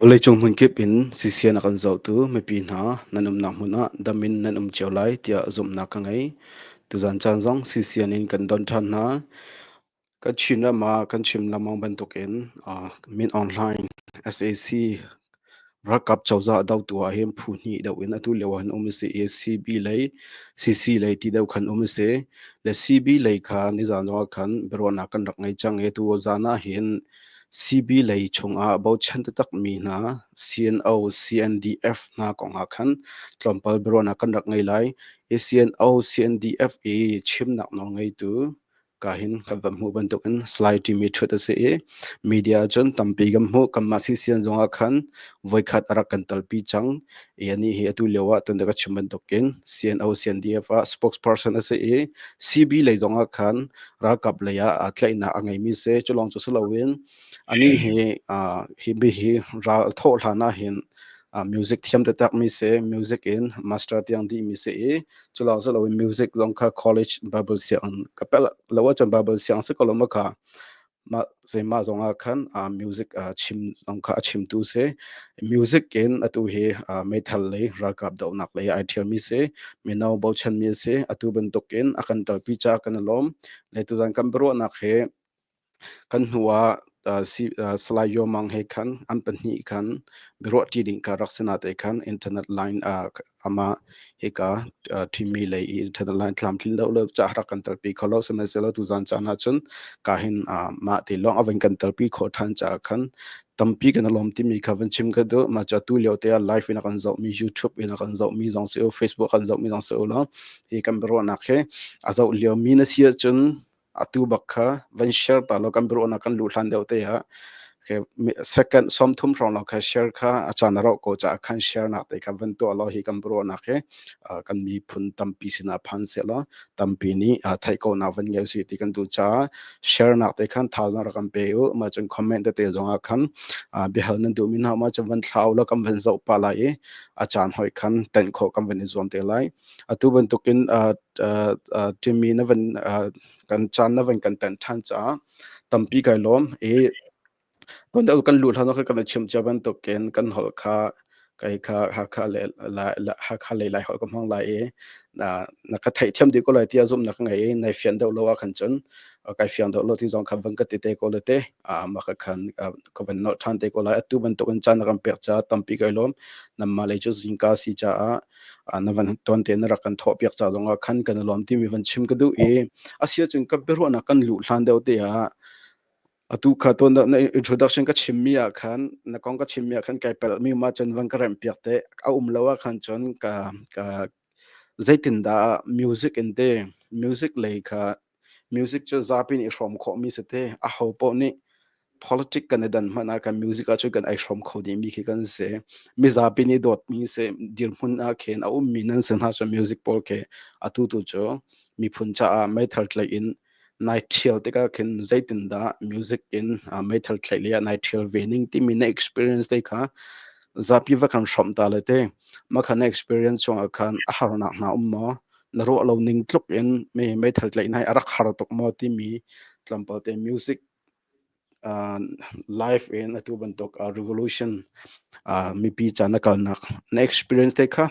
Vawleicung hmunkip in CCN a kan zohtu mipi hna nan umnak hmun ah dam in nan um cio lai tiah zumhnak ka ngei. Tuzan caan zong CCN in kan don ṭhan hna. Kan Chin ram ah kan chim lengmang bantukin Min Aung Hlaing sac ralkap cozah dotu ah hin phu hnih deuh in atu lio ah hin um a si i CB lei CC lei ti deuh khan um a si. Le CB lei kha nizan zongah khan biaruahnak kan rak ngei cang i tu zan ah hin CB lei chungah bochan taktakmi hna CNO, CNDF hna kongah khan tlawmpal biaruahnak kan rak ngei lai. I CNO, CNDF i chimnak nawl ngeitu ka hin kan van hmuh bantukin slide timi ṭhut a si i media cun tampi kan hmuh. Kanmah CCN zongah khan voikhat a rak kan talpi cang. I anih hi atu lio ah tuan ka chim bantukin CNO, CNDF ah spokesperson a si i CB lei zongah khan ralkap lei ah aa tlaihnak a ngeimi si. Cu lawng cu si loin anih hi hi bi hi ral thawh hlan ah hin music thiam taktak mi si, music in master tiang dih mi si i cu lawng si loin music zong kha college Bible sianginn ka pel lo ahcun Bible siang si ko lo ma kha mah zeimah zong ah khan music chim zong kha a chimtu si. Music in atu hi meithal lei ralkap dohnak lei ai ṭhialmi si, mino bochanmi si. Atu bantukin a kan talpi caah kan i lawm. Le tuzan kan biaruahnak hi kan hnu ah Salai Yaw Mang he khan an pahnih khan biaruahṭi ding kha rak si natein khan internet line amah hika ṭhimmi lei i internet line tlamtlin deuh lo caah rak kan telpi kho lo. Sihmanhsehlaw tuzan caan ahcun ka hin mah ti lawng a van kan telpi khawh ṭhan caah khan tampi kan i lawm timi kha van chim ka duh. Mah cu atu lio te ah live in a kan zohmi, YouTube in a kan zohmi zong si u, Facebook kan zohmi zong si u law hi kan biaruahnak hi a zoh liomi na si ahcun atu bak kha van share ta law kan biaruahnak kan luh hlan deuh te ah Second 30 hrawng lawng kha share kha a caan a rauh ko caah khan share nak te kha van tuah law hi kan biaruahnak hi kan miphun tampi sinah phan sehlaw tampi nih theih khawhnak van ngei usih ti kan duh caah share nak te khan thazaang rak kan pe u. Mah cun comment tete zong ah khan biahal nan duhmi hna mah cun van thla u law kan van zoh pah lai i a caan hoi khan tenh khawh kan van i zuam te lai. Atu bantukin Timmy na van kan caan na van kan tenh ṭhan caah tampi kai lawm i Tuan deuh kan luh hlan ah khan kan i chimh cia bantukin kan holh kha kei kha Hakha le Lai Hakha lei Laiholh ka hmang lai i na na ka theihthiam dih ko lai tiah zumhnak ka ngei i nai fian deuh lo ahkhan cun kai fiang deuh lo ti zong kha van ka ti te ko le te mah kha khan ka van nolh ṭhan te ko lai. Atu bantukin caan na kan pek caah tampi kai lawm. Nanmah lei cu zingka si caah na van tuan tein na rak kan thawhpiak ca zongah khan kan i lawm timi van chim ka duh i a si ahcun ka biaruahnak kan luh hlan deuh te ah Atu kha tuan deuh na introduction ka chimmi ah khan na kong ka chimmi ah khan kai palhmi um ahcun van ka remhpiak te. A um lo ah khan cun ka ka zeitindah music in te music lei kha music cu zapi nih i hrawm khawhmi si te. Aho paoh nih politic kan i dan hmanh ah kan music ahcun kan i hrawm kho dihmi khi kan si. Mizapi nih dawtmi si dirhmun ah khin a ummi nan si hna cun music pawl khi atu tu cu miphun caah meithal tlaih in nai ṭhial tikah khin zeitindah music in meithal thlaih lei ah nai ṭhial ve ning timi na experience te kha zapi va kan hrawmh ta le te mah kha na experience chungah khan a harnak hna um maw na ruah lo ning tluk in me meithal tlaih nai a rak har tuk maw timi tlawmpal te music live in atu bantuk revolution mipi ca na kalnak na experience te kha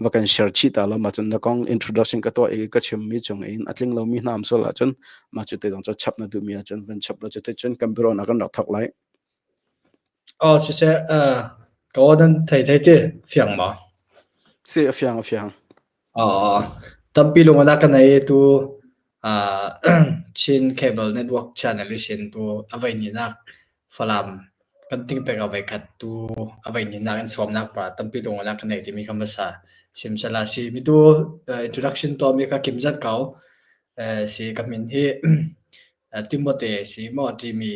va kan share chih ta lo ma cun na kong introduction ka tuah i ka chimmi chung in a tling lomi hna am sual ahcun mah cu te zong cu chap na duhmi ahcun van chap lo cu te cun kan bureau na kan rak thok lai. Oh siseh ka aw nan thei thei ti fiang ma? Si a fiang a fiang. Tampi lung a ka nei tu Chin Cable Network channel i sin tu a voi hnihnak Falam kan tingpek a voikhat tu a voi hnihnak in sawmnak para tampi lung a ka nei timi kha hmasa sim sala si mi tu introduction tuahmi kha kim zat ko si ka min hi Timote si maw timi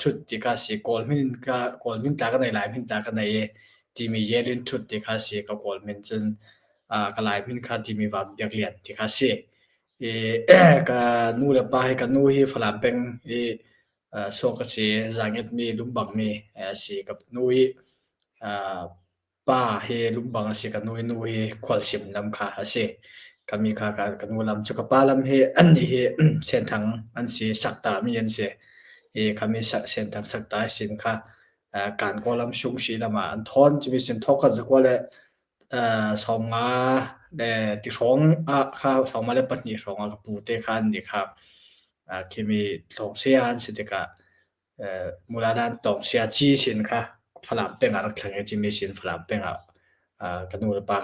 thut ti kha si Kawl min ka Kawl min tla ka nei Lai min tla ka nei i timi Yelin thut ti kha si ka Kawl min cun ka Lai min kha timi Van Biak Lian ti kha si. I ka nu le pa hi ka nu hi Falam peng i suak a si zaanget mi lumbang mi a si ka nu i Pa hi lumbang a si, ka nu i nu hi khualsim lam kha a si. Ka mi kha ka, ka nu lam cu ka pa lam hi annih hi Senthang an si, Sakta mi an si. I khami Senthang Sakta sin kha Kankaw lam Sungsi lam ah an thawn. Cumi sin thawk kan zakua le 50 le ti hrawng ah kha 52 hrawng ah ka pu te kha an nih kha khimi tlawngsia an si tikah Muladan tawng sia ci sin kha Falam peng ah rak thlang i cimi sin Falam peng ah ka nu le pa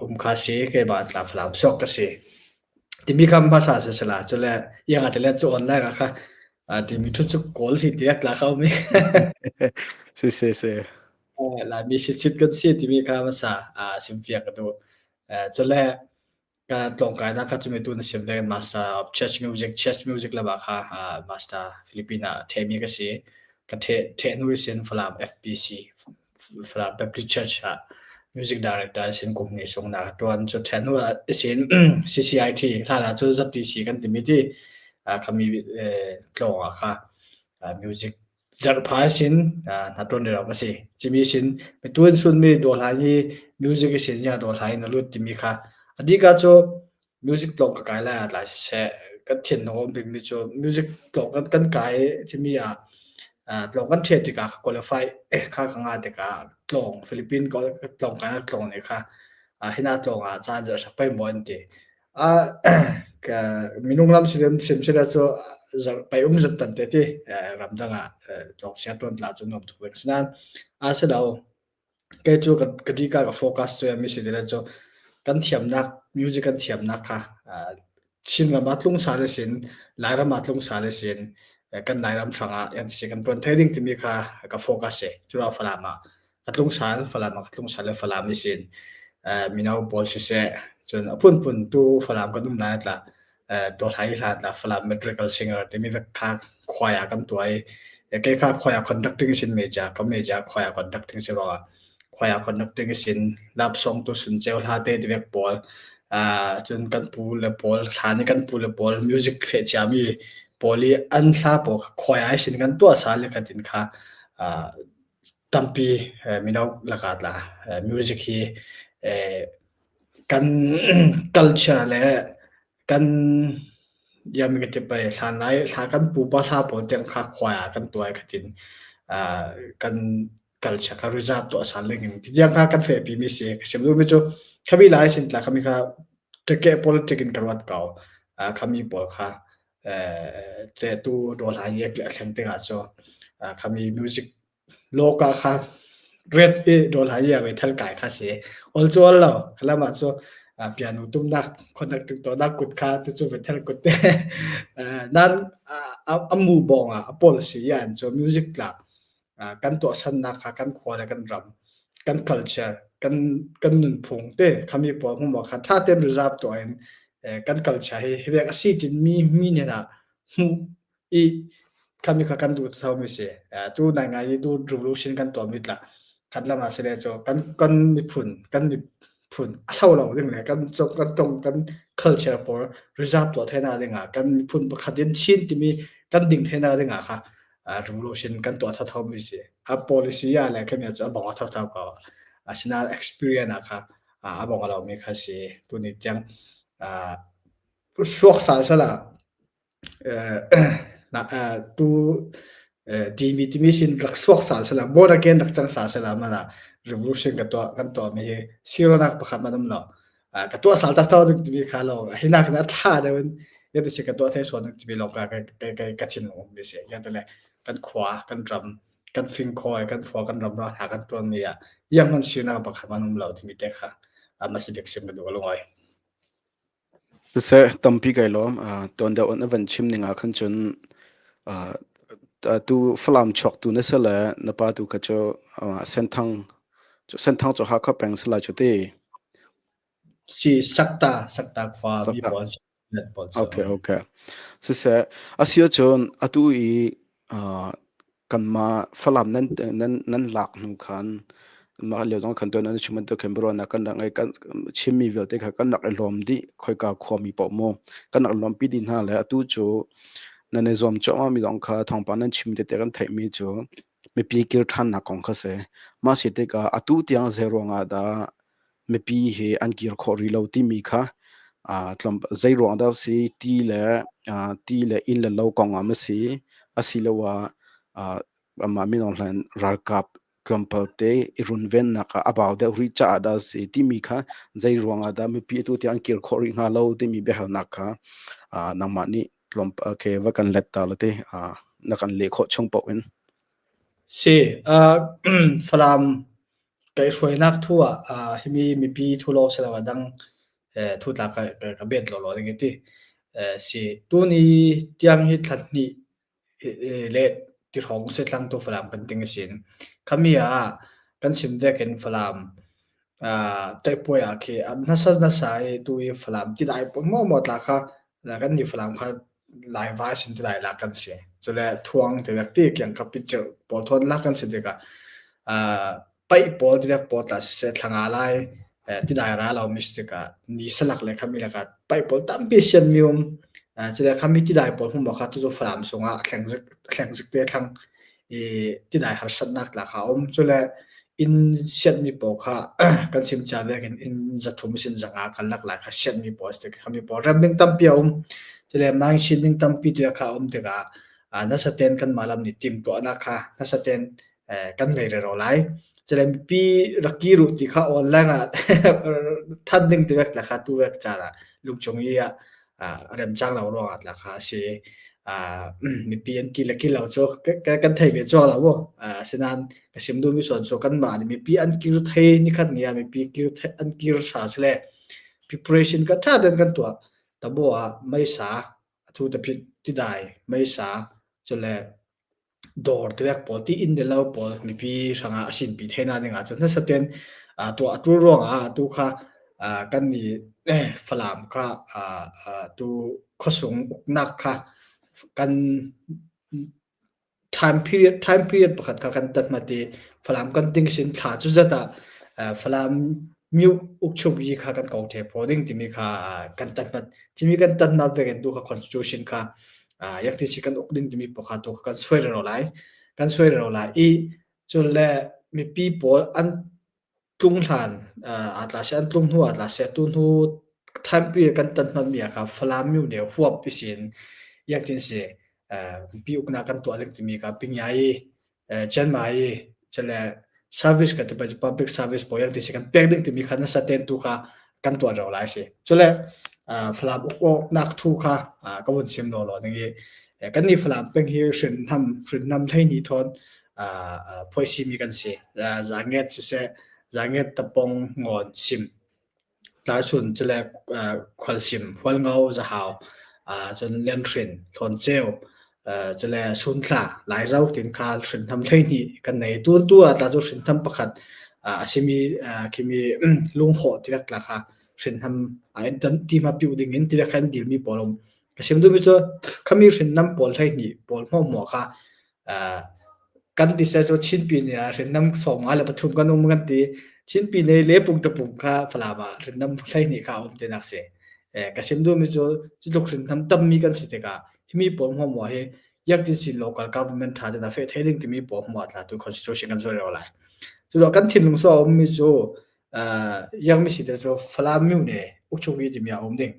um kha si keimah tla Falam suak ka si. Timi kha hmasa si sala cu le iang ate le cu online ah kha timi thu cu kawl si tiak tla kha umi. Si si si. Laimi si chit kan si timi kha hmasa simfiang ka duh. Cu le Ka tlawngkainak kha cumi tu na sim ding Master of Church Music, Church Music lam ah kha Master Philippine ah ṭhehmi ka si. Ka ṭheh ṭheh hnu sin Falam FBC, Falam Baptist Church ah Music Director sin kum hnih sung na ka ṭuan. Cu ṭheh hnu ah sin CCIT hlan ah cu ZTC kan timi ti khami tlawng ah kha music Zarhphai sin hna ṭuan rih awk a si. Cimi sin mituan sunmi dawhla hi music i sin ya dawhla in a lut timi kha adika cu music tlawng ka kai lai ah tlai siseh kan thinlung a um bikmi cu music tlawng kan kan kai cimi ah tlawng kan ṭhiat tikah ka qualify kha ka ngah tikah tlawng Philippine tlawng kai tlawng nih kha hina tlawng ah caan zarh sak pei maw an ti. Minung lam sim sila cu pei um zat tan te ti ramdang ah tlawngsia tuan tla cu nuam tuk vek sinan a si lo kei cu ka di ka ka focus cu mi si le cu kan thiamnak music kan thiamnak kha Chin ram ah tlung sa le sin Lairam ah tlung sa le sin kan Lairam hrang ah yan si kan tuan thei ding timi kha ka focus si cu Falam ah ka tlung sal Falam ah ka tlung sal le Falam i sin mino pawl siseh cun a phunphun tu Falam kan um lai tla dawhlai hlan tla Falam Madrigal Singer timi vek kha choir kan tuah i. Kei kha choir conducting sin major ka major choir conducting si ruangah choir conducting sin love song tu sun ceu hla te ti vek pawl cun kan pu le pawl thla ni kan pu le pawl music fe ciami pawl i an hla pawl choir ai sin kan tuah sa le khatin kha tampi mino lakah tla music hi kan culture le kan yami ka ti pai hlan lai thla kan pupa hla pawl tiang kha choir kan tuai khatin kan culture kha reserve tuah sal ding in tiang kha kan fehpi mi si ka sim mi cu khami lai sin tla khami kha teke politic in ka ruat ko khami pawl kha che tu do lai ye thleng tikah cu khami music Lawka kha ret i rawl hai ia ve thal kai kha si. Ol cu ol lo. Khalam ah cu piano tumnak conducting tuahnak kut kha tu cu ve thal kut te. Nan a mu bong ah a policy yan cu music tlak kan tuahsannak kha kan khua le kan ram kan culture kan kan nunphung te khami pawl hmu kha tha ten reserve tuah in kan culture hi hi vek a si tin mi mi nen ah hmuh i khami kha kan duh thomi si. Tu nai ngai i tu revolution kan tuahmi tla khat lam ah si le cu kan kan miphun kan miphun a hlo lo ding le kan kan tong kan culture pawl reserve tuah thena ding ah kan miphun pakhat in Chin timi kan ding thena ding ah kha revolution kan tuah thothomi si. A policy ah le khami cu a bong a thotho ko. Asinain experience ah kha a bong a lomi kha si. Tuni tiang suak sal sala Tu timi timi sin rak suak sal sala born again rak cang sal sala mana revolution ka tuah kan tuah mi hi sironak pakhat man um lo ka tuah sal tak tak timi kha lawng hinak na tha deuh in yate si ka tuah thei suan timi lawng ka ka ka ka thin um mi si yate le kan khua kan ram kan fing khoi kan fua kan ram ra tha kan tuan mi ah yang man sinak pakhat man um lo timi te kha ama si bik sim ka du lungoi. Siseh, tampi kai lawm. Tuan deuh in a van chim ning ah khan cun tu Falam chuak tu na si le na pa tu kha cu Senthang cu Senthang cu Hakha peng si lai cu ti. Si Sakta Sakta khua mi Sakta. pawl pawl cu. Okay, okay. Siseh, a si ahcun atu i Kanmah Falam nan nan nan lak hnu khan mah lio zong khan tuan nan chim bantuk khin biaruahnak kan rak ngei kan Chinmi vialte kha kan rak i lawm dih khoika khuami paoh mu kan rak lawmpi dih hna le atu cu nan i zuam cuahmah mi zong kha thawngpang nan chim tete kan theihmi cu mipi kir ṭhannak kong kha si. Mah si tikah atu tiang zei ruangah dah mipi hi an kir khawh rih lo timi kha zei ruang dah si ti le ti le inn le lo kong ah maw si asiloah amah mino hlan ralkap tlawmpal te i runvennak ah a bau deuh rih caah dah si timi kha zei ruang ah dah mipi atu tiang an kir khawh rih hnga lo timi biahalnak kha nangmah nih tlawmpal ke va kan let ta la te na kan leh khawh chung paoh in. Si, Falam Kaihhruainak thu ah himi mipi thu lawng si lo a dang thu tla ka bet lawlaw ding ti si. Tuni tiang hi thla hnih le ti hrawng si tlang tu Falam kan ting a si. Khami ah kan chim vek in Falam taihpuai ah khi nasa nasa i tu i Falam ti dai maw maw tla kha kan nih Falam kha Laiva sin ti lai lak kan si. Cule thuang ti vek ti kiang kap picture pawl thawn lak kan si tikah paih pawl ti vek pawl tla siseh thlanga lai ti dai ra lo mi si tikah ni salak le khami lakah paih pawl tampi sian mi um cule khami ti dai pawl hmu kha tu cu Falam sungah thleng zik thleng zik te thlang i tidai harsatnak tla kha a um. Cule inn sianhmi pawl kha kan sim cia vek in inn zathum sin zanga kan lak lai kha sianhmi pawl a si tikah khami pawl rem ding tampi a um. Cule mangsin ding tampi tu kha a um tikah nasa ten kanmah lam nih timhtuahnak kha nasa ten kan ngei rero lai. Cule mipi rak kir uh ti kha online ah than ding ti vek tla kha tu vek caan ah lungchung i ah remcang lo ruangah tla kha a si. Mipi an ki le ki lo cu kan thei ve cuang lo mu. Asinain ka sim duhmi suan cu kanmah nih mipi an kir thei nikhat ni ah mipi kir an kir sa sile preparation ka ṭha tein kan tuah. Tabo ah meisa a thu taphit tidai meisa cule dawr tirek pawl ti inn le lo pawl mipi hrangah a sinpi thena ding ahcun hmasa ten tuah a ṭul ruangah tu kha kan nih Falam kha tu khuasung uknak kha kan Time period time period pakhat kha kan tat mat i Falam kan ting sin thla cu zat ah Falam myu ukchuk yi kha kan kong the pho ding timi kha kan tat mat. Cimi kan tat mat vekin tu kha constitution kha yak ti si kan uk ding timi pakhat tu kha kan suai ro lai. Kan suai ro lai i cun le mipi pawl an tlung hlan aa tla seh an tlung hnu aa tla seh tu hnu time period kan tan hmanmi ah kha Falam myu ne huap isin yakin si pi uknak kan tuah ding timi kha pingyai Chiangmai chale service ka ti public service pawl yang ti si kan pek ding timi kha nasa ten tu kha kan tuah ro lai si chule Falam uknak thu kha ka vun sim lo lo ding i kan ni Falam peng hi hrin nam hrin nam hlei ni thon phuaisi mi kan si. Zaanget siseh, zaanget tapong ngawn sim, tlaichun cule khualsim, hualngo, zahau, cun lenhrin, hlawnceu, cule sunthla, laizo tin kha hrintham 12 kan nei. Tu tu ah tla cu hrintham pakhat a simi khimi lunghawh tivek tla kha hrintham a ti ma piu ding in tivek kha an dilmi pawl um. Ka sim duhmi cu khami hrinnam pawl 12 pawl hmuahhmuah kha Kan ti seh cu Chinpi nih ah hriamnam 53 kan um kan ti. Chinpi nih le pung tapung kha Falam ah hriamnam 12 kha a um tinak si. Ka sim duhmi cu cutluk hriamnam tammi kan si tikah himi pawl hmuahhmuah hi yaktin sin local government ṭha tein a feh thai ding timi pawl hmuah tla tu constitution kan suai reo lai. Cucaah kan thinlung su a ummi cu yakmi si te cu Falam myu ne ukchukmi timi a um ding.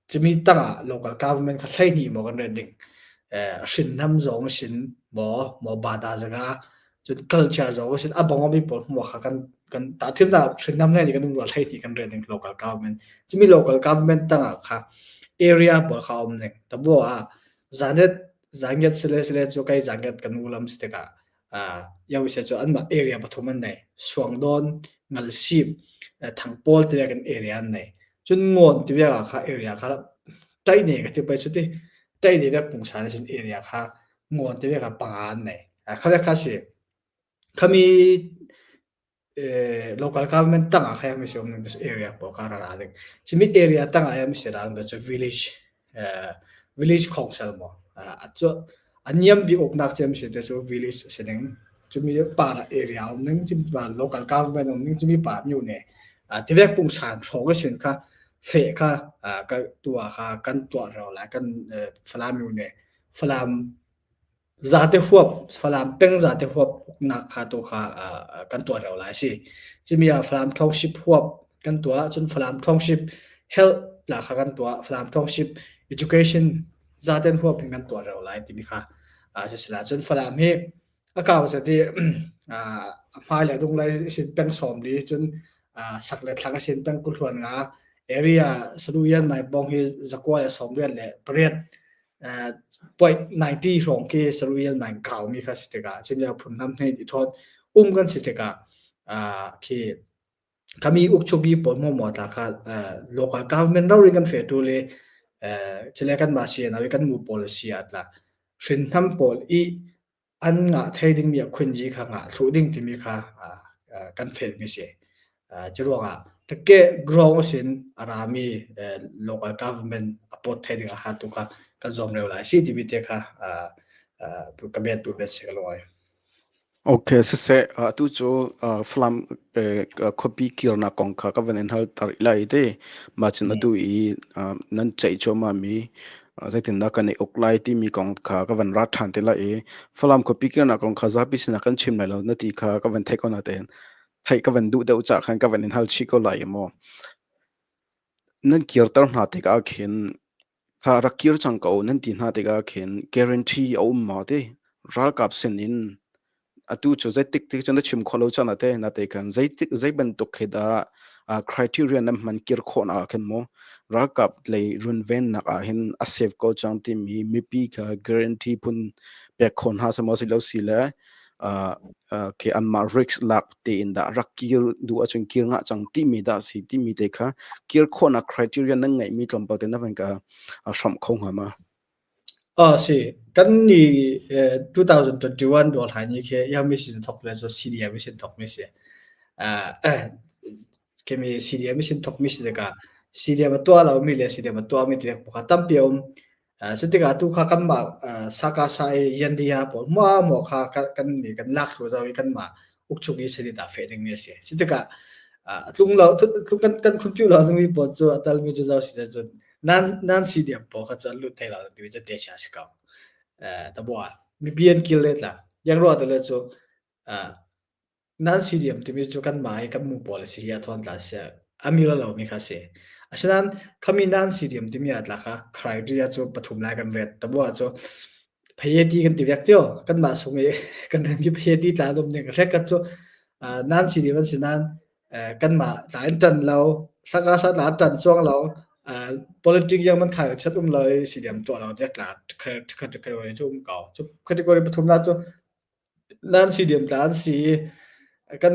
Cumi tangah local government kha 12 maw kan ret ding. Hrinnam zong sin maw maw bada zaga cun culture zong sin a bong mi pawl hmuh kha kan kan ta thim da hrinnam le kan um 12 kan ret ding local government. Cumi local government tangah kha area pawl kha um ding. Tabo ah zanet zanget sile sile cu kai zanget kan ulam si tikah Yawise cu anmah area pathum an nei. Suangdawn, Ngalsip, Thangpawl ti kan area an nei. Cun Ngawn ti ah kha area kha Taine ka ti pai cu ti Taine vek pungsan sin area kha Ngawn ti kha panga an nei. Kha vek kha si. Khami local government tangah kha mi si um ning area pawl kha ra ra ding. Cimi area tangah ya mi si ra cu village village council maw cu a niam bik uknak cem si te cu village a si ding. Cumi pa area um ning cumi pa local government um ning cumi pa myu ne tivek pungsan hrawng a sin kha fe kha ka tua kha kan tuah ro lai kan Falam myu ne Falam Zate huap Falam peng zate huap uknak kha tu kha kan tuah reo lai si. Cimi ah Falam Township huap kan tuah cun Falam Township Health tla kha kan tuah Falam Township Education zaten huap in kan tuah reo lai timi kha sisila cun Falam hi a kau zat i a hmai le dung lai sin peng 40 cun sak le thlang sin peng 25 area saduyan mai bong hi zakua le 98 point 90 hrawng khi saruil nai kaumi kha si tikah cimia phun nam hnei di thawt um kan si tikah khi khami ukchuki pawl mo mo ta kha local government ro ring kan fe tu le chile kan ma si na kan mu policy atla hrin tham pawl i An ngah thai dingmi a khunji kha ngah thluh ding timi kha kan felmi si. Curuangah teke ground sin a rami local government a pawt thai ding a tu kha kan zuam reu lai si timi te kha ka bet tu bet si ka lungoi. Okay, siseh atu cu Falam khuapi kirnak kong kha ka van in hal tar lai te. Mah cun atu i nan ceih cuahmah mi zeitindah kan i uk lai timi kong kha ka van rat ṭhan te lai i Falam khuapi kirnak kong kha zapi sinah kan chim lai lo na ti kha ka van theih ko natein theih ka van duh deuh cah khan ka van in hal chih ko lai maw. Nan kirter hna tikah khin kha rak kir cang ko nan ti hna tikah khin guarantee a um maw ti ralkap sin in Atu cu zeitik ti cun na chim khawh lo caan ah teh nate khan zeitik zei bantuk khi dah criteria nan hman kir khawhnak ah khin mu ralkap lei runvennak ah hin a safe ko cang timi mipi kha guarantee phun pek khawh hna semaw si lo si le khi anmah risk lak tein dah rak kir duh ahcun kir ngah cang timi dah si timi te kha kir khawhnak criteria nan ngeihmi tlawmpal te na van ka hrawmh kho hnga ma? Si. Kan nih 2021 dawr hlai ni khi Yami sin thawk le cu CDM sin thawk mi si. Kemi CDM sin thawk mi si tikah CDM a tuah lomi le CDM a tuahmi ti pakhat tampi a um. Cutikah tu kha kanmah sakasa i yandia pawl muamuah kha kan nih kan lak thlu zau i kanmah ukchung i sadi dah feh dingmi a si. Cutikah a tlung lo kan kan khunpiu lo dingmi pawl cu a talmi cu zau si cun nan nan si diam pawl kha cu an lut thai lo timi cu te chia si ko. Tabua mipi an kil le tla. Yang ruah te le cu Nan CDM timi cu kanmah i kan mu pawl a si i a thawn tla a si. A mil a lomi kha a si. Asinain khami nan CDM timi ah tla kha criteria cu pathum lai kan ret. Tabua cu phayeti kan ti vek cio. Kanmah sung i kan remmi phayeti tla an um ning hrek cu nan CDM an si nain kanmah tla in ṭan lo, sakasa tla an ṭan cuang lo, politic yang man khai chat um lo i CDM tuah lo tiah tla category cu um ko. Cu category pathum na cu Nan CDM tla an si i kan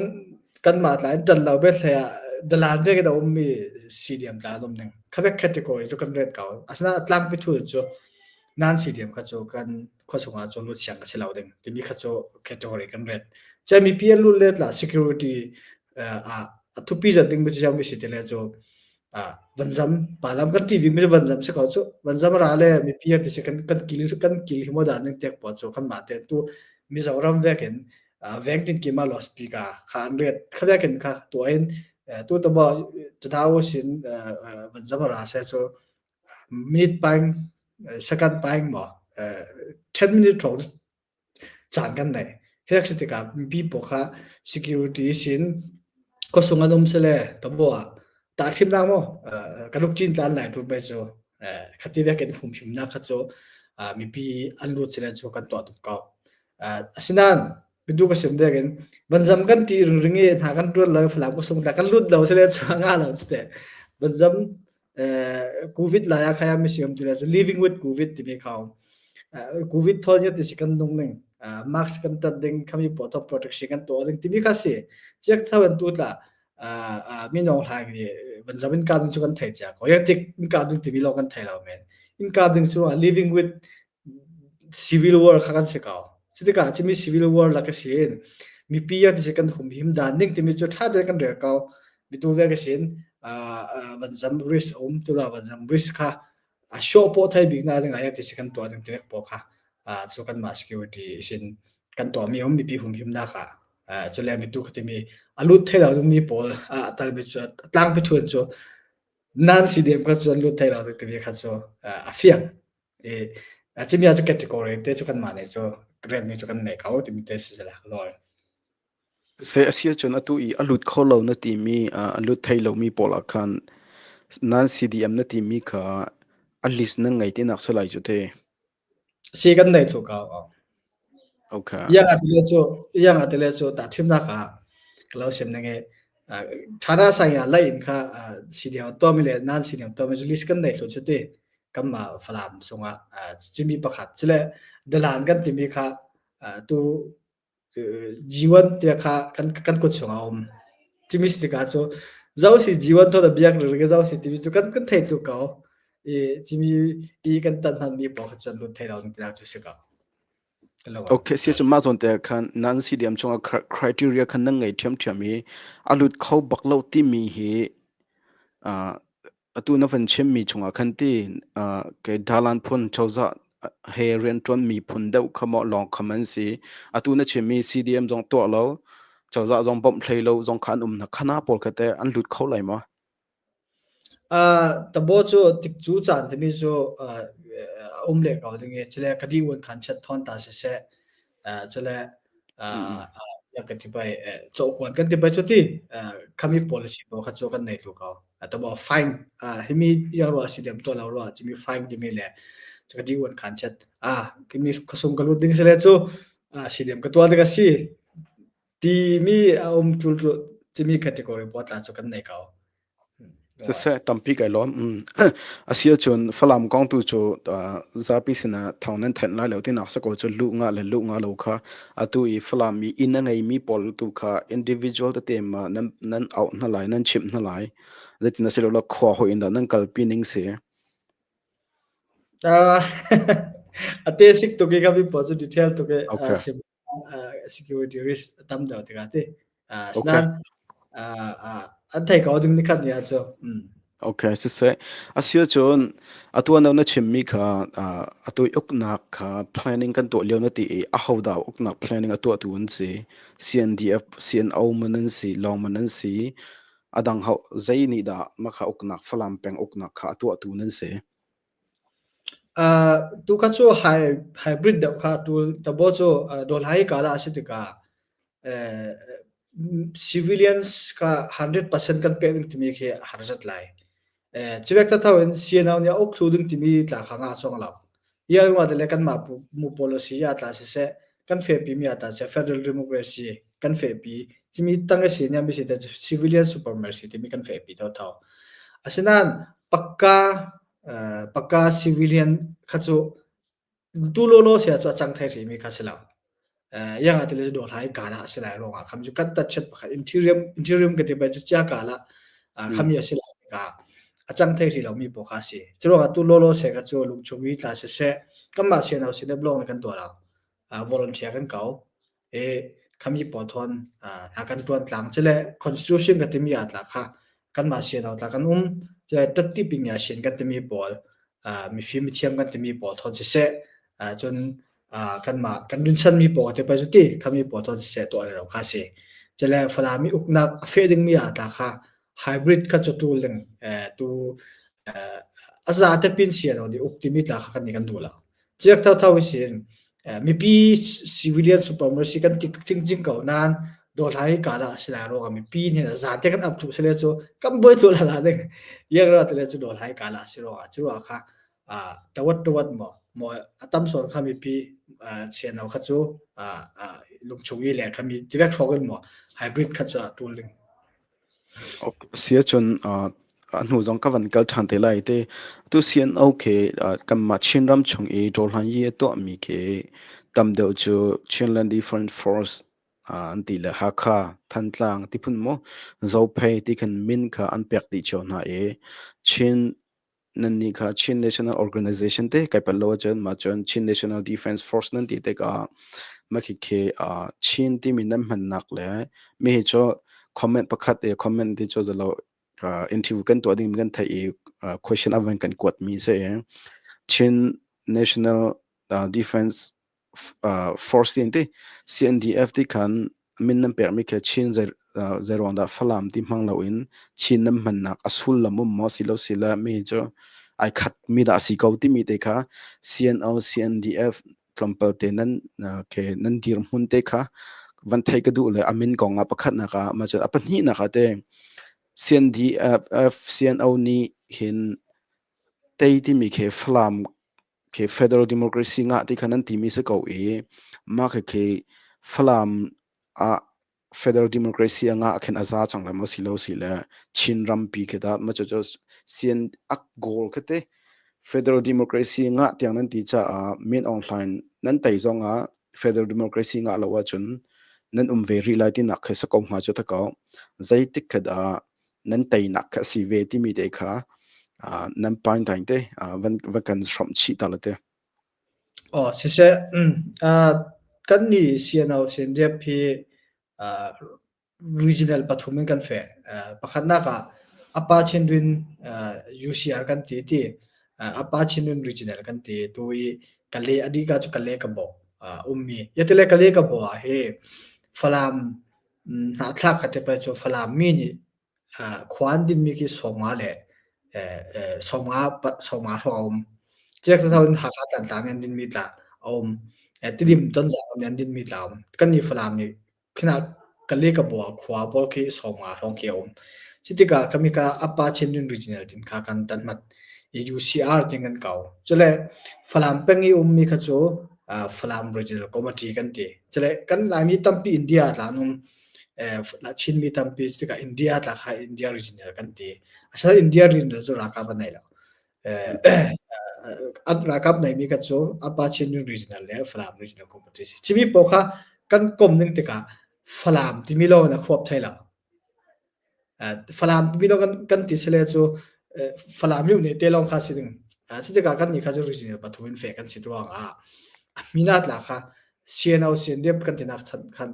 kanmah tla in ṭan lo bet hlei ah dalan vek in a ummi CDM tla an um ning. Kha vek category cu kan ret ko. Asinain a tlangpi thu cu nan CDM kha cu kan khuasung ah cu lut siang a si lo ding timi kha cu category kan ret. Cun mipi an lut let la security ah a thupi zat ding mi cu mi si ti le cu vanzam palam kan ṭih bikmi cu vanzam si ko cu vanzam ra le mipi an ti si kan kan kil kan kil hi maw dah ning tek pawl cu kan mah te tu Mizoram vekin veng tin kima loudspeaker kha an riat kha vekin kha tuah in tu to ba chadawo sin vanzam ra se cu minute paing second paing mo 10 minute thong caan kan nei. Hi si tikah mipi pawl kha security sin khuasung an um sile tabo ah tahthimnak maw kan uk cin tlan lai tu bai cu khati vek in humhimnak kha cu mipi an lut sile cu kan tuah tuk ko. Asinain mitu ka sim dek in vanzam kan ti ringring i hna kan tuan lo falam ka sung tla kan lut lo sile cu nga lo cu te vanzam COVID lai ah khaya mi siam ti le living with COVID timi kha COVID thol ya ti si kan nung ning mask kan tat ding khami po top protection kan to ding timi kha si chiak thawan tu tla mi nong hlang ni van zam in ka ding chu kan thei cha ko ya tik in ka ding timi lo kan thei lo men in ka ding chu living with civil war kha kan si ko cutikah cimi civil war lak a si in mipi ya ti si kan humhim dan ding timi cu tha tein kan rel ko mitu ve ka sin van zam risk um tu la van zam risk kha a show po thai bik na ding ai ti si kan tuah ding ti po kha cu kan ma security sin kan tuah mi um mipi humhim na kha chule mitu khatimi alut thai lo mi pawl a tal mi chu tlang pi thun chu nan CDM kha chu an lut thai lo timi kha chu a fiang I cimia cu category te cu kanmah nih cu rianmi cu kan nei ko timi te si la lawi. Se a si ahcun atu i a lut kho lo na timi a lut thai lomi pawl ah khan nan CDM na timi kha a list nan ngei tinak si lai cu te. Si kan nei thlu ko. Okay. Yang atile cu yang atile cu ta thimnak ah lo sim na nge thana sang ya lai in kha CDM to mi le nan CDM to mi list kan nei thlu chu ti. Kanmah Falam sungah cimi pakhat cule dalan kan timi kha tu G1 tia kha kan kan kut chungah a um. Cimi si tikah cu zo si G1 tho da biak ri zo si timi cu kan kan thei tluk ko. I cimi i kan tan hman mi pawl kha cun lut thei lo tinak cu si ko. Okay, si cu mah zawn te khan nan CDM chungah criteria khan nan ngei ṭhiamṭhiam i a lut kho bak lo timi hi Atu na van chimmi chungah khan ti kei dalan phun cozah he rianṭuanmi phun deuh kha maw lawng kham an si. Atu na chimmi CDM zong tuah lo, cozah zong bawmh hlei lo zong kha an um hna. Khana pawl kha teh an lut kho lai maw? Tabo cu tikcu caan timi cu a um le ko ding i cule ka dih un khan chat thawn ta siseh cule kan ti bai cawhkuan kan ti bai cu ti khami policy pawl kha cu kan nei tlu ko tabo fine himi yang ruah si dem to lo ruah chimi fine timi le ka di wan khan chat a kimi khasung ka lut ding sele cu si dem ka tua ding a si timi a um tul tul chimi category pawl tla cu kan nei ko Siseh, tampi kai lawm. A si ahcun Falam kong tu cu zapi sinah thawng nan thanh lai lo tinak si ko cu luh ngah le luh ngah lo kha atu i Falam i inn a ngeimi pawl tu kha individual tete ma nan nan auh hna lai, nan chimh hna lai. Zeitin a si lo la khua hoi in dah nan kalpi ning si. A te sik tuk i ka mi pawl cu detail tuk i Okay. sim security risk a tam deuh tikah ti. Okay. Asinain an thei ko ding ni khat ni ah cu. Okay, siseh. Asiahcun atu ah na chimmi kha uh, atu i uknak kha planning kan tuah lio na ti i ahodah uknak planning a tuahtu an si? CNDF, CNO man an si, lawng man an si. Adang ho zei nih dah makha uknak Falam peng uknak kha a tuahtu nan si? Uh, tu kha cu hybrid deuh kha tu tabo cu uh, dolhai kala a si tikah uh, civilians kha 100% kan pek ding timi khi a har zat lai. Cuvek thatho in CNO nih a uk thlu ding timi tla kha nga chuang lo. Ial nga le kanmah mu policy ah tla siseh, kan fepi mi ah tla siseh, federal democracy kan fepi cimi tang a si nia mi si te civilian supremacy timi kan fepi thotho. Asinain pakka pakka civilian kha cu Tu lawlaw sia cu a cang thai hrimi kha si lo. Iang ah tile dawr hai kala a si lai ruangah kham cu kan tat chet pakhat interior interior ka ti bai cu chia kala khami a si lai ka a cang thai ri lomi paw kha si. Cu ruangah tu lawlaw se ka cu lungchung i tla siseh kanmah sian au sin blog kan tuah lo. Volunteer kan kau. E khami pawl thon a kan tuan tlang chile constitution ka timi a tla kha kanmah sian au tla kan um chile tatti ping ya sin kan timi pawl mifim mithiam kan timi pawl thon siseh cun kanmah kan rinsanmi pawl te pa cu ti khami pawl thon siseh tuah le ro kha si cele Falam i uknak a fe dingmi ah ta kha hybrid kha cu tul ding tu a za te pin sian di uk timi tla kha kan ni kan duh lo Ciak thotho sin mipi civilian supremacy kan ti cingcing ko nain dawhlai kala a si lai ruangah mipi nih zate kan ap tu sile cu kan buai tu la la ding yangra tile cu dawhlai kala a si ruangah cu ah kha tawat tawat mo mo atam son kha mipi siano kha cu lungchung i le kha mi tivek hrawk in mo hybrid kha cu a tul ding Si ahcun a hnu zong ka van kal ṭhan te lai te. Tu CNO khi kanmah Chinram chung i ṭawlhlan i a tuahmi khi tam deuh cu Chinland Defence Force an ti le Hakha, Thantlang ti phun maw Zophei ti khan min kha an pek dih cio hna i Chin Nannih kha Chin National Organization te kai palh lo ahcun mah cun Chin National Defense Force nan ti tikah mah khikhi uh, Chin timi nan hmannak le mi hi cu comment pakhat i comment ti cu zalo uh, interview kan tuah ding kan theih i uh, question avan kan kuat mi si i Chin National uh, Defense force ti an ti. CNDF ti khan min nan pekmi khi Chin zeiruang dah Falam ti hmang loin Chin nan hmannak a sullam um maw si lo si le mi cu ai khat mi dah si ko timi te kha CNO CNDF tlawmpal te nan ke nan dirhmun te kha van thei ka duh le a min kong ah pakhat nak ah ma cu a pahnih nak ah te CNDF CNO nih hin tei timi khi Falam khi federal democracy ngah ti kha nan timi si ko i mah khi khi Falam ah federal democracy a ngah khin a za cang lai maw si lo si le Chin rampi khi dah ma cu cu sian ak goal khi te federal democracy ngah tiang nan ti caah Min Aung Hlaing nan tei zong ah federal democracy ngah lo ahcun nan um ve rih lai tinak khi si ko hnga cu ta ko zeitik kha dah nan teinak kha a si ve timi te kha nan pain tain te van van kan hrawmh chih ta la te. Oh siseh kan nih CNO CNDF hi regional pathum in kan feh. Pakhatnak ah Apa Chindwin UCR kan ti ti Apa Chindwin regional kan ti tu i Kale adika cu Kale ka bo ummi yatile Kale ka bo ah hi Falam hnahthlak kha te pa cu Falam mi nih khua an dinmi khi 50 le 50 50 hrawng a um. Ciak thatho in Hakha Tlantlang nih an dinmi tla a um. Tidim Tonzang nih an dinmi tla a um. Kannih Falam nih khinah Kale ka bua khua pawl khi 50 hrawng khi a um. Cutikah kamika Upper Chindwin Regional tin kha kan tan mat. UCR tin kan kau. Cule Falam peng i ummi kha cu Falam Regional Committee kan ti. Cule kan Laimi tampi India tla an um. Chinmi tampi tikah India tla kha India regional kan ti. Asal India regional cu ralkap an nei lo. An ralkap neimi kha cu Upper Chin regional le Falam regional committee si. Chimi pawl kha kan kom ning tikah Falam timi lawng in a khuap thai lo. Falam timi lawng kan, kan ti sile cu Falam yu ne te lawng kha si ding. Cutikah kan nih kha cu regional pathum in fe kan si ruang ah a mina tla kha CNO CNDF kan tinak khan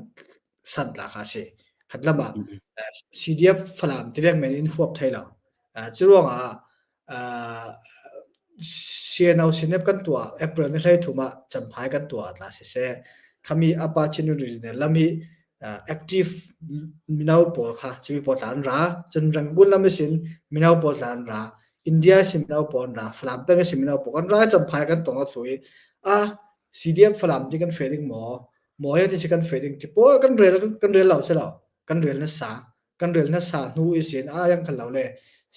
san tla kha si. Khat lam ah CDF Falam tivek men in huap thai lo. Cu ruangah CNO CNF kan tuah April ni 13 ah Champhai kan tuah tla siseh khami apa Chin Regional lam hi active mino pawl kha cimi pawl tla an ra cun Rangoon lam sin mino pawl tla an ra India sin mino pawl an ra Falam peng sin mino pawl kan ra Champhai kan tong a thlui a CDF Falam ti kan fe ding maw maw he ti si kan fe ding ti pawl kan rel kan rel lo si lo kan rel na sa kan rel na sa hnu i sin a yang khal lo le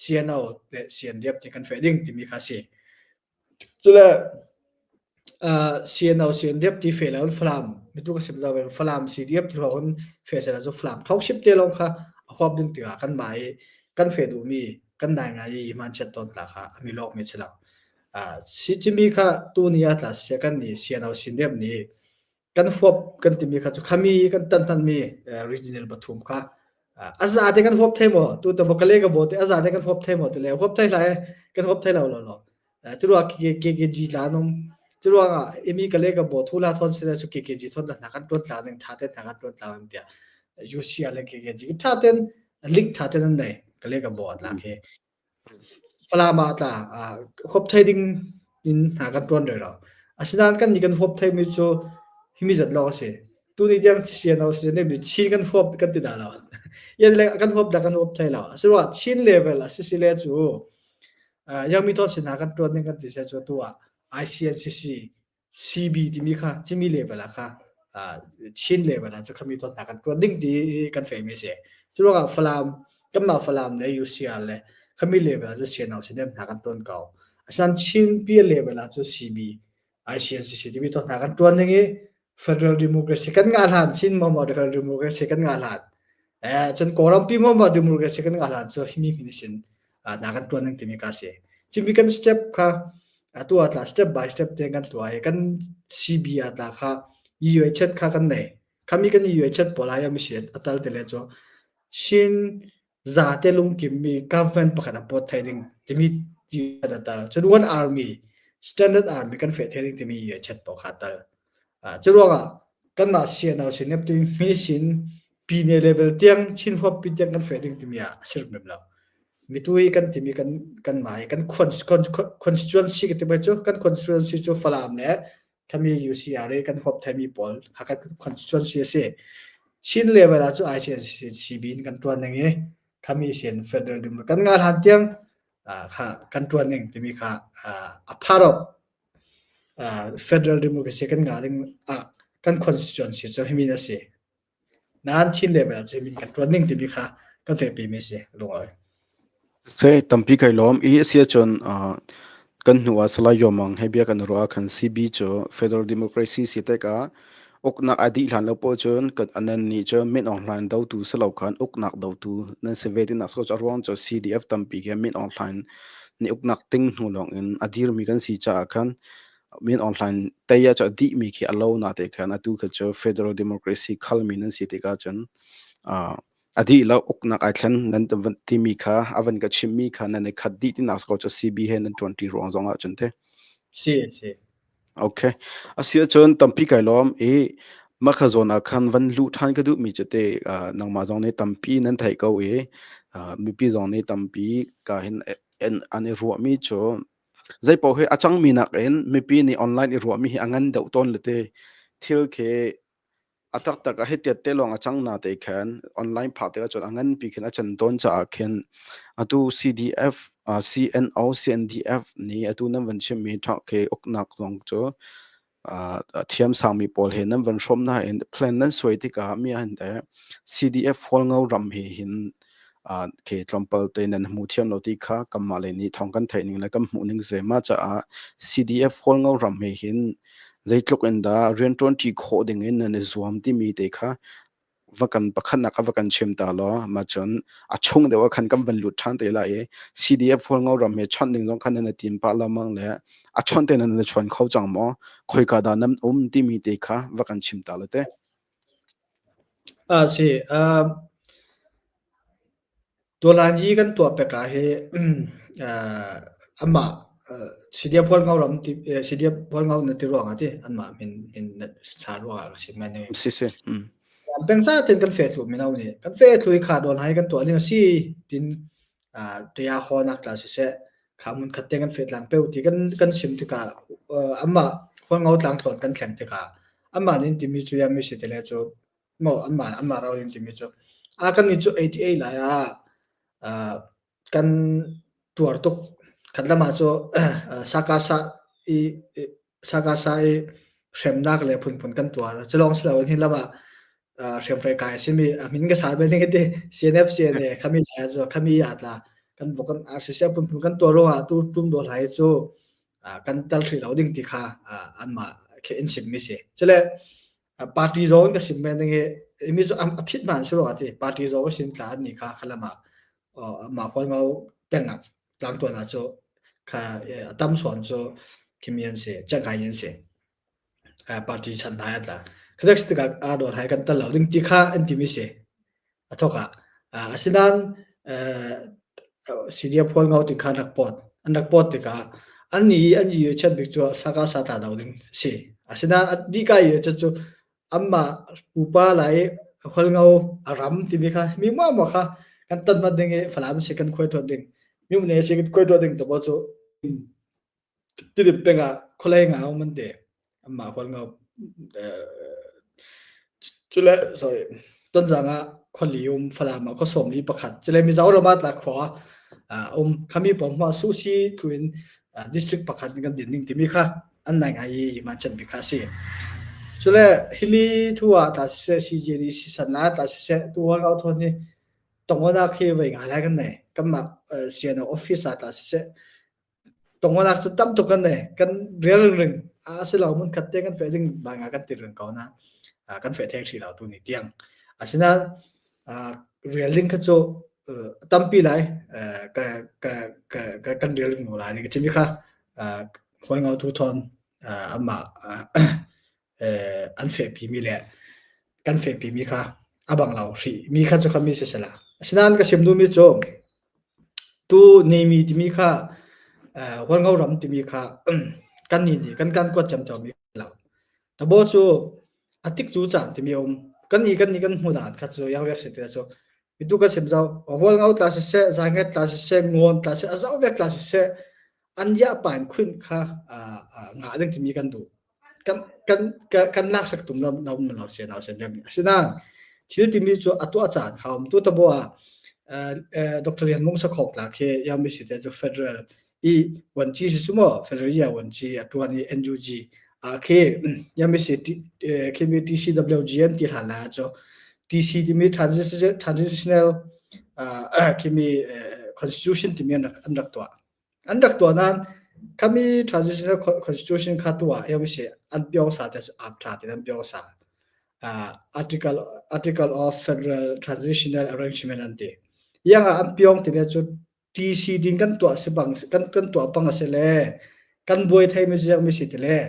CNO le CNDF ti kan fe ding timi kha si cule CNO CNDF ti fe lo Falam mitu ka sim zaw Falam CDF ti hon fe se la chu Falam thok ship te long kha a huap ding tikah kan mai kan fe du mi kan nai ngai i man chet ton tla kha ami lok mi chila si chimi kha tu ni a tla se kan ni CNO CNDF ni kan huap kan timi kha cu khami kan tan hmanmi regional pathum kha a za te kan huap thei maw tu te kale ka bo te a za te kan huap thei maw te le huap thei lai kan huap thei lo lo lo cu ruang KKG la nom cu ruang ah imi kale ka bo thu la thon se chu KKG thon na kan tuan tla ning tha te na kan tuan tla ning tia UCL le KKG tha ten link tha ten an nei kale ka bo at la ke Falam ah tla huap thei ding in hna kan ṭuan rero. Asinain kan nih kan huap theimi cu himi zat lawng a si. Tuni tiang CNO CNF nih Chin kan huap kan ti dah lo. Yan le kan huap dah kan huap thei lo. Asiloah Chin level a si si le cu Yangmi Tawn sin hna kan ṭuan ding kan ti se cu tu ah ICNCC CB timi kha cimi level ah kha Chin level ah cu khami tuan hna kan tuan ding ti kan fehmi a si. Cu ruangah Falam kanmah Falam le UCR le khami level ah cu CNO CNM hna kan tuan ko. Asan Chin pi level ah cu CB ICNCC timi tuan hna kan tuan ding i Federal Democracy kan ngah hlan Chin momo Federal Democracy kan ngah hlan eh cun Kawlram pi momo Democracy kan ngah hlan cu himi hmin sin hna kan tuan ding timi ka si. Cimi kan step kha atu ah tla step by step te kan tuah i kan CB ah tla kha EU chat kha kan nei. Khami kan EU chat pawl ai mi si atal te le chu Chin zate lungkim mi government pakhat a pot thai ding timi chat atal. Cun one army standard army kan fe thai ding timi EU chat pawl kha tal. Cu ruangah kanmah CNO sin mi sin pine level tiang Chin huap pi tiang kan fe ding timi ah a sir mem lo. Mitu hi kan timi kan kan mai kan constituency ka ti bai cu kan constituency cu Falam le khami UCR i kan huap thaimi pawl kha kan constituency a si. Chin level ah cu ICCB in kan tuan ning i khami sin federal dim kan ngal han tiang kha kan tuan ning timi kha a part of federal democracy kan ngah ding ah kan constituency cu himi a si. Nain Chin level cu min kan ṭuan ning timi kha kan fehpimi a si lungawi. Se tampi kai lawm i a si ahcun kan hnu ah Salai Yawmang he bia kan ruah khan CB cu Federal Democracy si tikah uknak a dih hlan lo poh cun kan anan nih cu Min Aung Hlaing dotu si lo khan uknak dotu nan si ve tinak so cu a ruang cu CDF tampi khi Min Aung Hlaing nih uknak ting hnu lawng in a dirmi kan si caah khan Min Aung Hlaing tei ah cu a dihmi khi a lo na te khan atu kha cu Federal Democracy khalmi nan si tikah cun a dih lo uknak ai thlen nan timi kha a van ka chimmi kha nan i khat dih tinak ko cu CB he nan ṭuanṭi ruang zong ah cun te. Si si. Okay. Asi ahcun tampi kai lawm i makha zawn ah khan van luh ṭhan ka duhmi cu te nangmah zong nih tampi nan theih ko i mipi zong nih tampi ka hin an i ruahmi cu Zeipaoh hi a cangmi nakin mipi nih online i ruahmi hi a ngan deuh tawn le te thil khi a taktak ah hitiat te lawng a cang na te khan online phak tikah cun a nganpi khin a can tawn caah khin atu CDF uh, CNO CNDF nih atu nan van chimmi thok khi uknak zong cu thiamsangmi pawl he nan van hrawm hna in plan nan suai tikah mi han te CDF Hualngo ram he hin ke tlawmpal te nan hmu thiam lo ti kha kanmah le nih thawng kan theih ning le kan hmuh ning zema caah CDF Hualngo ram he hin zeitluk in dah rianṭuan ṭi khawh ding in nan i zuam timi te kha va kan pakhatnak a va kan chim ta law ma cun a chung deuh ah khan kan van lut ṭhan te lai i CDF Hualngo ram he chawnh ding zong khan nan i tim pah lengmang le a chawnh te nan i chawn kho cang maw khoika dah nan um timi te kha va kan chim ta la te. Ah si uh, Tualhan hi kan tuah pek ah hi amah CDF Hualngo ram ti CDF Hualngo na ti ruang ah ti anmah min min sa ruang ah ka sim mai ne. Si si. Mm. Peng sa ten kan fe thlu mino nih kan fe thlu i kha dawn hai kan tuah ding a si tin Tia haw nak tla siseh kha mun khat te kan fe tlang peu ti kan kan sim tikah amah Hualngo tlang tlawn kan thleng tikah amah nin timi cu ya mi si te le cu mo amah amah ro in timi cu a kan ni cu 88 lai ah kan tuar tuk. Khat lam ah cu sakasa i sakasa i hremnak le phunphun kan tuar. Culawng si loin hi lam ah hriamhrei kai a simi a min ka sal bel ding ti CNF CNA khami lai cu khami ah tla kan vok kan RCC phunphun kan tuar ruangah tu tum do hlai cu kan tal thri lo ding ti kha anmah khi in sim mi si. Cule party zong ka sim men ding i mi cu a phit man si ruangah ti party zong sin tla an ni kha khalam ah mah hualngo peng ah tlangtuan ah cu kha a tam suan cu khimi an si cangkai an si party chan lai atla khadak tikah a dor hai kan tal lo ding ti kha an timi si a thok ah asinain CDF hualngo tin khan rak pot an rak pot tikah an ni an yu chan bik cu saka sa ta do ding si asinain di ka yu cu Anmah pupa lai Hualngo a ram timi kha mi muahmuah kha kan ton mat ding i Falam si kan khuai tuan ding Myone si kan khuai tuan ding te pawl cu Tidim peng ah khualei nga um an ti. Anmah Hualngo cule sorry Tonzang ah khuali um Falam ah khua sawm li pakhat cule Mizoram ah tla khua um khami pawng hma Susi thuin district pakhat kan din ding timi kha an nai ngai i hi man chan bik kha a si. Cule himi thu ah tla siseh CJD sisan la tla siseh tu hal kau thon hi tongwanak hi vei ngai lai kan nei kanmah CNO office ah tla siseh tongwanak cu tam tuk kan nei kan rel ring a si lo mun khat te kan fe ding ba nga kan ti ring ko na kan fe theng thri lo tu ni tiang asinain rel ding kha cu tampi lai ka ka ka kan rel ring lai ka chimi kha Hualngo tu thawn amah an fehpimi le kan fehpimi kha a bang lo hrih mi kha cu kha mi sisela. Asinain ka sim duhmi cu tu nemi timi kha Hualngo ram timi kha kan nih nih kan kan kuat camcomi lo. Tabo cu a tik cu caan timi a um. Kan nih kan nih kan hmu dan kha cu yang vek si ti cu mitu kan sim zau Hualngo tla siseh, Zainget tla siseh, Ngawn tla siseh, a zau vek tla siseh an ya pain khun kha ngah ding timi kan duh kan kan kan laksak tum lo lo lo se na se dem asinain thil timi cu a tuah caan kha um tu tabo ah Dr. Lian Mung Sakhok tla khi yami si te cu federal i wanchi si chu mo federal ya wanchi a tuan i NUG a khi yami si khi mi TCWG an ti hlan la chu TC timi transitional khi mi constitution timi an rak an rak tuah An rak tuah nain khami transitional constitution kha tuah ah si an piong sa te cu ap tha tin an piong sa. Uh, article article of federal transitional arrangement an ti. Yang ah an piong ti le cu TC ding kan tuah si bang kan kan tuah bang a si le kan buai thei mi ziang mi si ti le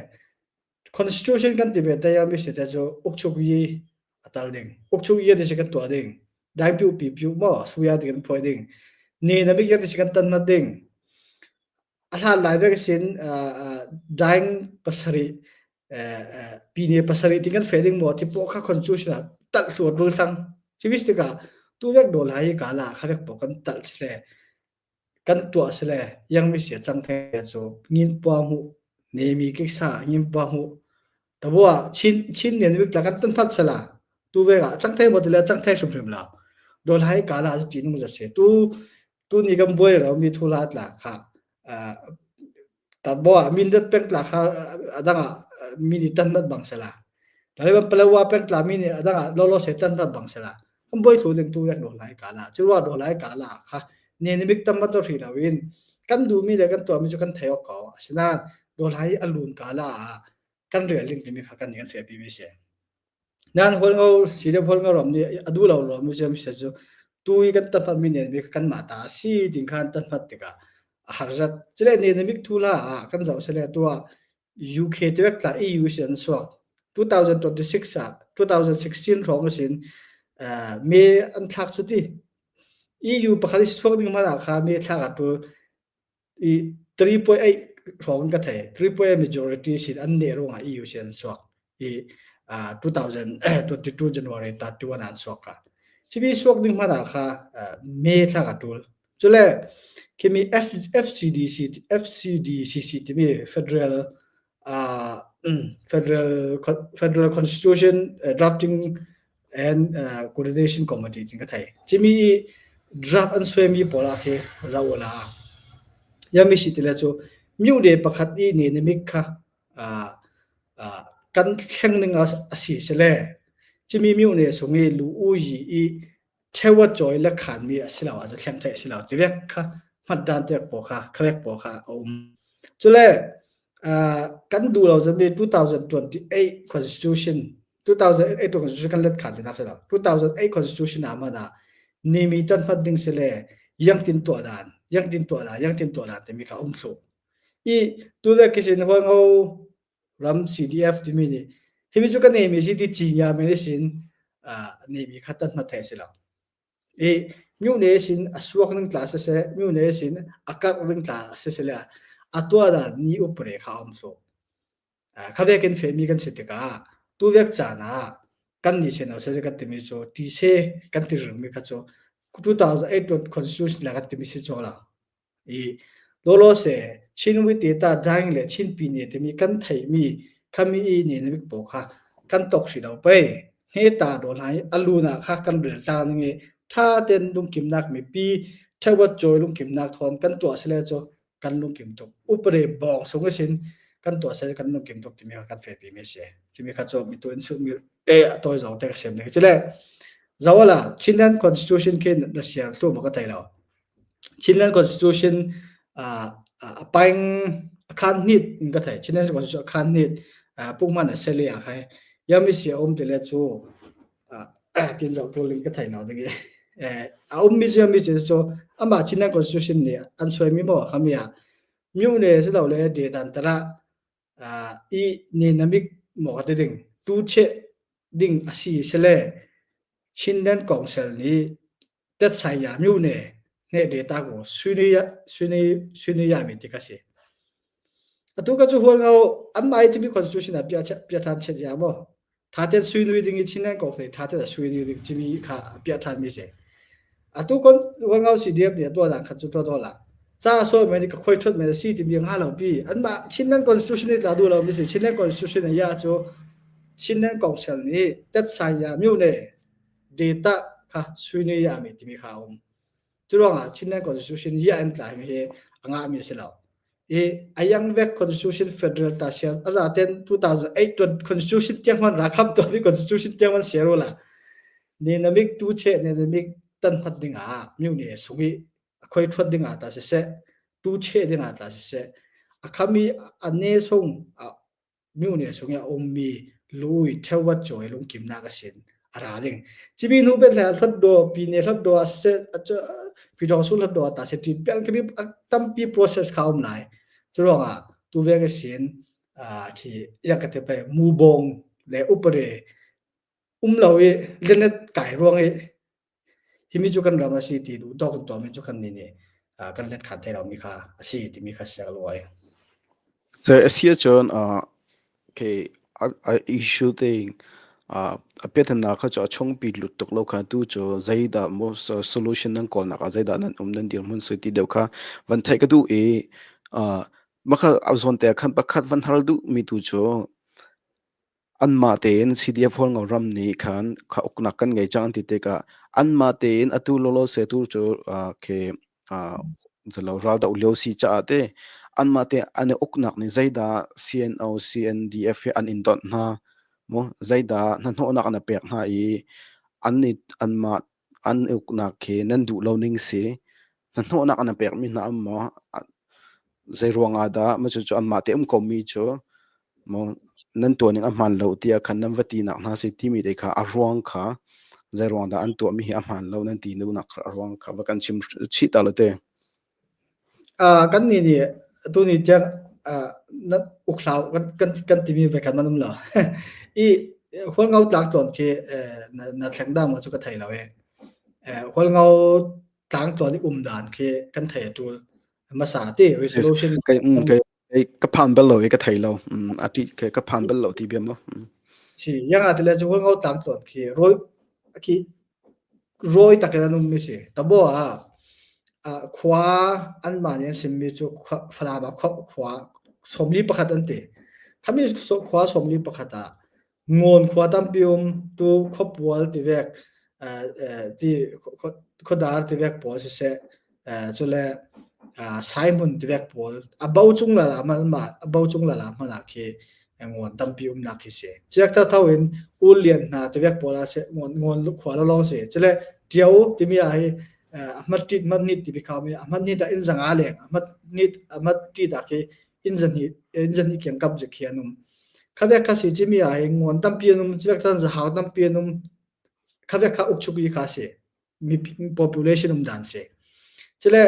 Constitution kan ti ve te mi si te cu ukchuk yi a tal ding. Ukchuk yi ti si kan tuah ding. Daing piu pi piu maw suya ti kan phuai ding. Ni na bik ti si kan tan na ding. A hlan lai vek sin daing pasarih pi ne pasarih ti kan fe ding maw ti po kha constitution ah tal hluat rul thlang. Civis tikah tu vek do lai ka la kha vek po kan tal sle Kan tuah sile iangmi sia cang the cu ngin pua hmuh nemi kiksa ngin pua hmuh tabua chin chin nen wik tla kan tan phat sala tu ve ga cang the mo tile cang the hrim hrim la dol hai kala chu chinung za se tu tu ni kam buai ro mi thu la tla kha Tabua Mindat peng tla kha a dang ah mi nih tan mat bang sela. Taliban Palawa peng tla mi nih a dang ah lolo se tan mat bang sela. Kan buai thu ding tu vek do lai ka la. Cu ruah do lai ka la kha ne ni mik tam mat ri lo in kan duh mi le kan tuah mi cu kan thei awk ko. Asinain do lai a lun ka la ah kan rial ding timi kha kan nih kan feh pi mi si. Nan hualngo Syria hualngo ram nih a duh lo lo mi cu cu tu i kan tanhmat mi nen mi kanmah ta a si ding khan tanhmat tikah a har zat. Cule ne na mik thu la ah kan zoh sele tu ah UK te vek tla EU si an suak 2026 ah 2016 hrawng sin me an thlak cu ti EU pakhat i suak ding hmanh ah kha me thlak a tul i 3.8 hrawng ka thei 3.8 majority sin an ne ruangah EU sin an suak i 2022 January 31 an suak ka chibi suak ding hmana kha me thla ka tul. Cule khimi FCDC FCDCC timi Federal uh, Federal Federal Constitution Drafting and uh, Coordination Committee tin ka thei. Chimi draft an suaimi pawl ah khi zau la. Yami si tile cu myude pakhat i ne namik kha uh, uh, kan thleng ning a si sele. Chimi myune sung i lu u yi i Thewat cawi le khanmi a si lo ahcun thleng theih a si lo ti vek kha hmatdan tek pawl kha khavek pawl kha a um. Cule uh, kan duh lo zami 2028 constitution 2008 constitution kan let khan ti tak si lo 2008 constitution ah man ah nimi tan hmat ding si le yang tin tuah dan yang tin tuah dan yang tin tuah dan timi kha um thlu i tu le kisin huang ho ram CDF timi nih himi cu ka neimi si ti cinya men sin neimi kha tan hmat the si lo. I myu ne sin a suak ning tla se se myu ne sin a karh ning tla se se le a tua da ni upre kha om so. Kha vekin femi kan si tikah tu vek caan ah kan ni sen se kan timi cu ti se kan ti mi kha cu 2008 constitution la kan timi si cho la. I lawlawse Chin Witeta Daing le Chin Pine timi kan theihmi khami i ne na bik pawl kha kan tok hrih lo pei. Hne ta do hna i a lun ah kha kan rel tlang ning i tha ten lungkimnak mipi thewat cawi lungkimnak thawn kan tuah sile cu kan lungkim tuk. Upare bawng sung isin kan tuah sile kan lungkim tuk timi kha kan fepi mi si. Cimi kha cu mitu in su mi e a tawi zong te ka sem ning. Cile zawala Chinland Constitution khin na siar thlu ma ka thei lo. Chinland Constitution a paing a khan hnit in ka thei. Chinland Constitution a khan hnit punghman a seli a khai. Yami si a um ti le cu tin zoh tul in ka thei lo ding i. A um mi cu mi cu amah Chinland Constitution nih an suai mi maw khami ah myone si lo le de dan tara i ne namik maw ka ti ding tu che ding a si sele Chinland Council nih Tetsaya myone hne data ko suini ya mi ti ka si. Atu ka cu hual ngau an mai chimi constitution ah pia pia than chet ya mo. Tha ten suinui ding i chinen kok thei tha ten suinui ding chimi kha pia than mi se. Atu kon hual ngau CDF ni atu dan khat chu to la. Cha so me ni ka khoi thut me si ti mi nga lo pi an ma Chinland constitution ni tla du lo mi si Chinland constitution ya chu Chinland Council ni Tetsaya myone data kha suini ya mi timi kha a um. Cu ruangah Chinland Constitution yi an tlai mi hi a ngah mi a si lo. I ayang vek Constitution Federal ta siar aza ten 2008 Constitution tiang man rakham to mi Constitution tiang man siar la. Ni namik tu che ne namik tan phat ding ah miu ne sungi a khoi thuat ding ah ta se se tu che ding ah ta se se a khami a ne sung Myone sung i a ummi lui thewat cawi lungkimnak a sin a ra ding. Cimi hnu bet le hlat pine hlat do se pidong su hlat do ta se ti pel kami tampi process kha um lai. Curuangah tu ve ka sin khi ya ka te pe mu bong le upare um lo i lenet kai ruang i himi cu kan ram a si ti duh tawk in tuahmi cu kan nih nih kan let khan thei lomi kha a si timi kha siak lu ai. So a si ahcun okay a issue thing a piathana kha cu a chungpi lut tuk lo kha tu cu zeidah mo solution nan kawlnak ah zeidah nan um nan dirhmun si ti deuh kha van theih ka duh i makha a zawn te khan pakhat van hal duh mi tu cu Anmah tein CDF Hualngo ram nih khan kha uknak kan ngei cang an ti tikah anmah tein atu lawlaw se tu cu khi zalo raldoh lio si caah te anmah te an i uknak nih zeidah CNO CNDF hi an in donh hna mu zeidah hnahnawhnak an pek hna i an i anmah an uknak khi nan duh lo ning si hnahnawhnak an pekmi hna um maw zei ruangah dah maw cucu anmah te um komi cu maw nan tuah ning a hmaan lo tiah khan nan va tinak hna si timi te kha a ruang kha zei ruang dah an tuahmi hi a hmaan lo nan ti duhnak a ruang kha va kan chim chih ta lo te. Uh, kan nih nih tu ni tiang uh, na ukhlau kan kan kan timi ve kan man um lo. I hual ngau tlak tlawn khi na na thleng da mo chu ka thei lo e. Hual ngau tlangtluan i um dan khi kan thei a tul hmasa ti resolution kai kai ka phan bal lo i ka thei lo a ti ka phan bal lo ti bia mo si yang a tile chu ngau tlangtluan khi roi khi roi takin an um mi si tabo a. Khua anmah nih an simmi cu Falam ah khua 41 an ti. Khami khua 41 ah Ngawn khua tampi um tu khuapual tivek ti khuadar tivek pawl siseh cule Saihmun tivek pawl a bo cung lala hmanh a bo cung lala hmanh ah khi ngawn tampi umnak khi si. Chiak thatho in ul lian hna tivek pawl ah seh ngawn ngawn khua lawng si. Cule Ṭio timi ah hi a hmat ṭit hmat nit timi kha a hmat nit ah inn zanga leng a hmat nit a hmat ṭit ah khi inn zahnih inn zahnih kiangkap zik khi an um. Khavek kha si cimi ah hin ngawn tampi an um, civek cun zahau tampi an um. Khavek kha ukchuk i kha si. Mi population um dan si. Cule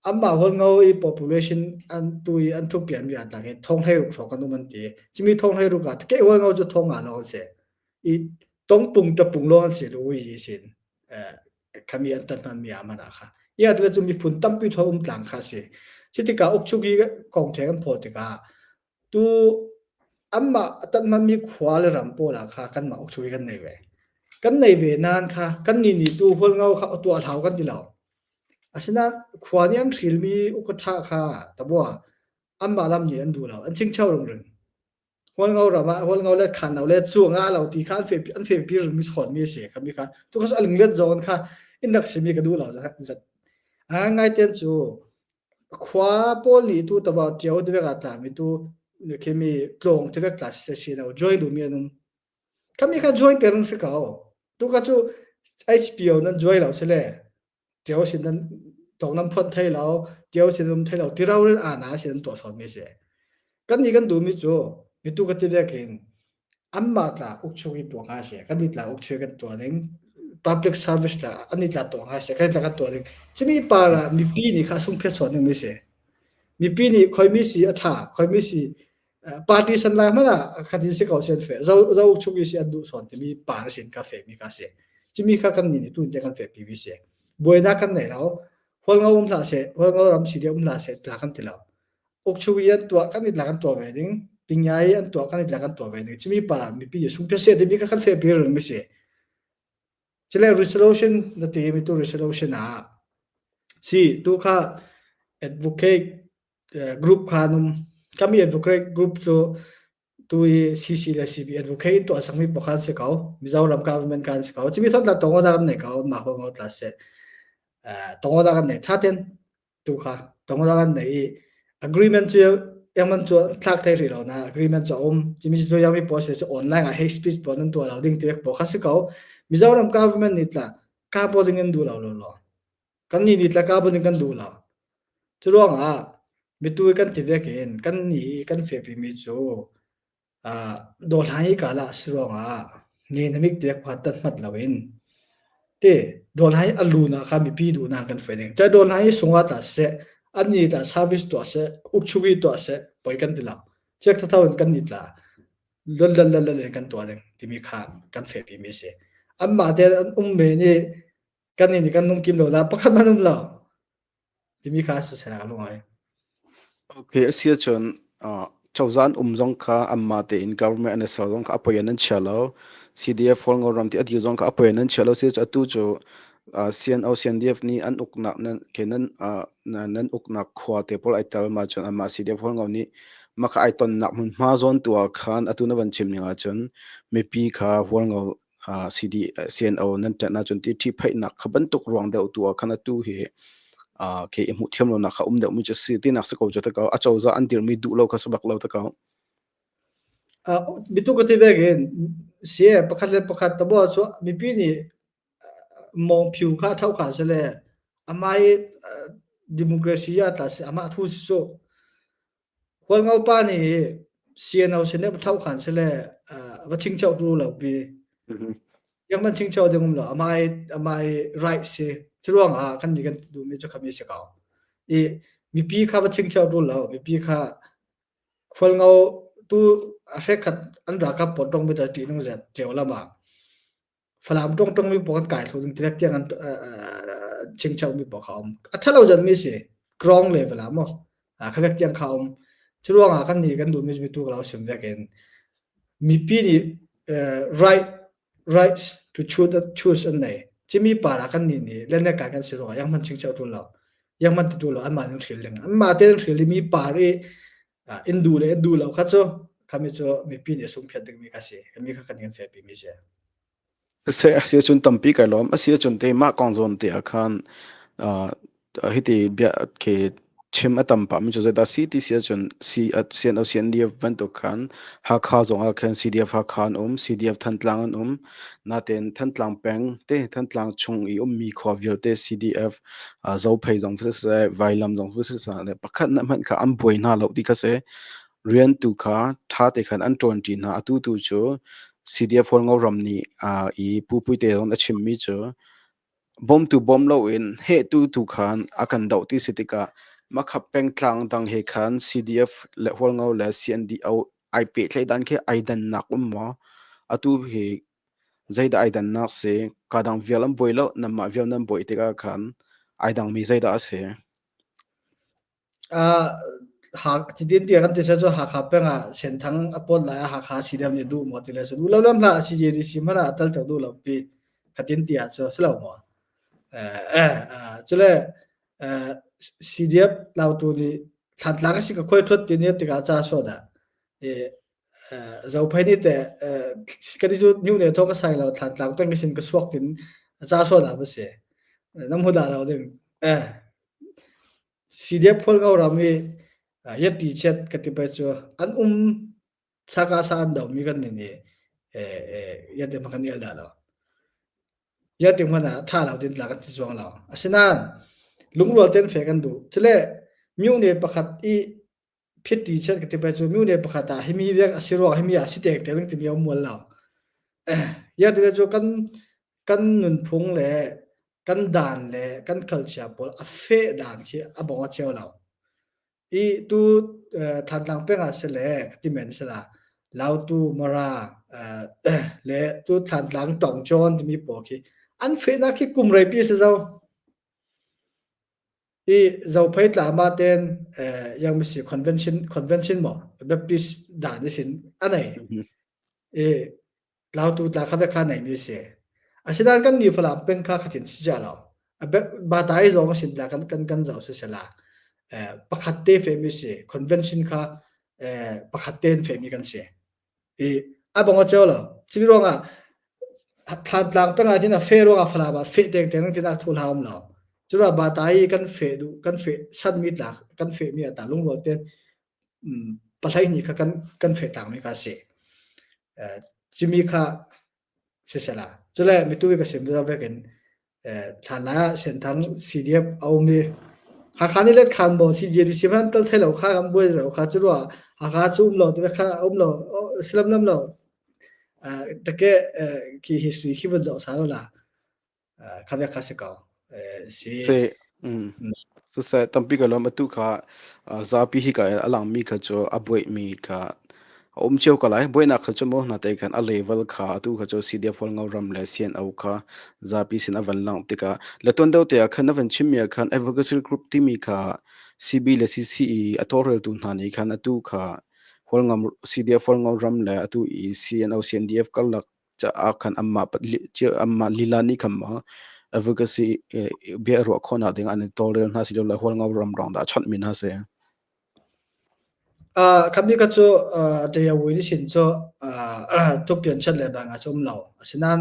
anmah hualngo i population an tu i an thuk pian mi ah tlak i thong hlei ruk hrawng kan um an ti. Cimi thong hlei ruk ah ke hualngo cu thong nga lawng an si. I tongpung tapung lawng an si lu i sin. Khami an tat hman mi ah man ah kha. Ia tile cu miphun tampi thaw um tlang kha si. Citikah ukchuk i kong ṭheng an phaw tikah Tu anmah a tanhmanmi khua le ram pawl ah kha kanmah ukchung hi kan nei ve. Kan nei ve nain kha kannih nih tu hualngo kha tuah hlau kan ti lo. Asinain khua nih an hrilmi ukaṭha kha tabua anmah lam nih an duh lo. An chingcho ringring. Hualngo ram ah hualngo le khan lo le cu nga lo ti kha an fe an fepi ringmi chawnmi a si kha mi kha tu kha a linglet zawn kha in rak simi ka duh lo zat. A ngai ten cu Khua pawl nih tu taba ṭio tivek ah tlami tu khimi tlawng tivek tla siseh si lo join duhmi an um. Khami kha join ter si ko. Tu kha cu HPO nan join lo sile ṭio sin nan tong nan phuan thei lo, ṭio sin um thei lo, tiro in ana sin an tuah sawn mi si. Kan nih kan duhmi cu mitu ka tivek in anmah tla ukchung i tuah hnga seh, kan nih tla ukchung kan tuah ding, public service tla an nih tla tuah hnga seh, kan tla kan tuah ding. Cimi par ah mipi nih kha sung phet suan ding mi si. Mipi nih khoimi si a tha, khoimi si party san lai hmanh ah khatin si ko sen fe, zo zo ukchung i si an duh sawn timi par sin ka fe mi ka si. Cimi kha kan nih nih tun te kan fe pi mi si. Buainak kan nei lo. Hualngo um hlah seh, hualngo ram si um hlah seh tla kan ti lo. Ukchung i an tuah kan i tlak an tuah ve ding, Pingia i an tuah kan i tlak an tuah ve ding. Cimi par ah mipi sung phese timi kha kan fehpi ring mi si. Cile resolution na ti mi tu resolution ah si tu kha advocate group kha num kami advocate group cu tu i CC le CB advocate in tuah sangmi pakhat si ko Mizoram government kan si ko cimi thon tla tongo da kan nei ko ma ho ngo tla se tongo da kan nei thaten tu kha tongo kan nei i agreement cu engman cu thlak thei rih lo na agreement cu um cimi cu yang mi post cu online ah hate speech pon an tuah lo ding te po kha si ko Mizoram government nih tla ka po ding in duh lo lo lo kan ni nih tla ka bo ding kan duh lo cu ruang ah mitu kan ti vek in kan ni kan fe pi mi cu Dawhlan i kalah a si ruangah ngenamik tiah khua tat loin ti dawhlan i a lun ah khan mipi duhnak kan fai ding. Cun dawhlan i sungah tla siseh, an nih tla service tuah seh, ukchuk i tuah seh, poi kan ti lo. Chiak thatho in kan nih tla lon lon lon lon in kan tuah ding timi kha kan fehpi mi a si. Anmah te an um men i kan nih kan lungkim lo la pakhat hmanh um lo. Timi kha siseh ka lung ai. Okay, a si ahcun cozah an um zong kha anmah tein government an i ser zong kha a poi in an chia lo. CDF Hualngo ram ti a dir zong kha a poi in an chia lo. Si atu cu CNO CNDF nih an uknak nan ke nan nan uknak khua te pawl ai tel ma cun anmah CDF Hualngo nih mah kha ai tonnak hmunhma zawn tu ah khan atu na van chim ning ahcun mipi kha Hualngo CD CNO nan ṭanh ahcun ti ṭhiphaihnak kha bantuk ruang deuh tu ah khan atu hi khi i hmuh thiam lonak kha um deuhmi cu si tinak si ko cu ta ko a cozah an dirmi duh lo kha si bak lo ta ko. Mitu ka ti bek in sie pakhat le pakhat tabo cu mipi nih mong phiu kha thau kha se le amai democracy ya ta se ama thu si cu Hualngo pa nih CNO sin va thohkhan sile va chingcho tu lo pi. Yang man chingcho ding um lo amai amai right si. Curuang ah kan nih kan duhmi cu khami si ko. I mipi kha va chingcho tu lo mipi kha khualngo tu a hrekhat an ralkap pawl tong mi ta ṭih nung zet ceu lama Falam tongtong mi pawl kan kai thlu ding tilek tiang an chingcheu mi pawl kha um. A thalo zan mi si ground level ah mo khavek tiang kha um. Curuang ah kan nih kan duh mi mi tu lo sim vek in mipi nih right rights to choose choose an nei. Chimi para kan ni ni lene kai kan si ruang yang man chingcheu tu lo. Yang man ti tu lo anmah ning hril ding. Anmah tein hril mi par i in du le du lo kha cu khami cu mipi nih sung phiat ding mi kha si. Kami kha kan kan fe mi si. Siseh a si ahcun tampi kai lawm. A si ahcun te mah kong zawn te ah khan uh, hiti bia khi chim a tam pah mi cu zeidah si ti si ahcun C CNO CNDF bantuk khan Hakha zong ah khan CDF Hakha an um, CDF Thantlang an um. Natein Thantlang peng te Thantlang chung i ummi khua vialte CDF uh, Zophei zong siseh, Vailam zong siseh le pakhat na hmanh kha an buai hna lo ti kha si. Rian tu kha ṭha te khan an ṭuanṭi hna. Atu tu cu CDF Hualngo ram nih i Pu Puite zong a chimmi cu bawmtu bawm loin hehtu tu khan a kan doh ti si tikah Makhap pengtlang dang he khan CDF le Hualngo le CNDO ai pehtlaih dan khi ai dannak um maw? Atu hi zeidah ai dannak si? Ka dang vial an buai lo, nanmah vial nan buai tikah khan ai dangmi zeidah a si? Cutin tiah kan ti seh cu Hakha peng ah Senthang a pawt lai ah Hakha CDM nih duh maw ti le si duh lo lam hlah CJDC hmanh ah tal ter duh lo pi khatin ti ah cu si lo maw? Cule CDF lautu nih Thlantlang a si ka khoi thuat ti ni tikah ca sawh dah Zophei nih teh ka ti cu nyu ne thaw ka sai lo Thlantlang peng ka sin ka suak tin ca sawh dah va si nam hu dah lo ding eh CDF Hualngo ram i yatti chiat ka ti pei cu an um saka sa an domi kan nih nih yatti hmang kan el dah lo. Yatti hmanh ah ṭha lo din tla kan ti zuang lo. Asinain lungrual ten fe kan duh. Cule myone pakhat i phitti chiat ka ti pei cu myone pakhat ah himi vek a si ruang himi ah si tek tek timi a um mual lo. Yatti cu kan kan nunphung le kan dan le kan culture pawl a feh dan khi a bong a cio lo. I tu Thantlang peng ah si le ka ti men si la Lautu Mara le tu Thantlang Tongcawn timi pawl khi an fehnak khi kum reipi si zo. I Zophei tla ma ten yang misi convention convention mo Baptist dan isin anei. I Tlautu tla kha kha neimi a si. Asinain kan nih Falam peng kha khatin si cia lo. Batai zong a sin tla kan kan kan zoh si sela. Pakhat te femi si. Convention kha pakhat te in femi kan si. I a bong a cheu lo. Chimi ruangah Thlantlang peng ah tin a fe ruangah Falam ah fe teng teng tin a thu hla um lo. Cura batai kan fe du kan fe san mi tla kan fe mi ata lungrual ten pahlei ni kha kan kan fe tlang mi kha si. Cimi kha sisela. Cule mitu ka sim vekin thlan la Senthang CDF a um i Hakha nih let khan bo CJDC man tal thai lo kha kan buai lo kha cu rua Hakha cu um lo te kha um lo silam lam lo take ki history khi van zoh sa lo la kha vek kha si ko si Se siseh tampi ka lawm atu kha zapi hi ka a langmi kha cu a buaimi kha a um cio ko lai buainak kha cu maw hna te khan a level kha atu kha cu CDF Hualngo ram le CNO kha zapi sin a van langh tikah le tuan deuh te ah khan na van chimmi ah khan advocacy group timi kha CB le CCE a tawlreltu hna nih khan atu kha Hualngam CDF Hualngo ram le atu i CNO CNDF karlak caah khan anmah anmah lila nih khan maw advocacy bia ruah khawhnak ding an i tawlrel hna silole Hualngo ram ruang dah a chawnhmi hna si? Khabi ka cu ṭayawi ni sin cu tukpian chat le bang ah cu um lo. Asinain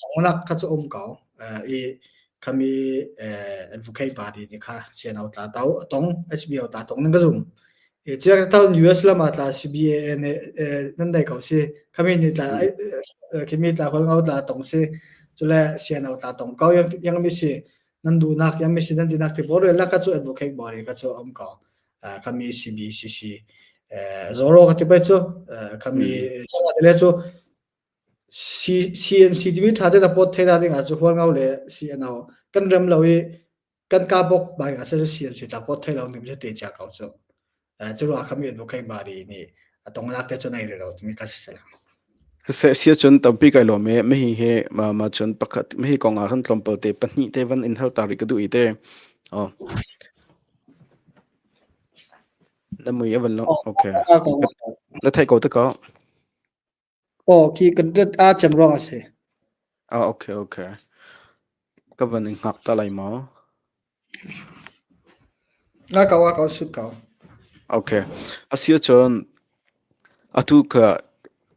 sangulak kha cu um ko. I khami advocate party nih kha CNO tla to tong HBO tla tong nan ka zum. Chiak taun US lam ah tla CBA nih nan nei ko si. Khami nih tla khimi tla hol ngau tla tong si. Cule CNO tla tong ko yang yang mi si nan duhnak yang mi si nan tinak ti bor la ka cu advocate bori ka cu om ko. Khami CBCC Zoro ka ti bai cu khami le cu CNC timi tha te ta pot thei da ding ah cu hual ngau le CNO kan rem lo i kan ka bok bai nga se si si ta pot thai lo nim se te cha ko chu chu ro khami bu kai bari ni atong lak te chu nei ro timi ka se la Se sia chun tampi kai lo me me hi he ma ma chun pakhat me hi kong ah khan tlawmpal te pahnih te van in hal ta ri ka du i te oh na mui avan lo okay na thai ko te ko Oh khi kan rat a chem rong a si ah okay okay ka van in hngak ta lai maw? Nga ko a ko sut ko. Okay. Asi ahcun atu ka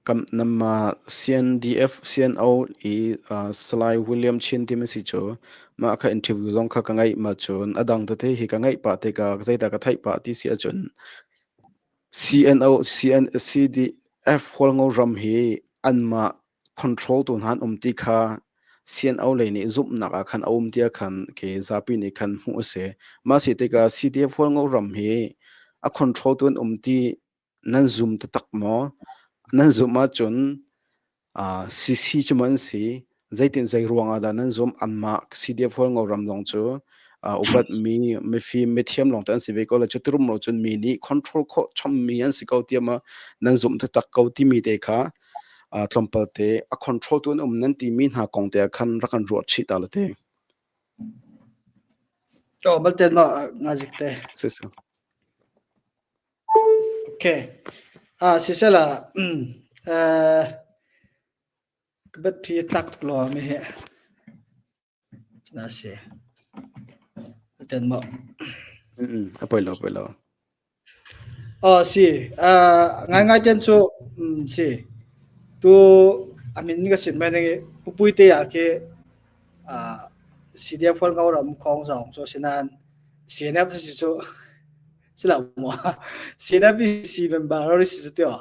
kam nama CNDF CNO i uh, Salai William Chin timi si cu mah kha interview zong kha ka ngaih ma cun adang tete hi ka ngaih pah tikah zeidah ka theih pah ti si ahcun CNO CN CDF Hualngo ram hi anmah control tu hna an um ti kha CNO lei nih zumhnak ah khan a um tiah khan ke zapi nih khan hmuh a si. Mah si tikah CDF Hualngo ram hi a control tu an um ti nan zum taktak maw? Nan zumh ahcun uh, CC cu maw an si? Zeitin zei ruang ah dah nan zumh? Anmah CDF Hualngo ram zong cu uh, upatmi mifim mithiam lawng te an si ve ko la cu tirum lo cun mi nih control khawh chommi an si ko tiah ma nan zumh taktak ko timi te kha uh, tlawmpal te a control tu an um nan timi hna kong te ah khan rak kan ruah chih ta la te. To balte ma nga zik te. Si si. Okay. Ah sisela eh ka battery tlak tuk lo mi he. Na si. Ten mo. Mm a poi lo poi lo. Oh si. Uh ngai ngai ten cu um si. Tu amin ka sim mai ngi pupui te ah khi uh CDF phol ngau ram khong zong chu sinan CNF si chu sila mo CNF si member ro si chu tio.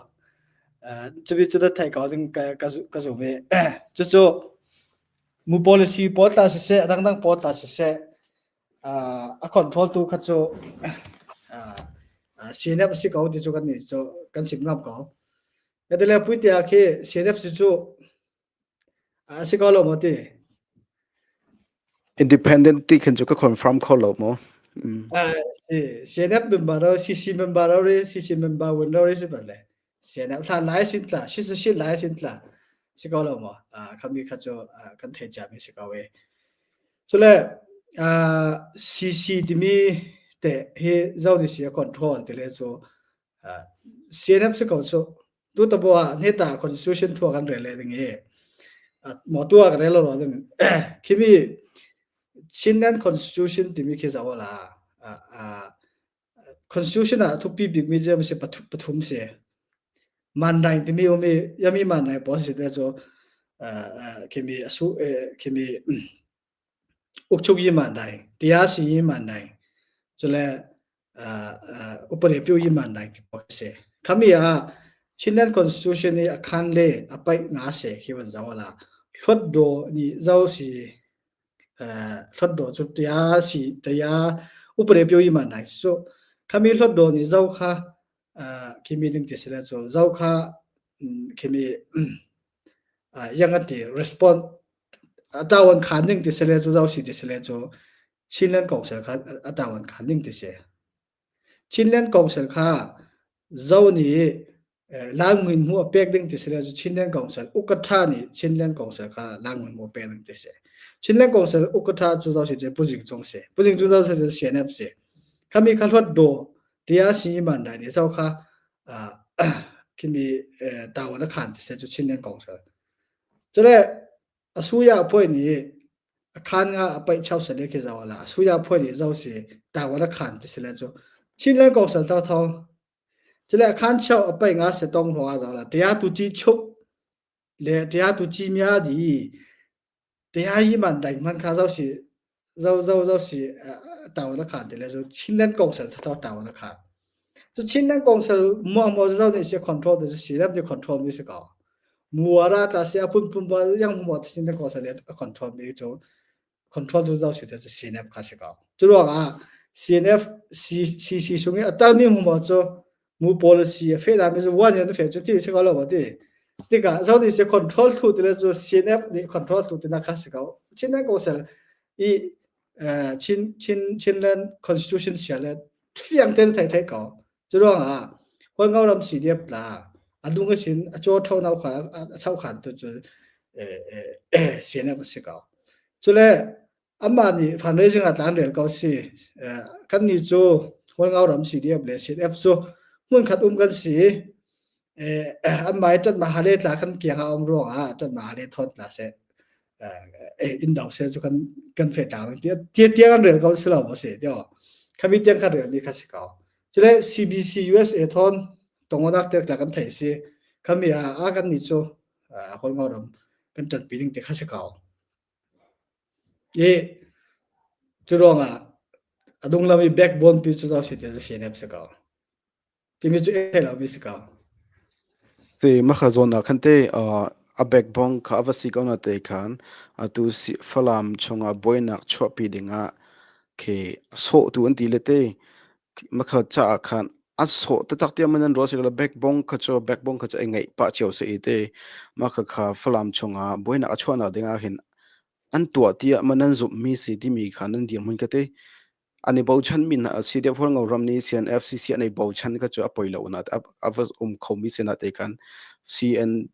Uh chubi chu da thai ko ding ka ka ka zu ve. Chu chu Mu policy pawl tla siseh, a dangdang pawl tla siseh, a control tu kha cu CNF a si ko ti cu kan nih cu kan sim ngam ko. Katile puitia khi CNF si cu a si ko lo maw ti? Independent ti khin cu ka confirm kho lo maw? Mm. Si CNF member ro CC member ro CC member win ro si bal le. CNF hlan lai sin tla shi shi lai sin tla si ko lo maw khami kha cu kan thei cia mi si ko e cule CC timi te hi zo ni si control ti le cu CNF si ko cu tu ta bo ah ne ta constitution thua kan rel le ding e mo tua kan rel lo ding khimi Chinland constitution timi khi zo la Constitution ah a thupi bikmi cu si pathum si. Mandaing timi um i yami mandaing pawl si te cu khimi asu khimi ukchuk yi mandaing, tia si yi mandaing, cule upare pyu yi mandaing ti pawl si. Khami ah Chinland Constitution i a khan le a paih nga se khi van zau la hluat do ni zau si Hlawtdaw cu tia si tia upade pio i man nai cu khami hlawtdaw nih zo kha khimi ding ti si le cu zo kha khimi yang an ti respond tawan khan ding ti si le cu zo si ti si le cu Chinland Council kha a tawan khan ding ti si. Chinland Council kha Zo nih Langwin hmu a pek ding ti si le Chinland Council ukatha nih Chinland Council kha Langwin hmu a pek ding ti si. Chinland Council ukatha cu zo si cu Puzing Cung si. Puzing cu zo si cu CNF si. Khami kha hluat do tia si man dai nih zo kha khimi tawan a khan ti si cu Chinland Council. Cule A suya phuai nih a khaan nga a paih chau sal khi zau ala. A suya phuai nih zau si taiwan a khaan ti si le cu Chinland Council tau thong. Cule a khaan chau a paih nga se tong hruang ah zau la. Tia tu chi chuk le tia tu chi mya di tia yi man dai man kha zau si zau zau zau si taiwan a khaan ti le cu Chinland Council tha taiwan a khaan. Cu Chinland Council muang mo zau nih si control ti si rep di control mi si ko. Muara tla si a phunphun ba yang mo Chinland Council a control mi cu control tu zau si te cu CNF kha si ko. Cu ruang ah CNF CC sung i a tal mi mu mo cu mu policy a fe da mi cu one yan fe cu ti si ko lo ti. Tikah zau nih si control thu ti le cu CNF nih control thu ti na kha si ko. Chinland Council i Chin Chin Chinland Constitution sia le fiang tein thei thei ko. Cu ruangah Hualngo ram CDF tla a dung a sin a caw tho nau kha a chau khan tu cu CNF a si ko. Cule amah nih fundraising ah tlan rel ko si. Kan nih cu Hualngo ram CDF le CNF cu hmun khat um kan si. Anmah i ṭanh ma hale tla kan kiang ah um ruangah ṭanh ma hale thawt tla seh. In do seh cu kan kan fe tlang ti ti ti kan rel ko si lo ma si tio. Khami tiang khan relmi kha si ko. Cule CBC USA thawn tongonak te tla kan theih si. Khami ah a kan nih cu Hualngo ram kan ṭanpi ding te kha si ko. I cu ruangah a dunglam i backbone pi cu zo si te cu CNF si ko. Timi cu thei lomi si ko. Ti makha zawn ah khan te a backbone kha a va si ko na te khan atu si Falam chungah buainak chuahpi dingah khi a sawhtu an ti le te makha caah khan a sawh taktak tiang man an ruah si lo backbone kha cu backbone kha cu ai ngeih pah cio si i te makha kha Falam chungah buainak a chuahnak dingah hin an tuah tiah man an zumhmi si timi kha nan dirhmun ka te an i bochanmi hna a si deuh Hualngo ram nih CNFCC an i bochan kha cu a poi lo na a va um khomi si na te khan CN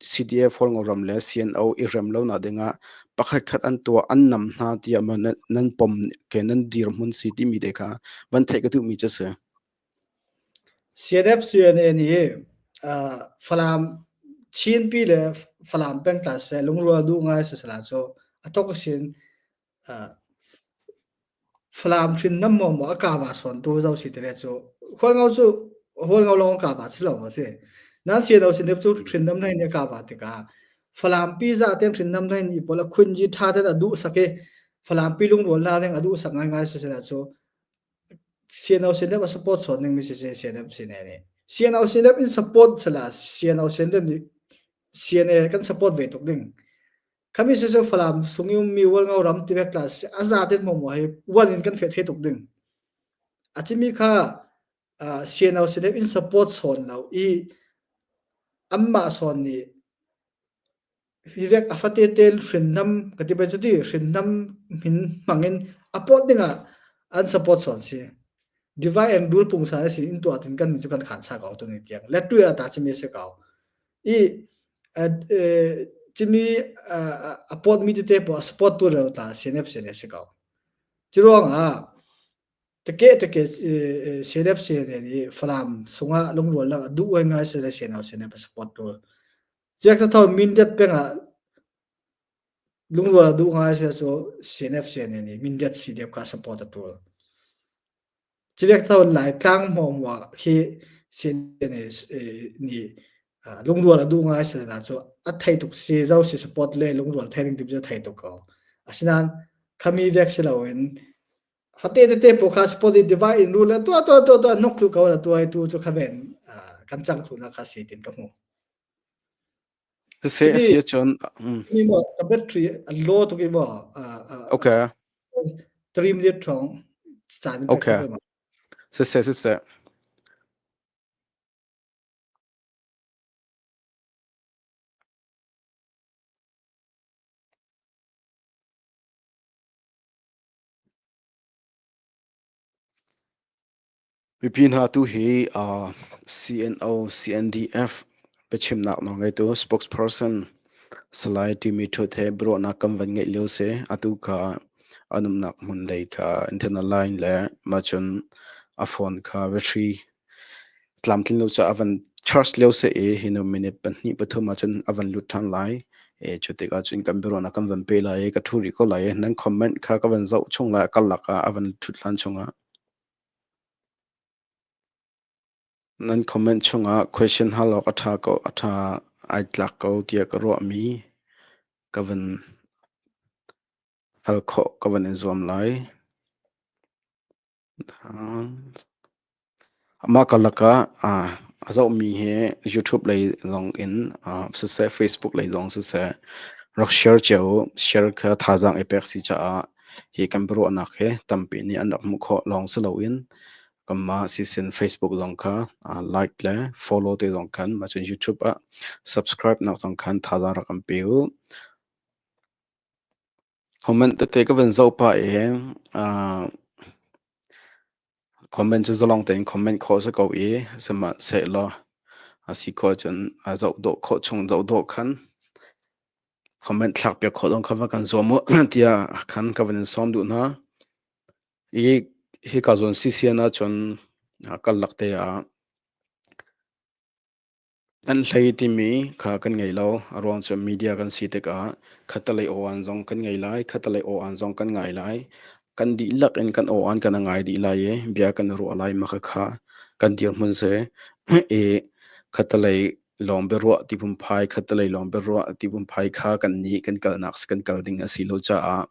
CDF Hualngo ram le CNO i rem lo na dingah pakhat khat an tuah an nam hna tiah ma nan pom ke nan dirhmun si timi te kha van theih ka duhmi cu si. CNF CNA nih Falam Chinpi le Falam pengtla se lungrual duh ngai se sala cu a thok sin Falam hrinnam maw maw a kava sawntu zo si tile cu Hualngo cu Hualngo lawng a kava si lo maw si. Nan si lo sin cu hrinnam hlei nih a kava tikah Falam pi za ten hrinnam hlei nih pawl a khunji tha ten a duh sak i Falam pi lungrual na ding a duh sak ngaingai si sila cu CNO CNF a support sawn ning mi si si CNF CNA nih CNO CNF in support sala CNO CNF nih CNA kan support ve tuk ding. Khami si cu Falam sung i ummi Hualngo ram tivek tla si a za ten maw hi uan in kan fet he tuk ding. A chimi kha CNO CNF in support sawn lo i anmah sawn nih vivek a fate te hrinnam ka ti bai cu ti hrinnam min hmang in a pawt dingah an support sawn si. Divide and rule pungsan si in tuah tin kan ni cu kan khan sa ko tu ni tiang. Le tu ya ta chimi si ko. I cimi a pawtmi tete paoh a support tu rel ta CNF CNA si ko. Cu ruangah teke teke CNF CNA nih Falam sungah lungrual lak a duh ngai si le CNO CNF a support tu. Ciak tho Mindat pengah lungrual a duh ngai si cu CNF CNA nih Mindat CDF ka support a tul. Civek tho Laitlang hmuahhmuah khi nih lungrual a duh ngai si na cu a thei tuk si zo si support le lungrual thei ding tim cu a thei tuk ko. Asinain khami vek si loin fate tete pawl kha support i divide in rule tuah tuah tuah tuah hnok tu ko la tuai tu cu kha ven kan cang thlu na kha si tin ka hmu. Siseh a si ahcun mi maw ka battery a low tuk i maw okay 3 minute thong caan in okay siseh siseh Mipi hna tu hi CNO, CNDF biachimnak nawlngeitu spokesperson Salai timi Htut he biaruahnak kan van ngeih lio si. Atu kha an umnak hmun lei kha internet line le mah cun a phone kha battery tlamtlin lo caah a van charge lio si i hi hnu minute pahnih pathum ahcun a van lut ṭhan lai. E, cu tikah cun kan biaruahnak kan van pe lai i ka ṭhu rih ko lai i nan comment kha ka van zoh chung lai karlak ah a van ṭhut hlan chungah. Nan comment chungah question hal awk a ṭha ko a ṭha ai tlak ko tiah ka ruahmi ka van hal khawh ka van in zuam lai. Mah karlak ah a zohmi hi YouTube lei zong in siseh, Facebook lei zong siseh rak share cio u. Share kha thazaang i pek si caah hi kan biaruahnak hi tampi nih an rak hmuh khawh lawng si loin kanmah sisin Facebook zong kha like le follow te zong khan mah cun YouTube ah subscribe nak zong khan thazaang rak kan pe u. Comment tete ka van zoh pah i comment cu zalong tein comment khawh si ko i sihmanhsehlaw a si khawh cun a zoh dawh khawh chung zoh dawh khan comment thlak piak khawh zong kha va kan zuam u tiah khan ka van in sawm duh hna. I hika zawn CCN ahcun karlak te ah An hlei timi kha kan ngei lo. A ruang cu media kan si tikah khattelei aw-aan zong kan ngei lai, khattelei aw-aan zong kan ngai lai. Kan dihlak in kan aw-an kan ngai dih lai i bia kan i ruah lai ma khakha kan dirhmun si. I khattelei lawng biaruah ti phunphai, khattelei lawng biaruah ti phunphai kha kannih kan kalnak kan kal ding a si lo caah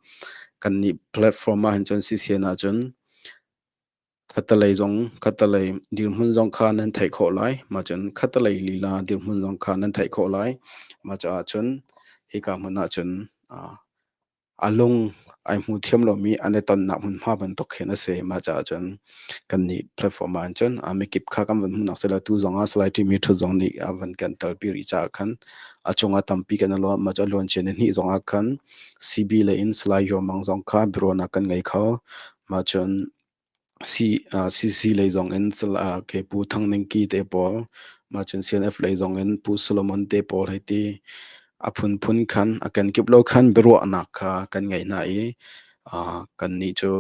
kannih platform ah hin cun CCN ahcun khattelei zong khattelei dirhmun zong kha nan theih khawh lai. Mah cun khattelei lila dirhmun zong kha nan theih khawh lai. Mah caah cun hika hmun ah cun a lung ai hmu thiam lomi an i tonnak hmunhma bantuk khin a si. Mah caah cun kannih platform ah cun a mikip kha kan van hmuhnak sila tu zong ah Salai Timi Ṭhut zong nih a van kan telpi rih caah khan a cungah tampi kan i lawm. Mah cu a luancia nihnih zong ah khan CB lei in Salai Yaw Mang zong kha biaruahnak kan ngei kho. Mah cun CC lei zong in Pu Thang Ning Ki te pawl, mah cun CNF lei zong in Pu Solomon te pawl hei ti a phunphun khan a kenkip lo khan biaruahnak kha kan ngeih hna i kannih cu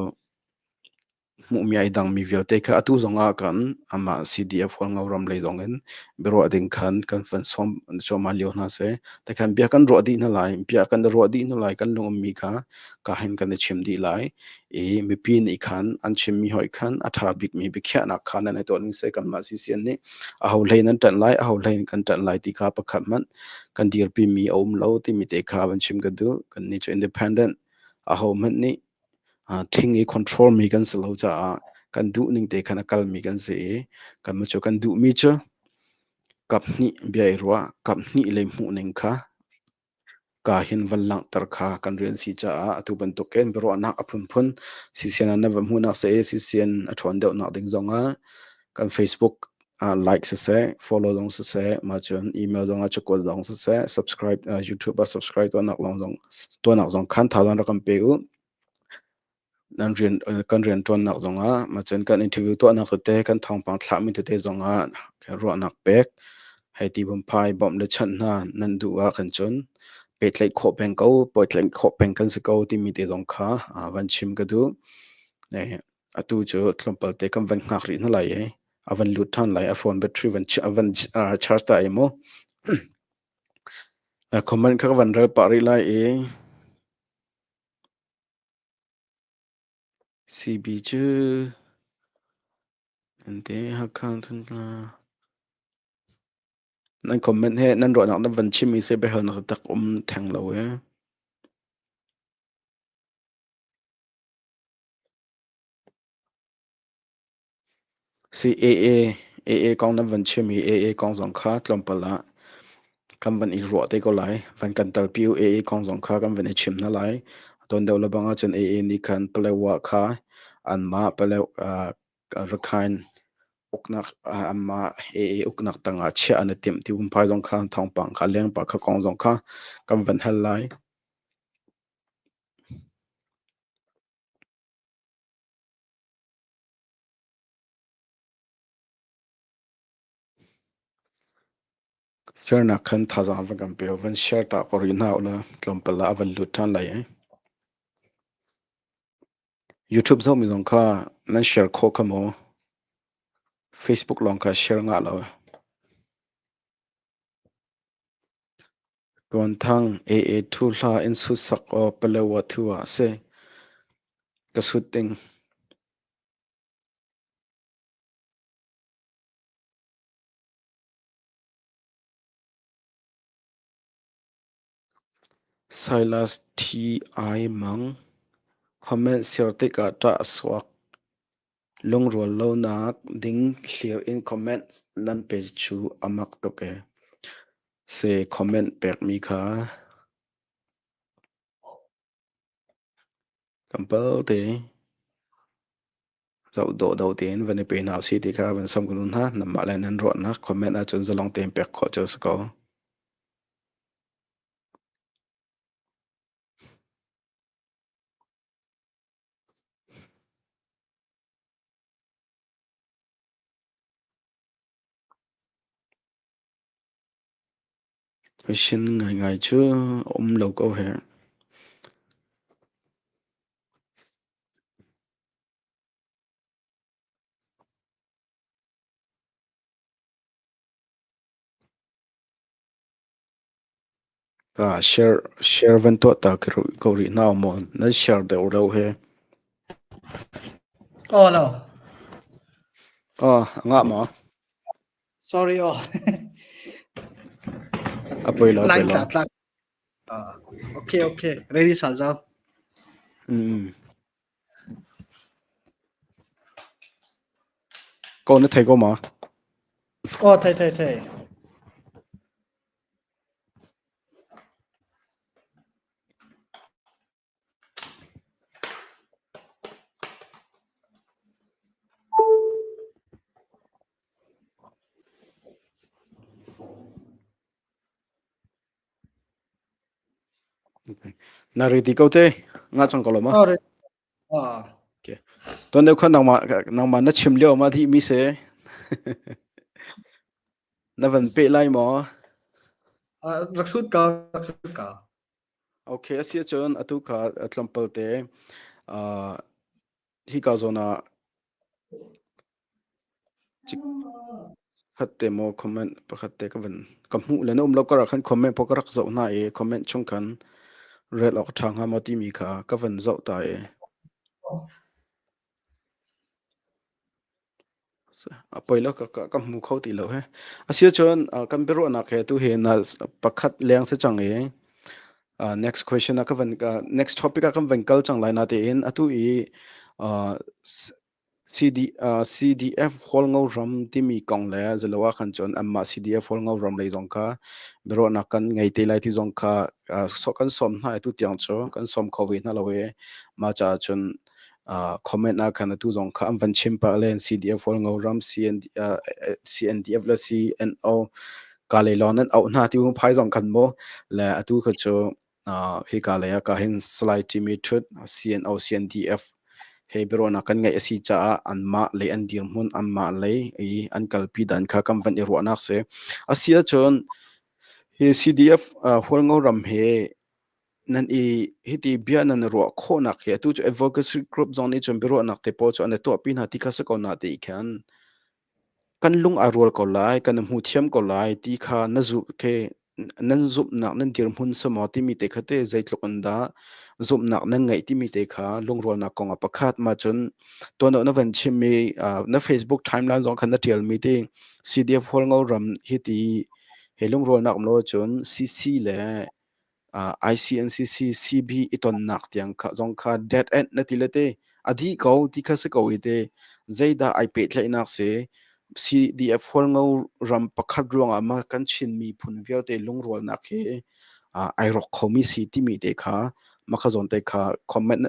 hmuhmi ai dangmi vialte kha atu zongah kan amah CDF Hualngo ram lei zong in biaruah ding khan kan van sawm cuahmah lio hna seh. Tikhan bia kan ruah dih hna lai, bia kan ruah dih hna lai, kan lungummi kha ka hin kan i chim dih lai. I mipi nih khan an chimmi hoi khan a ṭha bikmi biakhiahnak kha nan i tuah ning seh kanmah CCN nih aho hlei nan ṭanh lai, aho hlei kan ṭanh lai ti kha pakhat hmanh kan dirpimi a um lo timi te kha van chim ka duh. Kannih cu independent aho hmanh nih thing i control mi kan si lo caah kan duh ning te khan a kalmi kan si i kanmah cu kan duhmi cu kap hnih bia i ruah, kap hnih lei hmuh ning kha ka hin van langhter kha kan rian si caah atu bantukin biaruahnak a phunphun CCN ah na va hmuhnak si i CCN a ṭhawn deuhnak ding zongah kan Facebook like siseh, follow zong siseh, mah cun email zong ah cakuat zong siseh, subscribe YouTube ah subscribe tuahnak lawng zong tuahnak zong khan thazaang rak kan pe u. Nan rian kan rianṭuannak zongah mah cun kan interview tuahnak tete kan thawngpang thlahmi tete zongah ruahnak pek hei ti phunphai bawmh le chanh hna nan duh ah khan cun pehtlaih khawh peng ko pehtlaih khawh peng kan si ko timi te zong kha van chim ka duh. Atu cu tlawmpal te kan van hngak rih hna lai i a van lut ṭhan lai a phone battery van a van charge ta i mu. Comment kha ka van rel pah rih lai i CB cu nan te Hakha Thantlang nan comment he nan ruahnak nan van chimmi si biahalnak tak um theng lo ee. Si AA AA kong nan van chim i AA kong zong kha tlawmpal ah kan van i ruah te ko lai. Van kan telpi u AA kong zong kha kan van i chim hna lai. Tuan deuh lebang ahcun AA nih khan Palewa kha anmah Palewa Rakhine uknak anmah AA uknak tangah chiah an i timh ti phunphai zong kha thawngpang kha lengpah kha kong zong kha kan van hal lai. Fairnak khan thazaang van kan pe u, van share ta ko rih hna ulaw tlawmpal ah a van lut ṭhan lai i. YouTube zohmi zong kha nan share khawh kha maw? Facebook lawng kha share ngah lo. Tuanthang AA thu hla in sut sak aw Palewa thu ah si. Ka sut ding. Silas T. I. Mang Comment share tikah ṭah a suak. Lungrual lonak ding hlir in comment nan pe cu a mak tuk ee. Se comment pekmi kha kan pal te. Zoh dawh do tein van i pe hna usih ti kha van sam kun hna. Nanmah le nan ruahnak comment ahcun zalong tein pek khawh cio si ko. Question ngaingai cu a um lo ko he. Ka share share van tuah ta ko rih hna maw nan share deuh lo he. Oh lo. Oh, ngah maw? Sorry oh. A poi lo, a poi Line lo. tla tlak. Uh, okay, okay. Ready sa zau. Mm. Ko na thei ko ma? Oh, thei thei thei. Na ready ko te? Nga cang ko lo ma? Oh, ready. Ah. Okay. Tuan deuh khan nangmah nangmah na chim lio ma thi mi se. Na van pe lai maw? Uh, rak sut ka, rak sut ka. Okay, a si ahcun atu kha tlawmpal te uh, hika zawn ah khat te maw comment pakhat te ka van ka hmuh le na um lo kar ah khan comment pawh ka rak zoh hna i comment chung khan rel awk a ṭha hnga maw timi kha ka van zoh ta i A poi lo ka ka hmu kho ti lo he. Asiahcun kan biaruahnak he tu hi na pakhat leng si cang i next question ah ka van next topic ah kan van kal cang lai natein atu i CD, CDF Hualngo ram timi kong le zalo ah khan cun anmah CDF Hualngo ram lei zong kha biaruahnak kan ngei te lai ti zong kha kan sawm hna i tu tiang cu kan sawm kho ve hna lo i mah caah cun comment ah khan atu zong kha an van chim pah len CDF Hualngo ram CND, uh, CNDF le CNO ka lei lawng nan auh hna ti phai zong khan mo le atu kha cu uh, hi ka lei ah ka hin Salai Jimmy Thut CNO CNDF he biaruahnak kan ngeih a si caah anmah lei an dirhmun anmah lei i an kalpi dan kha kan van i ruahnak si a si ahcun hi CDF uh, Hualngo ram he nan i hiti bia nan ruah khawhnak hi atu cu advocacy group zong nih cun biaruahnak te pawl cu an i tuahpi hna ti kha si ko na ti khan kan lung aa rual ko lai kan i hmu thiam ko lai ti kha na zu ke nan zumhnak nan dirhmun samaw timi te kha te zeitluk in dah zumhnak nan ngeih timi te kha lungrualnak kong ah pakhat ma cun tuan na van chimmi na Facebook timeline zong khan na tialmi te CDF Hualngo ram hi ti he lungrualnak um lo cun CC le ICNCC CB i tonnak tiang kha zong kha dead end na ti le te a dih ko ti kha si ko i te zeidah ai pehtlaihnak si CDF Hualngo ram pakhat ruangah ma kan Chin miphun vialte lungrualnak hi ai rawk khomi si timi te kha makha zawn te kha comment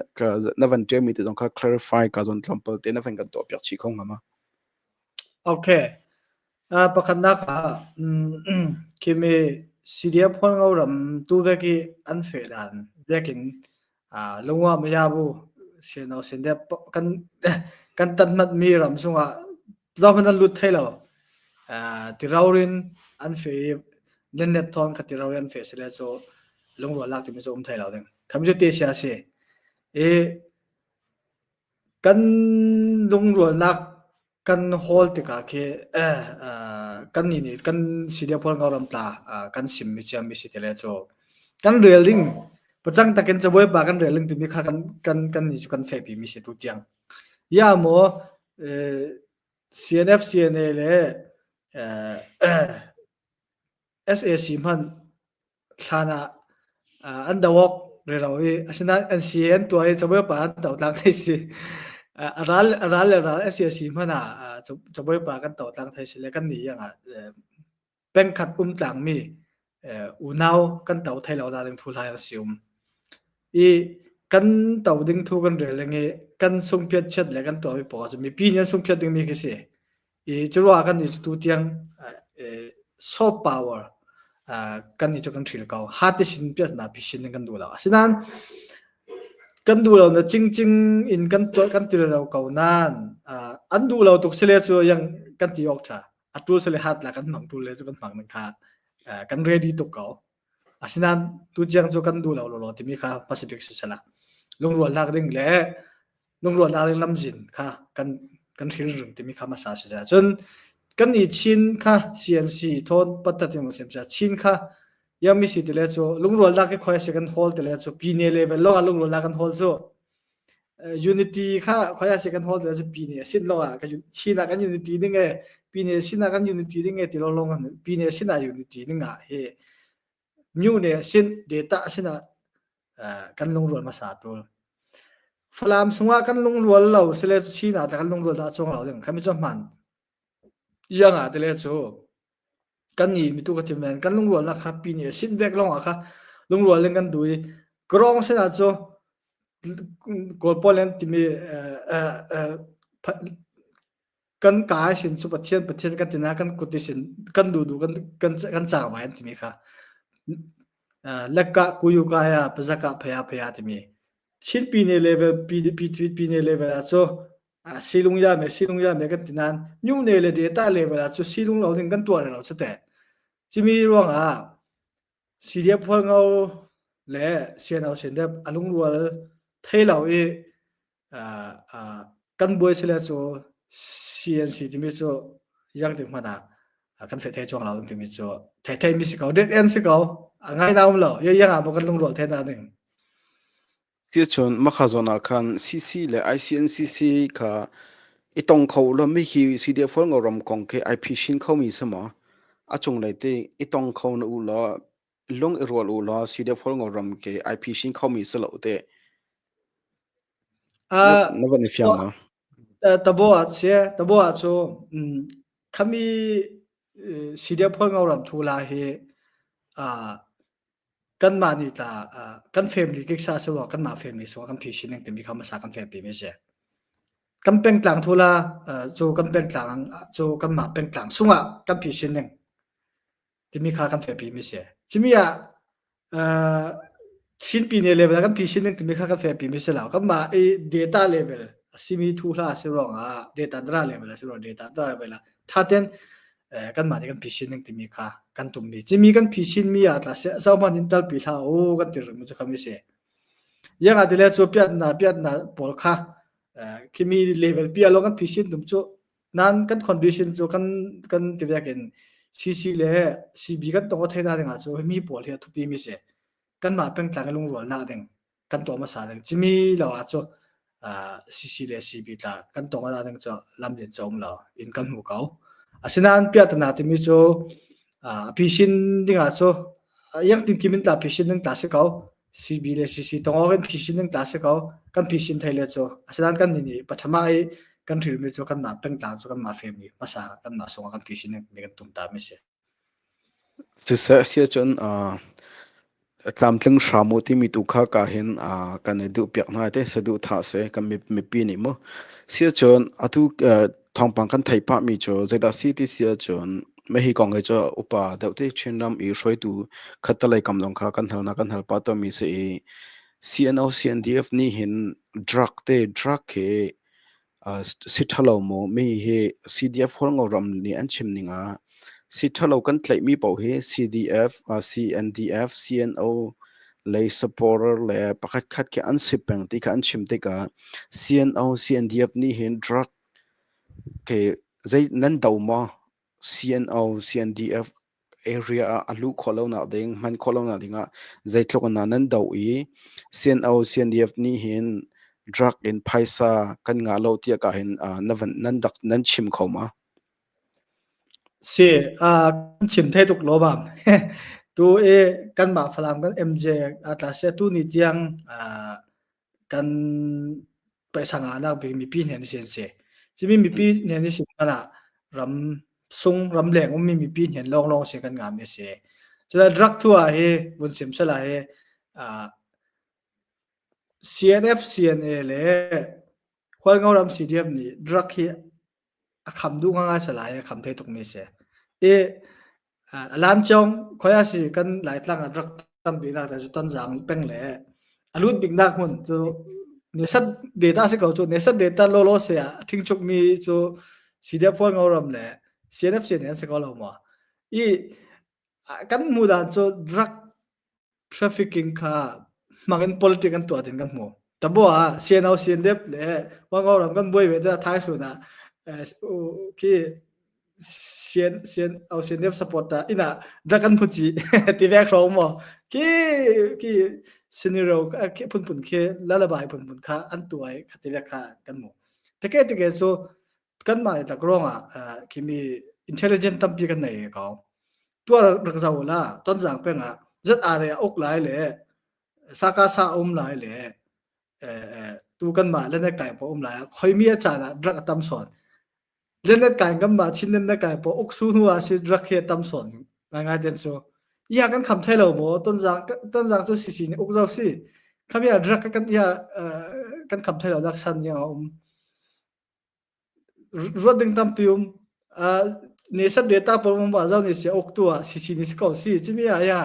na van ṭialmi te zong kha clarify ka zawn tlawmpal te na van kan tuah piak chih kho hnga ma? Okay. Pakhatnak ah khimi CDF Hualngo ram tuvek i an feh dan vekin lungwa mayabu seno sende kan kan tanhmatmi ram chungah zohhmanh an lut thai lo. Tiraurin an fe i nennet thawng kha tiraurin an fe sile cu lungrual lak timi cu um thai lo ding. Kham cu te sia si. I kan lungrualnak Kan hawl tikah khi kannih nih kan CDF Hualngo tla kan simmi ciami si ti le cu kan rel ding pacang takin cabuai pa kan rel ding timi kha kan kan kan nih cu kan fehpi mi si tu tiang. Ya maw CNF CNA le SAC hmanh Thlan ah an do awk rero i asinain NCA an tuah i cabuai pa an to tlang thei si. A ral a ral le ral SAC hmanh ah cabuai pa kan to tlang thei si le kan nih yang ah pengkhat um tlangmi unau kan to thei lo na ding thu hlai a si um. I kan to ding thu kan rel ding i kan sungphiat chiat le kan tuahmi pawl cu mipi nih an sungphiat dingmi khi si. I curuah kan nih tu tiang soft power kan nih cu kan hril ko. Hati sin piatnak pi sin in kan duh lo. Asinain kan duh lo na cingcing in kan tuah kan ti lo ko nain an duh lo tuk sile cu yang kan ti awk tha. Atul sile hat la kan hmang tul le cu kan hmang ning kha kan ready tuk ko. Asinain tu tiang cu kan duh lo lo timi kha Pacific si sela. Lungrual lak ding le lungrualnak ding lamzin kha kan kan hril ring timi kha hmasa si cun kan i Chin kha CNC thawn pattat in sem cha Chin kha yami si tile cu lungrualnak ke khoi se kan hol tile cu pine level long lungrualnak kan hol cu. Unity kha khoia si kan hawl cu pi nih sin lawng ah kan Chin ah kan unity ding e pi nih sin ah kan unity ding e ti lawng lawng kan pi nih sin ah unity ding ah hi New nih sin data sin ah kan lungrual hmasa tul. Falam sungah kan lungrual lo sile Chin ah kan lungrual dah chuang lo ding khami cu hman. Iang ah tile cu kan ni mitu ka chim men kan lungrualnak kha pi nih sin vek lawng ah kha lungrual in kan du i krong sin ah cu Kawl pawl an timi kan ka sin cu Pathian Pathian kan tina kan kut sin kan du du kan kan kan cang vai an timi kha lekka kuyu ka ya pazaka phaya phaya timi Chin pine level pi pi pine level ah cu silung ya me silung ya me kan ti nain nyune le data level ah cu silung lo ding kan tuar lo cu te cimi ruangah CDF Hualngo le CNO CNDF a lungrual thei lo i kan buai sile cu CNC timi cu yang tik hmanh ah kan feh thei chuang lo timi cu thei thei mi si ko dead end si ko a ngai na um lo yang ah kan lungrual thei na ding. Siacun makha zawn ah khan CC le ICNCC kha i tong kho law mi hi CDF ram kong khi ai phishin kho mi si maw? A cunglei te i tong kho na u law lung i rual u law CDF ram ke ai phishin kho mi si lo te. Na van i fiang maw? Tabo ah sia tabo ah cu khami CDF ram thu la hi kanmah nih tla kan family kiksa si rua kanmah family sungah kan phi sining timi kha hmasa kan fehpi mi si. Kan pengtlang thula cu kan pengtlang cu kanmah pengtlang sungah kan phi sining timi kha kan fehpi mi si. Cimi ah Chin pine level kan phi sining timi kha kan fehpi mi si lo. Kanmah i data level a simi thu hla si ruangah data dra level a si ruangah data dra level ah thaten kanmah nih kan phisin ning timi kha kan tummi cimi kan phisin mi ah tla se zohman in talpi hlah u kan ti rim cu khami si yang adile cu piat na piat na pawl kha khimi level pi alo kan phisin tum cu nan kan condition cu kan kan ti vekin CC le CB kan tong theina ding ah cu mi pawl hi thupi mi si kanmah pengtlang lungrual na ding kan tuah hmasa ding cimi lo ah cu CC le CB tla kan tong ala ding cu lam din cu um lo in kan hmu ko asinain piatana timi cu phisin ding ah cu yang tin kim in tla phisin ding tla si ko CB le CC tong awk in phisin ding tla si ko kan phisin thei le cu asinain kan ni nih pathama i kan hril mi cu kan mah pengtlang cu kan mah family hmasa kan mah sungah kan phisin ding mi kan tum ta mi si. Siseh siahcun tlamtling hram u timi tu kha ka hin kan i duhpiak hna te saduhthah si kan mipi nih mu. Siahcun atu thawngpang kan theih pahmi cu zeidah si ti si ahcun hihi kong hi cu upa deuh te Chinram i hruaitu khattelei kam zong kha kan hal na kan hal pah tawnmi si i CNO CNDF nih hin drug te drug hi Si ṭhalo maw mi hi CDF Hualngo ram nih an chim ning ah si ṭhalo kan tlaihmi paoh hi CDF, CNDF, CNO lei supporter le pakhatkhat khi an si peng ti kha an chim tikah CNO, CNDF nih hin drug khi zei nan do maw? CNO, CNDF area ah a luh khawh lonak ding, hman khawh lonak ding ah zeitluk in nan doh i CNO, CNDF nih hin drug in phaisa kan ngah lo tiah ka hin na van nan rak nan chim kho ma? Si, kan chim thei tuk lo bam. Tu i kanmah Falam kan MJ a tla se tu ni tiang kan paisa ngahnak bik mipi hnen si an si. Cimi mipi hnen si hmanh ah ram sung ramleng ummi mipi hnen lawnglawng si kan ngami a si. Cula drug thu ah hi vun sim sala hi CNF CNA le Hualngo ram CDF nih drug hi a kham duh ngai salai a kham thei tuk mi si. I a lam cong khoi si kan Laitlang ah rak tampi nak cu Tonzang peng le a lut bik nak hmun cu nesat data si ko cu nesat data lolo se ah thingchuk mi cu CDF Hual Ngoram le CNF CNN si ko lo maw i kan hmu dan cu drug trafficking kha hmang in politic an tuah din kan hmu. Tabo ah CNO CNDF le Wango ram kan buai ve te thai sun ah khi CN CNO CNDF support ta ina drug kan phuchi ti ve khro mo ki ki. Scenario khi phunphun khi lullaby phunphun kha an tuai khati vek kha kan mu. Teke teke cu kanmah le tak ruangah khimi intelligent tampi kan nei ko. Tuar rak zau la tonzang peng ah zat are a uk lai le saka sa um lai le tu kanmah le na kai po um lai khoimi a caan ah drug a tam sawn. Lenet kai ngam ma chin na kai po uksu hnu ah si drug he tam sawn ngai ngai den cu. Iya kan kham thai lo maw tonzang tonzang cu sisi ni uk zau si. Kham ya drug kan ya kan kham thai lo dak san yang a um. Ruat ding tampi um. Ne sat data pawl um ba zau ni si uk tu ah sisi ni si ko si. Chimi ah ya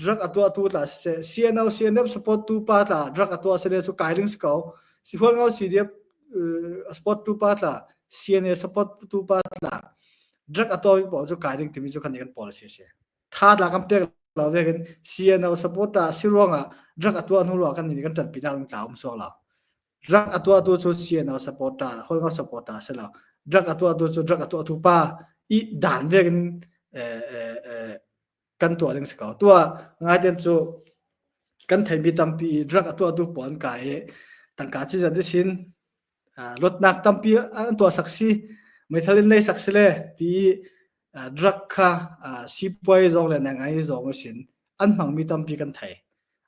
drug a tuah tu tla si CNO CNF support tu pa tla drug a tuah se le cu kai ding si ko. Si hual ngau CDF support tu pa tla CNA support tu pa tla drug a tuah mi pawl cu kai ding timi cu kan kan policy si. Tha tla kan pek lo vekin CNO support ta si ruangah drug a tuah hnu ruang kan ni kan ṭanpi nak tla um suak lo. Drug a tuah tu cu CNO supporter, holnga supporter si lo. Drug a tuah tu cu drug a tuah tu pa i dan vekin kan tuah ding si ko. Tuah ngaiten cu kan theimi tampi drug a tuah tu pawl an kai i tangka ci zat sin luatnak tampi an tuah sak si meithal in lei sak si le ti drug kha sipuai zong le ngai zong sin an hmangmi tampi kan thei.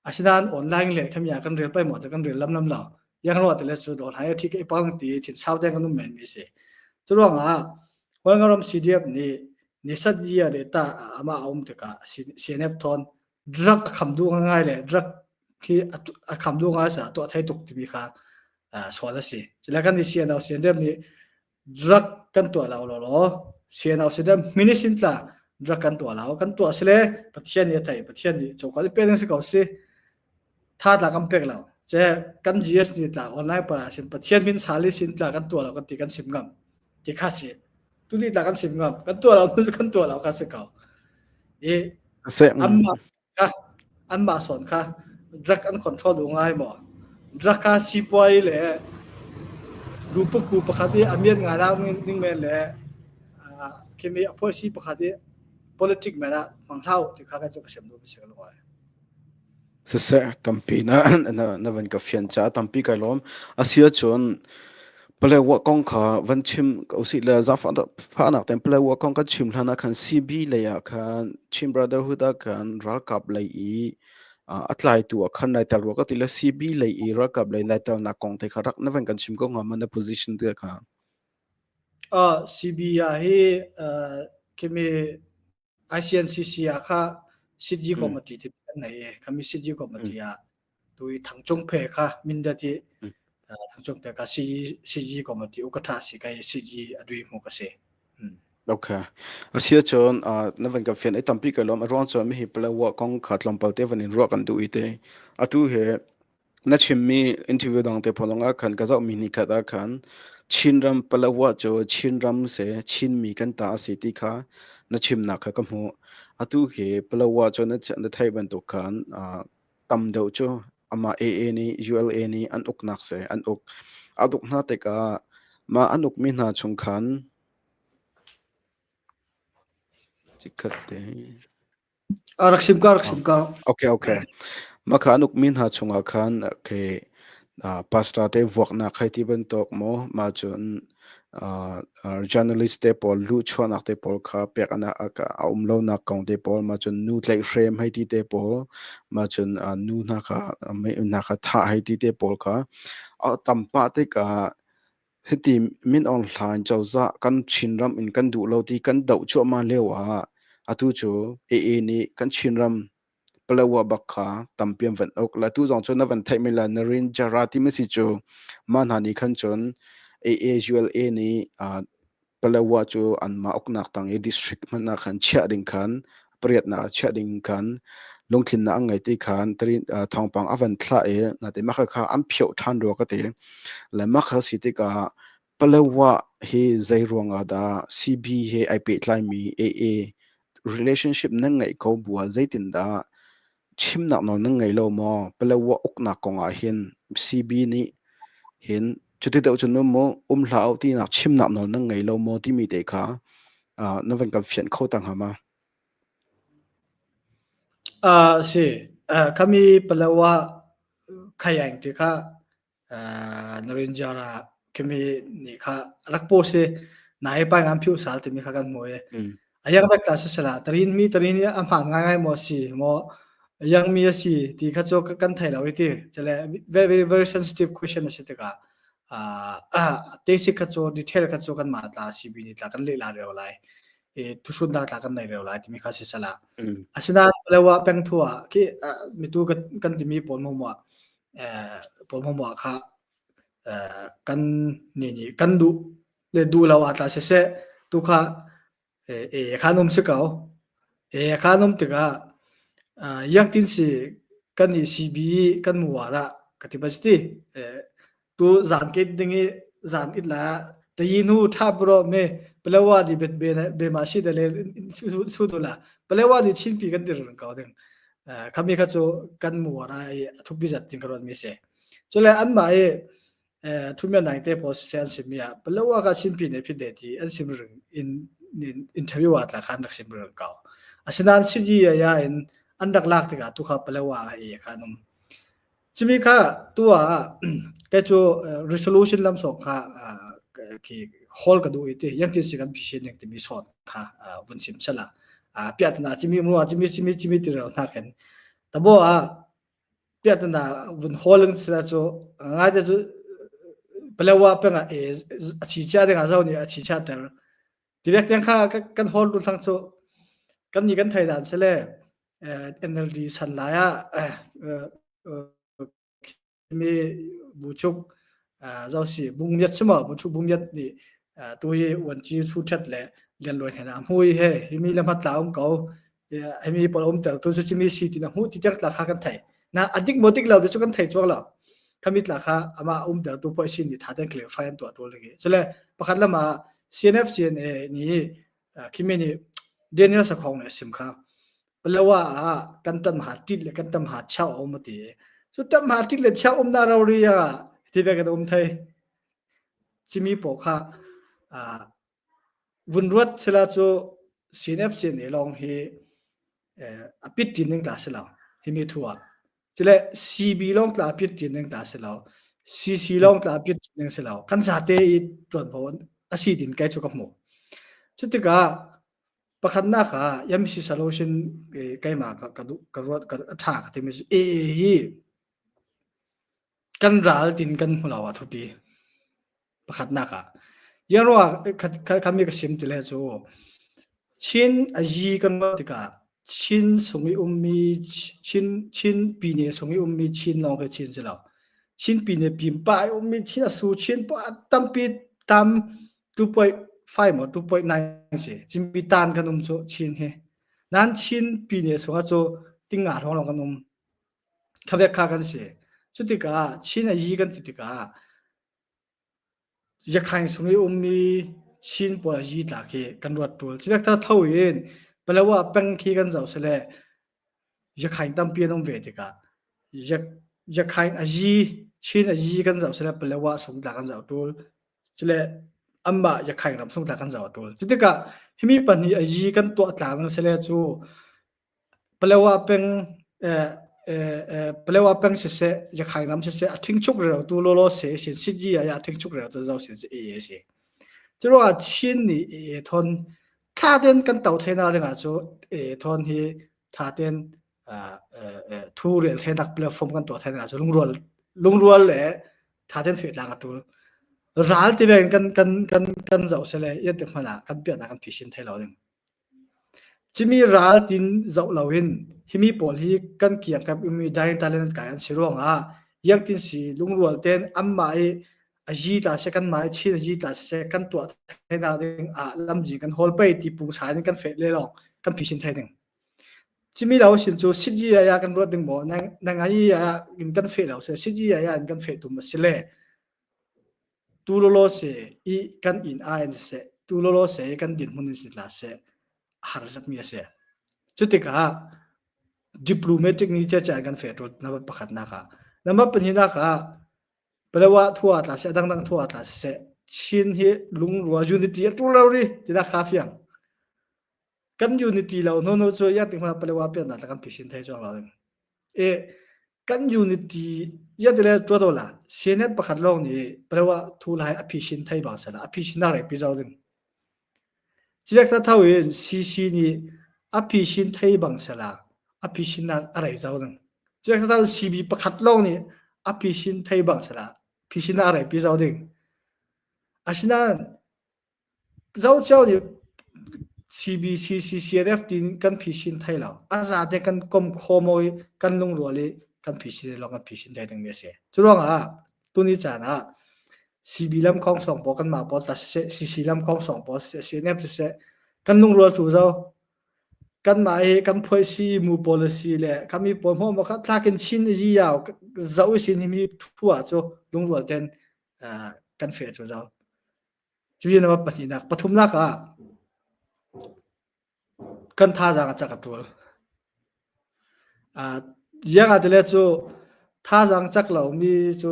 Asinain online le khami ah kan rel pai maw te kan rel lam lam lo. Yang ruah te le cu dol hai thi ke pang ti thin sau te kan um men mi si. Cu ruangah Hualngoram CDF nih nisat year le ta ama a um tikah CNF thon drug a kham duh ngai le drug khi a kham duh ngai sa tuah thei tuk timi kha sual a si. Cule kan ni CNO CNF nih drug kan tuah lo lo lo CNO CNF minisin tla drug kan tuah lo kan tuah sile Pathian nih a thei Pathian nih chokal pe ding si ko si tha tla kan pek lo che kan GS ni tla online para sin Pathian min sali sin tla kan tuah lo kan ti kan sim ngam ti kha si tu ni tla kan sim ngam kan tuah lo nu kan tuah lo kha si ko i anmah kha anmah sawn kha drug an control du ngai maw drug kha sipuai le lupuku pakhat i amian ngai la ning men le khimi a policy pakhat i politic men ah mang hlau ti kha ka chu ka sem du si lo ai Siseh, tampi na na van ka fian caah tampi kai lawm. A si ahcun Palewa kong kha van chim ko usih le zaangfahnak tein Palewa kong kan chim hlan ah khan CB lei ah khan Chin Brotherhood ah khan ralkap lei i a tlaitu ah khan nai tel rua ka ti le CB lei i ralkap lei nai telnak kong te kha rak na van kan chim ko hnga ma na position te kha? CB ah hi khimi ICNCC ah kha City Committee ti kan nei i khami City Committee ah tu i Thangcung Phe kha Mindat i Thangcung Phe kha CG Committee ukatha si kai CG adui hmu ka si. Okay. Asi ahcun na van kan fian ai tampi ka lawm a ruang cun mihi palawa kong kha tlawmpal te van in ruah kan duh i te atu he Na chimmi interview dang te pawl ah khan ka zohmi nikhat ah khan Chinram Palawa cu Chinram se Chinmi kan ta a si ti kha na chimnak kha ka hmuh. Atu hi Palawa cu na, na theih bantuk khan uh, tam deuh cu amah AA nih ULA nih an uknak se an uk. A uk hna tikah mah an ukmi hna chung khan chikkhat te Rak sim ka rak sim ka. Okay, okay. Mah kha an ukmi hna chungah khan okay, uh, pastor te vuaknak hei ti bantuk maw mah cun uh, journalist te pawl luhchuahnak te pawl kha pek an a um lonak kong te pawl mah cun nu tlaihhrem hei ti te pawl mah cun uh, nu hna kha hna kha thah hei ti te pawl kha a tam pah tikah Hiti Min Aung Hlaing cozah kan Chinram in kan duh lo ti kan doh cuahmah lio ah atu cu AA nih kan Chinram Palawa bak kha tampi an van uk. Le atu zong cu na van theih men lai Narin Jara timi si cu mah hna nih khan cun AA ULA nih uh, Palawa cu anmah uknak tang i district hmanh ah khan chiah ding khan pariatnak ah chiah ding khan lungthinnak an ngei ti khan thawngpang a van thlah i nate mah kha an phioh ṭhan rua ka ti. Le mah kha si tikah Palawa hi zei ruangah dah CB he ai pehtlaimi AA relationship nan ngeih ko bu ah zeitindah chimnak nawl nan ngei lo maw? Palawa uknak kong ah hin CB nih hin cuti deuh cun mu um hlah u tinak chimnak nawl nan ngei lo maw timi te kha uh, na van kan fianh kho ta hnga ma? Uh, si. Khami Palawa khayang ti kha Narinjara khimi nih kha rak post i nai pa ngam phiu sal timi kha kan hmu i ayang bak tla sisala tarin mi tarin hi a hmaan ngai ngai maw si maw yang mi a si ti kha cu kan thei lo i ti chale very very very sensitive question a si tikah te si kha cu detail kha cu kan mah tla CB ni tla kan leh la reo lai i thuhrun dah tla kan nei reo lai timi kha si sala asinain Palawa peng thu ah khi mitu kan timi pawl mo mo pawl mo mo kha kan ni nih kan duh le duh lo ah tla siseh tu kha e khan um si ko e khan um tikah yang tin si kan i CB kan mu wara ka ti ba ti tu zan ke ding i zan it la te yi nu tha bro me palawa di bet be be ma si de le su du la palawa di chin pi kan dir ko ding khami kha chu kan mu wara i athu bi zat ting ka ron mi se chule an ma i Thumian nang te pawl siseh an sim i ah Palawa ka Chinpi nih phit le ti an sim ring in interview ah tla khan rak sim ring ko. Asinain Siji ya in an rak lak tikah tu kha Palawa ah e khan um. Cimi kha tu ah ke cu resolution lam sok kha khi hall ka duh i ti yang tin si kan phi ning timi sot kha vun sim sala. Piatana cimi mu cimi cimi cimi ti ro hna khen. Tabo ah piahtana vun hawling sila cu ngai te cu Palawa peng ah a chi chia ding ah zo nih a chi chia ter tirek tiang kha kan hawl lu thlang cu kan ni kan thei dan sile NLD san lai ah mi buchuk zo si bungmiat sima buchuk bungmiat nih tu hi uanci chu thet le lian loi hna hmui he himi le hmat la um ko himi pawl um ter tu cu chimi si ti na hmu ti tiang tla kha kan thei na adik mo dik lo te chu kan thei chuak lo khami tla kha ama um ter tu poi sin ni tha ten clarify an tuah tul lagi chule pakhat lama CNF CNA ni khimi ni Daniel Sakhong ne sim kha Palawa ah kan tam ha tit le kan tam ha chau om ti chu tam ha tit le chau um na ro ri ya ti ve kan um thei chimi po kha vun ruat sila cu CNF CNA lawng hi a pit tin ning tla si lo himi thu ah cile CB lawng tla pit tin ning tla si lo CC lawng tla pit tin ning si lo kan zate i tuanvo a si tin kai chu ka hmu cutikah pakhatnak ah MC solution keimah ka ka duh ka ruat ka tha ka timi cu AA hi kan ral tin kan hmu lo ah thupi Pakhatnak ah Yanruah khami ka sim ti le cu Chin a yi kan ruah tikah Chin sung i ummi Chin Chin pine sung i ummi Chin lawng khi Chin si lo. Chin pine pimpa i ummi Chin a su Chin pa tampi tam 2.5 maw 2.9 si. Chinpi tan kan um cu Chin hi. Nan Chin pine sungah cu tinga hrawng lawng kan um. Khavek kha kan si. Cutikah Chin a yi kan ti tikah Yakhaing sung i ummi Chin pawl a yi tlak hi kan ruat ṭul. Civek tha tho in Palawa peng khi kan zoh sile Yakhaing tampi an um ve tikah Yakhaing a yi Chin a yi kan zoh sile Palawa sung tla kan zoh ṭul. Cule anmah Yakhaing ram sung tla kan zoh ṭul. Cutikah himi pahnih a yi kan tuah tlang sile cu Palawa peng Palawa peng siseh Yakhai ram siseh a ṭhingchuk rero tu lawlaw se sin sityi ah a ṭhingchuk rero tu zo sin si e si. Curuangah Chin nih e thon ṭha ten kan to thei na dingah cu e thon hi ṭha ten thu rel theinak platform kan tuah thei dingah cu lungrual lungrual le ṭha ten fehtlang a ṭul. Ral ti veng kan kan kan kan zoh sele ian te hmanh ah kan piahnak kan phisin thei lo ding. Cimi ral tin zoh loin himi pawl hi kan kiangkap ummi daing talent kai an si ruangah yangtin si lungrual ten anmah i a yi tla seh kanmah i Chin a yi tla seh kan tuah thai ding ah lamji kan hawl pei ti pungsan in kan feh le lawng kan phisin thai ding. Cimi lo sin cu sityi ya kan ruat ding maw nang nang ai ya in kan feh lo se sityi ya in kan feh tum a si le Tu lawlaw se i kan inn ah in siseh, tu lawlaw se i kan dinhmun in si hlah seh, a har zakmi a si. Cutikah diplomatic nih ciacia in kan fehṭul number pakhatnak ah. Number pahnihnak ah Palawa thua tla seh, dangdang thua tla siseh, Chin hi lungrual unity a ṭul lo ri tinak kha fiang. Kan unity lo no no cu ya ti hma Palawa pian na tla kan phisin thai chuang lo ding. E kan unity ya tile tua do la CNF pakhat lawng nih prewa thu lai a phi shin thei bang sala a phi shin na re pi zau ding. Chivek ta thau in CC nih a phi shin thei bang sala a phi shin na a rei zau ding. Chivek ta thau CB pakhat lawng nih a phi shin thei bang sala phi shin na a rei pi zau ding. Asinain Zocio nih CBCCCNF tiin kan phisin thai lo. A zate kan kom khawm i kan lungrual i kan phisin lawng kan phisin thai dingmi a si. Cu ruangah tuni caan ah CB lam khong song pawl kanmah pawl tla siseh, CC lam khong song pawl siseh, CNF siseh kan lungrual cu zo. Kanmah hi kan phuaisi mu policy le kami pawl hmuh ma kha thlakin chin i yau zo sin hi mi thu ah cu lungrual ten kan fe cu zo. Cuti na pahnihnak, pathumnak ah kan thazaang a cak a ṭual. Uh, iang ah tile cu thazaang cak lomi cu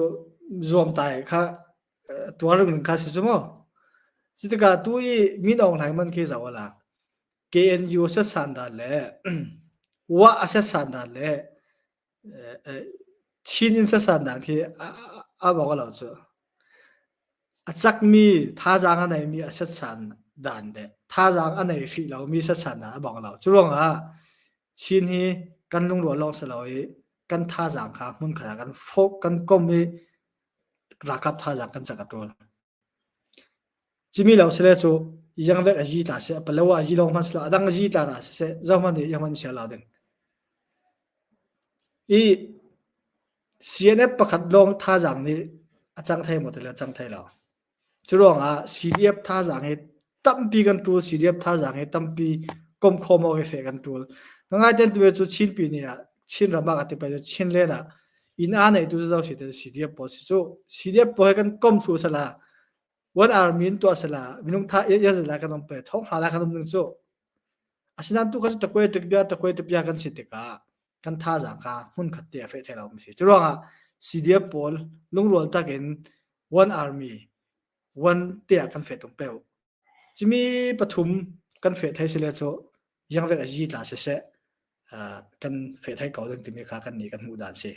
zuamtai kha tuar ring kha si cu mu. Cutikah tu i Min Aung Hlaing man khi zoh ala. KNU a setsan dan le Wa a setsan dan le Chin in setsan dan khi a bawk lo cu. A cakmi thazaang a neimi a setsan dan le thazaang a nei hrih lomi setsan dan a bang lo. Cu ruangah Chin hi kan lungrual lawng si lo i kan thazaang kha hmunkhat ah kan fok kan kom i ralkap thazaang kan cak a ṭawl. Cimi lo sile cu iangvek a zi tla seh, palo ah a zi lawng hmanh silo, a dang a zi tla ra siseh, zohhmanh nih iang hmanh sia lo ding. I CNF pakhat lawng thazaang nih a cang thai maw ti le cang thai lo. Cu ruangah CDF thazaang hi tampi kan ṭul, CDF thazaang hi tampi kom khawm awk i feh kan ṭul. Ngai ten tu cu Chinpi ni ah Chin ram ah ka ti pai cu Chinland ah inn aa neitu cu zo si te CDF pawl si cu CDF pawl he kan kom thlu sala one army in tuah sala minung tha ya zala kan um pe thong hla la kan um ning cu asinain tu kha cu takwe tik bia takwe tik bia kan si tikah kan thazaang kha hmun khat te a feh thai lo mi si cu ruangah CDF pawl lungrual takin one army one te ah kan feh tung peu cimi pathum kan feh thai sile cu yangvek a zi tla siseh kan feh thai ko ding timi kha kan nih kan hmuh dan si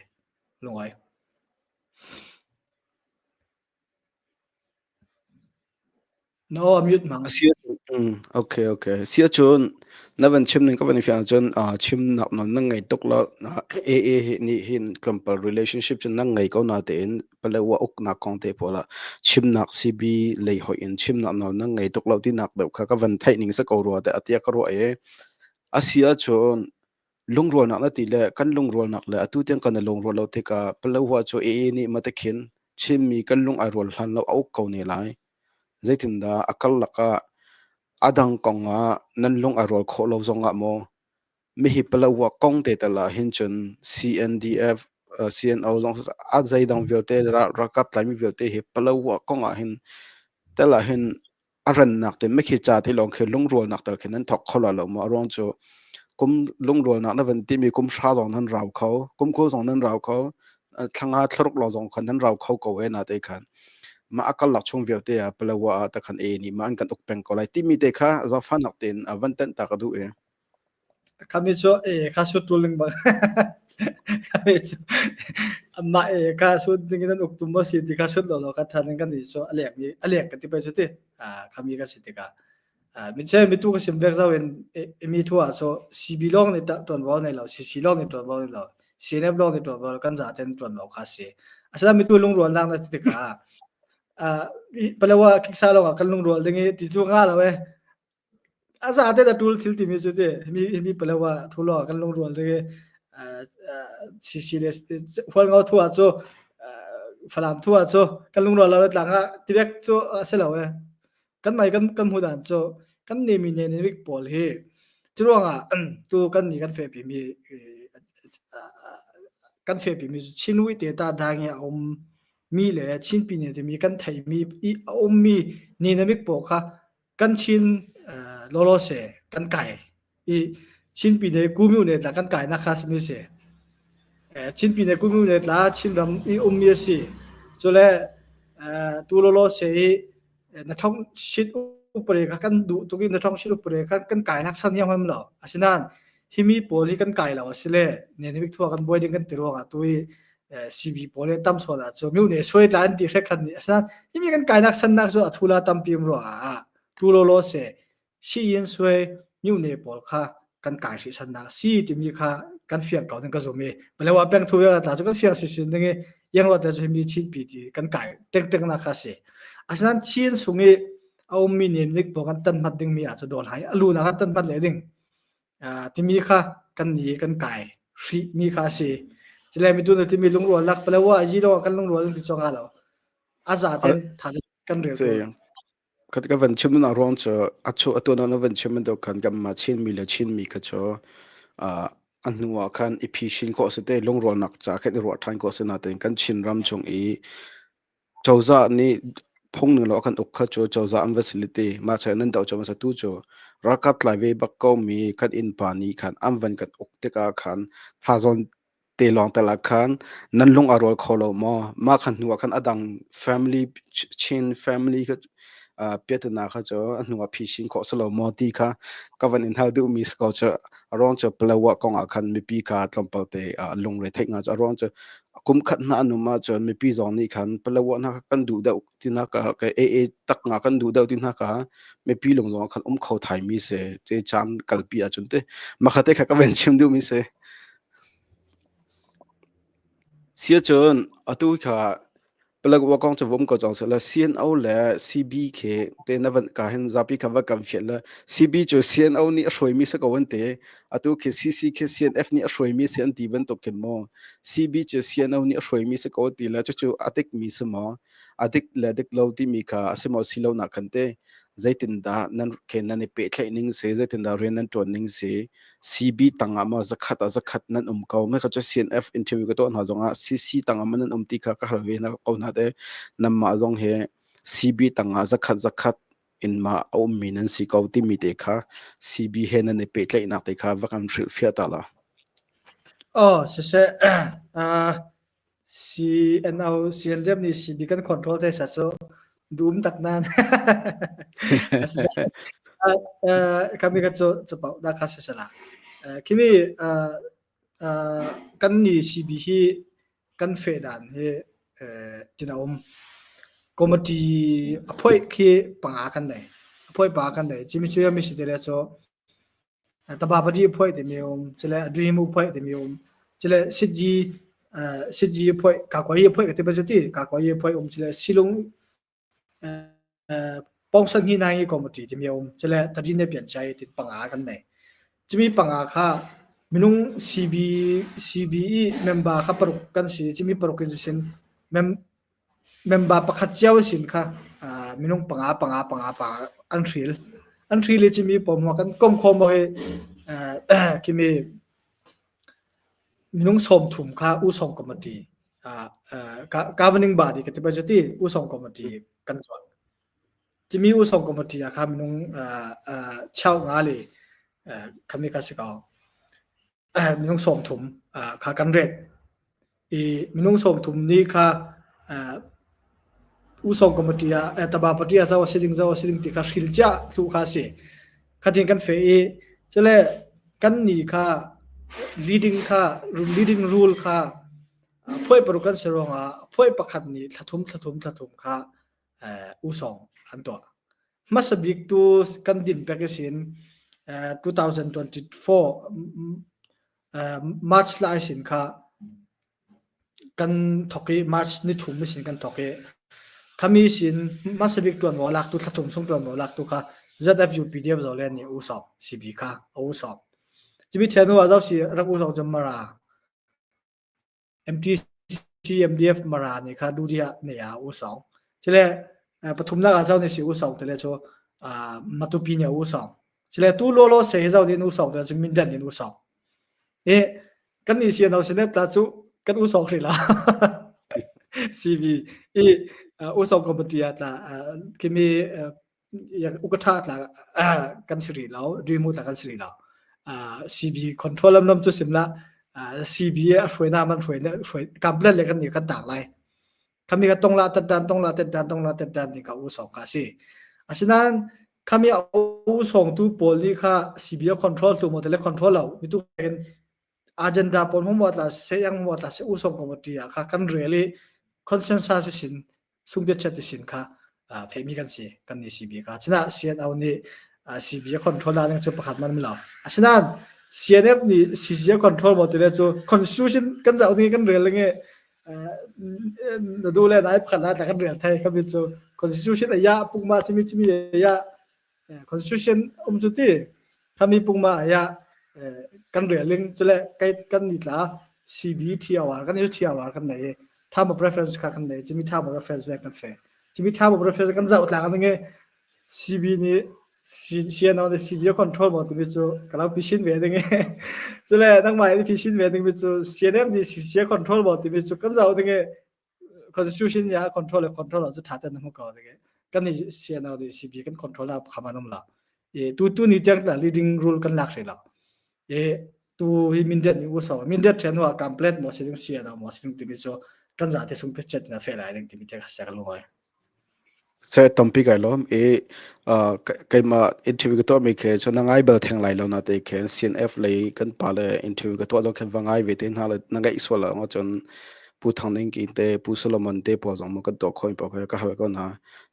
lungai No, a mute mang. Si okay okay. Si ahcun na van chim ning ka van i fiang ahcun chimnak nawl na ngei tuk lo. AA hi nih hin tlawmpal relationship cu na ngei ko natein Palewa uknak kong te pawl ah chimnak CB lei hoih in chimnak nawl na ngei tuk lo tinak deuh kha ka van theih ning sa ko rua te atia ka ruah i a si ahcun lungrualnak na ti le kan lungrualnak le atu tiang kan i lungrual lo tikah Palewa cu AA nih matakhin Chinmi kan lung ai rual hlan lo a uk ko ne lai. Zeitindah a karlak ah a dang kong ah nan lung ai rual khawh lo zong ah maw mihi Palawa kong te tal ah hin cun CNDF, CNO zong a zeidang vialte ralkap tlaimi vialte hi Palawa kong ah hin tel ah hin a rannak te mikhi ca te lawng khi lungrualnak tal khi nan thawk kho la lo maw? A ruang cu kum lungrualnak na van timi kum hra zong nan rau kho, kum kul zong nan rau kho, thlanga thlaruk lawng zong khan nan rau kho ko e na te khan. Mah a karlak chung vialte ah Palawa ah ta khan e nih ma an kan uk peng ko lai timi te kha zaangfahnak tein a van tenh ta ka duh e. Kami cu e kha sut ṭul ding bang. Kami cu amah e kha sut ding in an uk tum maw si ti kha sut lawlaw kha ṭha ding kan nih cu a lek mi a lek ka ti pei cu ti. Ah kami ka si tikah ah miche mitu ka sim vek zau in mi thu ah cu CB lawng nih ṭuanvo nei lo CC lawng nih ṭuanvo nei lo CNF lawng nih ṭuanvo kan zaten ṭuanvo kha si. Asinain mitu lungrualnak na ti tikah ah Palawa kiksa lawng ah kan lungrual ding i ti cu nga lo e. A zate a ṭul thil timi cu ti himi himi Palawa thu lawng ah kan lungrual ding i CC le Hualngo thu ah cu Falam thu ah cu kan lungrual lo le tlang ah tibek cu a si lo e. Kan mai kan kan hmuh dan cu kan nemi ne nik pawl hi cu ruangah tu kan nih kan fehpi mi kan fehpi mi cu Chinwi te ta dang i a um mi le Chinpi ne timi kan theih mi i a um mi ninamik pawl kha kan Chin lawlaw se kan kai i Chin pine Kumyu ne tla kan kai nak kha simi si. Chin pine Kumyu ne tla Chinram i ummi a si. Cule tu lawlaw se i na thong shit upare kha kan duh tuk i na thong shit upare kha kan kai nak san hiam lo. Asinain Himi pawl hi kan kai lo a si le nenimik thua kan buai ding kan ti ruangah tu hi CB pawl he tam sual ah cu miu ne suai tla an ti hrek khat nih asinain himi kan kainak sannak cu a thula tampi um ruangah tu lo lo se si in suai miu ne pawl kha kan kai hrih sannak si timi kha kan fiang ko ding ka zum i Palewa peng thu ya tla cu kan fiang si sin ding i yang lo te cu himi Chin pi ti kan kai teng teng na kha si asinain Chin sung i a ummi nih nik pawl kan tan hmat ding mi ah cu dol hai alu na kan tan hmat le ding timi kha kan ni kan kai hrih mi kha si. Cile mi tu na timi lungrual lak palawa yi lo kan lungrual ti chonga lo. Aza ten tha kan rel ko. Khat ka van chim na ruang chu achu atu na van chim do khan kan ma chin mi le chin mi kha chu a hnu ah khan i phi shin ko se te lungrual nak cha khan i ruah than ko se na ten kan chin ram chung i Cozah nih phung ning lo a kan uk kha cu cozah an va si lete. Mah cu nan doh hmasa tu cu ralkap tlai ve bak komi kan innpa nih khan an van kan uk tikah khan kha zawn te lawng tal ah khan nan lung a rual kho lo maw? Mah khan hnu ah khan a dang family Chin family kha piatana kha cu a hnu ah phisin khawh si lo maw ti kha ka van in hal duhmi si ko cu. A ruang cu Palawa kong ah khan mipi kha tlawmpal te lungre theih nga cu a ruang cu kum khat hna an um ahcun mipi zong nih khan Palawa hna kha kan duh deuh tinak ka ka AA tak nga kan duh deuh ti hna ka mipi lung zong khan um kho thai mi si te caan kalpi ahcun te makhate kha ka van chim duh mi si. Sia cun atu kha Paletwa kong cu vum ko cang sehla CNO le CB khi te na van ka hin zapi kha va kan fian le CB cu CNO nih a hruaimi si ko an ti. Atu khi CC khi CNF nih a hruaimi si an ti bantuk khin maw? CB cu CNO nih a hruaimi si ko ti le cucu a dikmi si maw? A dik le dik lo timi kha a si maw si lo nak khan te zeitindah nan khe nan i pehtlaih ning si, zeitindah rian nan ṭuan ning si, CB tangah maw zakhat ah zakhat nan um ko. Maka cu CNF interview ka tuah hna zongah CC tangah maw nan um ti kha ka hal ve hna ko hna te. Nanmah zong hi CB tangah zakhat zakhat in ma a ummi nan si ko timi te kha CB he nan i pehtlaihnak te kha va kan hrilhfiah ta la. Oh, siseh, uh, CNO CNDF nih CB kan control te sa cu dum tak nan. Kami ka cu cu da kha sisala. Kimi kan ni CB hi kan fe dan hi tina um. Committee a phoi khi panga kan nei. A phoi pa kan nei. Chimi chu mi si te le cu Tabapadi phuai timi a um, cule a dream phuai timi a um, cule sityi sityi phuai, kakwayi phuai ka ti bal cu ti, kakwayi phuai um, cule silung pongsan hi nai committee timi a um, cule tadine pianchai ti panga kan nei. Cumi panga kha minung CB CBE member kha paruk kan si, cumi paruk in sin mem Member pakhat cio sin kha minung panga panga panga panga an hril. An hril i cimi pawl kan kom khawm i khimi minung 30 kha usong committee governing body ka ti ba ti usong committee kan tuah. Cimi usong committee ah kha minung chau nga le khami ka si ko. Minung 30 kha kan ret. I minung 30 nih kha usong committee ah taba party ah zo a si ding zo a si ding ti kha hril cia thlu kha a si. Khatin kan fe i cule kan ni kha leading kha leading rule kha phuai paruk kan si ruangah phuai pakhat nih thlathum thlathum thlathum kha usong an tuah. Hmasa bik tu kan din pek isin 2024 March lai sin kha kan thawk i March ni thum sin kan thawk i khami sin hmasa bik ṭuanvo laktu thlathum chung ṭuanvo laktu kha ZFU PDF zo le nih u sawm CB kha a u sawm. Cimi ṭhianu ah zo si rak u sawm mara MTC MDF mara nih kha dudia ne a u sawm. Cile pathumnak ah zo nih si u sawm tele cu Matupi nih u sawm. Cile tu lolo se hi zo din u sawm te cu Mindat in u sawm. I kan nih si no sinep ta cu kan u sawk hrih la. CV i u sawk committee ah tla kimi ukatha tla kan si rih lo dream tla kan si rih lo. CB control lam lam cu sim la CB a hruai na man hruai hruai kample le kan ni kan tak lai. Kami ka tong la tat dan tong la tat dan tong la tat dan ti ka u sawk ka si. Asinain. Khami a u sawngtu pawl nih kha CBO control tu maw tele control lo mitu in agenda pawl mo tla se yang mo tla se u song committee ah kha kan rel i consensus sin sungbiat chat sin kha fehmi kan si kan ni CB ka china CNO nih CB control la ning chu pakhat man lo asinan CNF nih CCA control mo tele chu constitution kan zau ni kan rel nge na du le nai pakhat la kan rel thai kha cu constitution aya pungma chimi chimi aya constitution um chu ti khami pungma aya kan reling chule kai kan ni tla CBTR kan ni TR kan nei time of reference kha kan nei chimi time of reference ve kan fe chimi time of reference kan zau tla kan nge CB nih CNO nih CB control maw timi cu ka lo phisin ve ding i cule nangmah in phisin ve ding mi cu CNF nih CCA control maw timi cu kan zoh ding i constitution nih a control le control lo cu ṭha ten na hmu ko ding i kan nih CNO nih CB kan control la kham an um lo i tu tu ni tiang tla leading rule kan lak hrih lo i tu hi mindet nih uso mindet ṭhen hnu ah complete maw si ding CNO maw si ding timi cu kan zate sung phet na fe lai ding timi te kha sia ka lung ai. Seh tampi kai lawm i uh, keimah interview ka tuahmi khi cu na ngai bal theng lai lo na te khin CNF lei kan pa le interview ka tuah zong khin va ngai ve te hna le na ngaih sual ah cun Pu Thang Ning King te Pu Solomon te pawl zong maw kan tuah khawh pawl kha ka hal ko hna.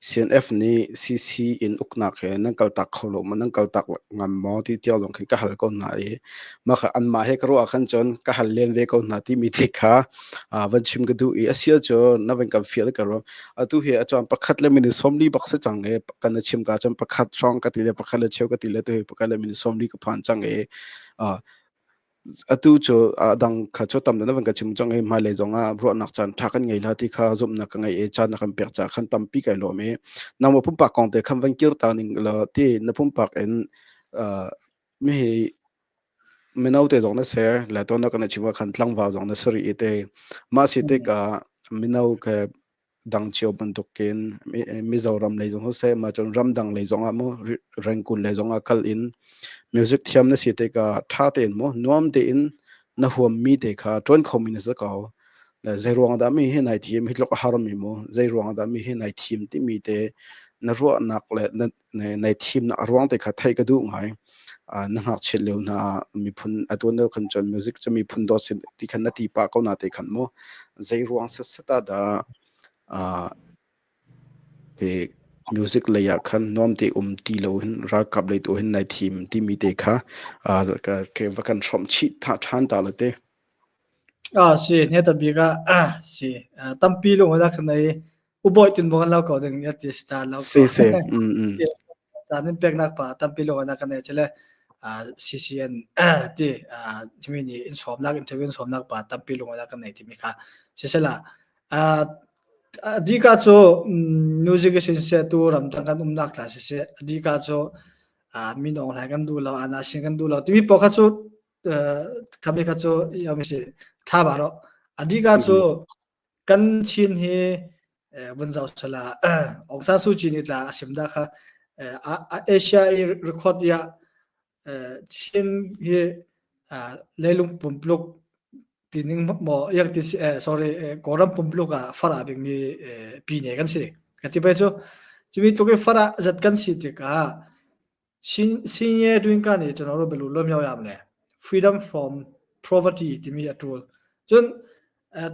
CNF nih CC in uknak he nan kaltak kho lo maw nan kaltak ngam maw ti tiang zong khin ka hal ko hna i mah kha anmah he ka ruah ah khan cun ka hal len ve ko hna timi te kha uh, van chim ka duh i a sia cu na van kan fial ka ruang atu hi a chuan pakhat le minute 40 bak si cang i kan na chim ka cun pakhat hrawng ka ti le pakhat le cheu ka ti le tu hi pakhat le minute 40 ka phan cang i uh, atu cu a dang kha cu tam na van ka chim cang i hmailei zong ah ruahnak caan tha kan ngei la ti kha zumhnak ka ngei i caan na kan pek ca khan tampi kai lawm i nangmah pumpak kong te khan van kir ta ning la ti na pumpak in uh, mi hi mino te zong na ser le to na kan chim khan tlangval zong na sari i te mah si tikah mino ke dang cio bantukin Mizoram lei zong siseh mah cun ramdang lei zongah mu Rangoon lei zongah kal in music thiam na si tikah ṭha tein mu nuam tein na huammi te kha ṭuan khomi na si ko. Le zei ruang dah mi hi nai thim hi tluk a harmi mu zei ruang dah mi hi nai thim timi te na ruahnak le na nai thimnak a ruang te kha theih ka duh ngai. Na ngakchiat lio hna ah miphun atu lio khan cun music cu miphun dawt sin ti khan na ti pah ko na te khan mu zei ruang setset ah dah hi music lei ah khan nuam te um ti lo hin ralkap lei tu hin nai thim timi te kha va kan hrawmh chih ṭhan ta la te. Ah si ne ta bik ah si tampi lung da khan ai ubawi tin bong lo ko ding ya ti star lo si si mm mm caan in peknak pa tampi lung da kan ai chele CCN ti chimi ni in sawmnak interview in sawmnak pa tampi lung da kan nei ti mi kha sisela adika chu music sin se tu ram tang kan umnak tla si se adika chu min ong hlai kan du lo ana sin kan du lo timi po kha chu khabe kha chu ya mi si tha ba ro adika chu kan Chin hi vun zoh sala Aung San Suu Kyi nih tla a sim dah kha Asia i record ya Chin hi leilung pumpluk tining maw yang ti sorry Kawlram pumpluk ah farah bikmi pine kan si ka ti pe cu cumi tluk i farah zat kan si tikah Sinye Dwinka nih ကျွန်တော်တို့ဘယ်လိုလွတ်မြောက်ရမလဲ Freedom from poverty timi a ṭul. Cun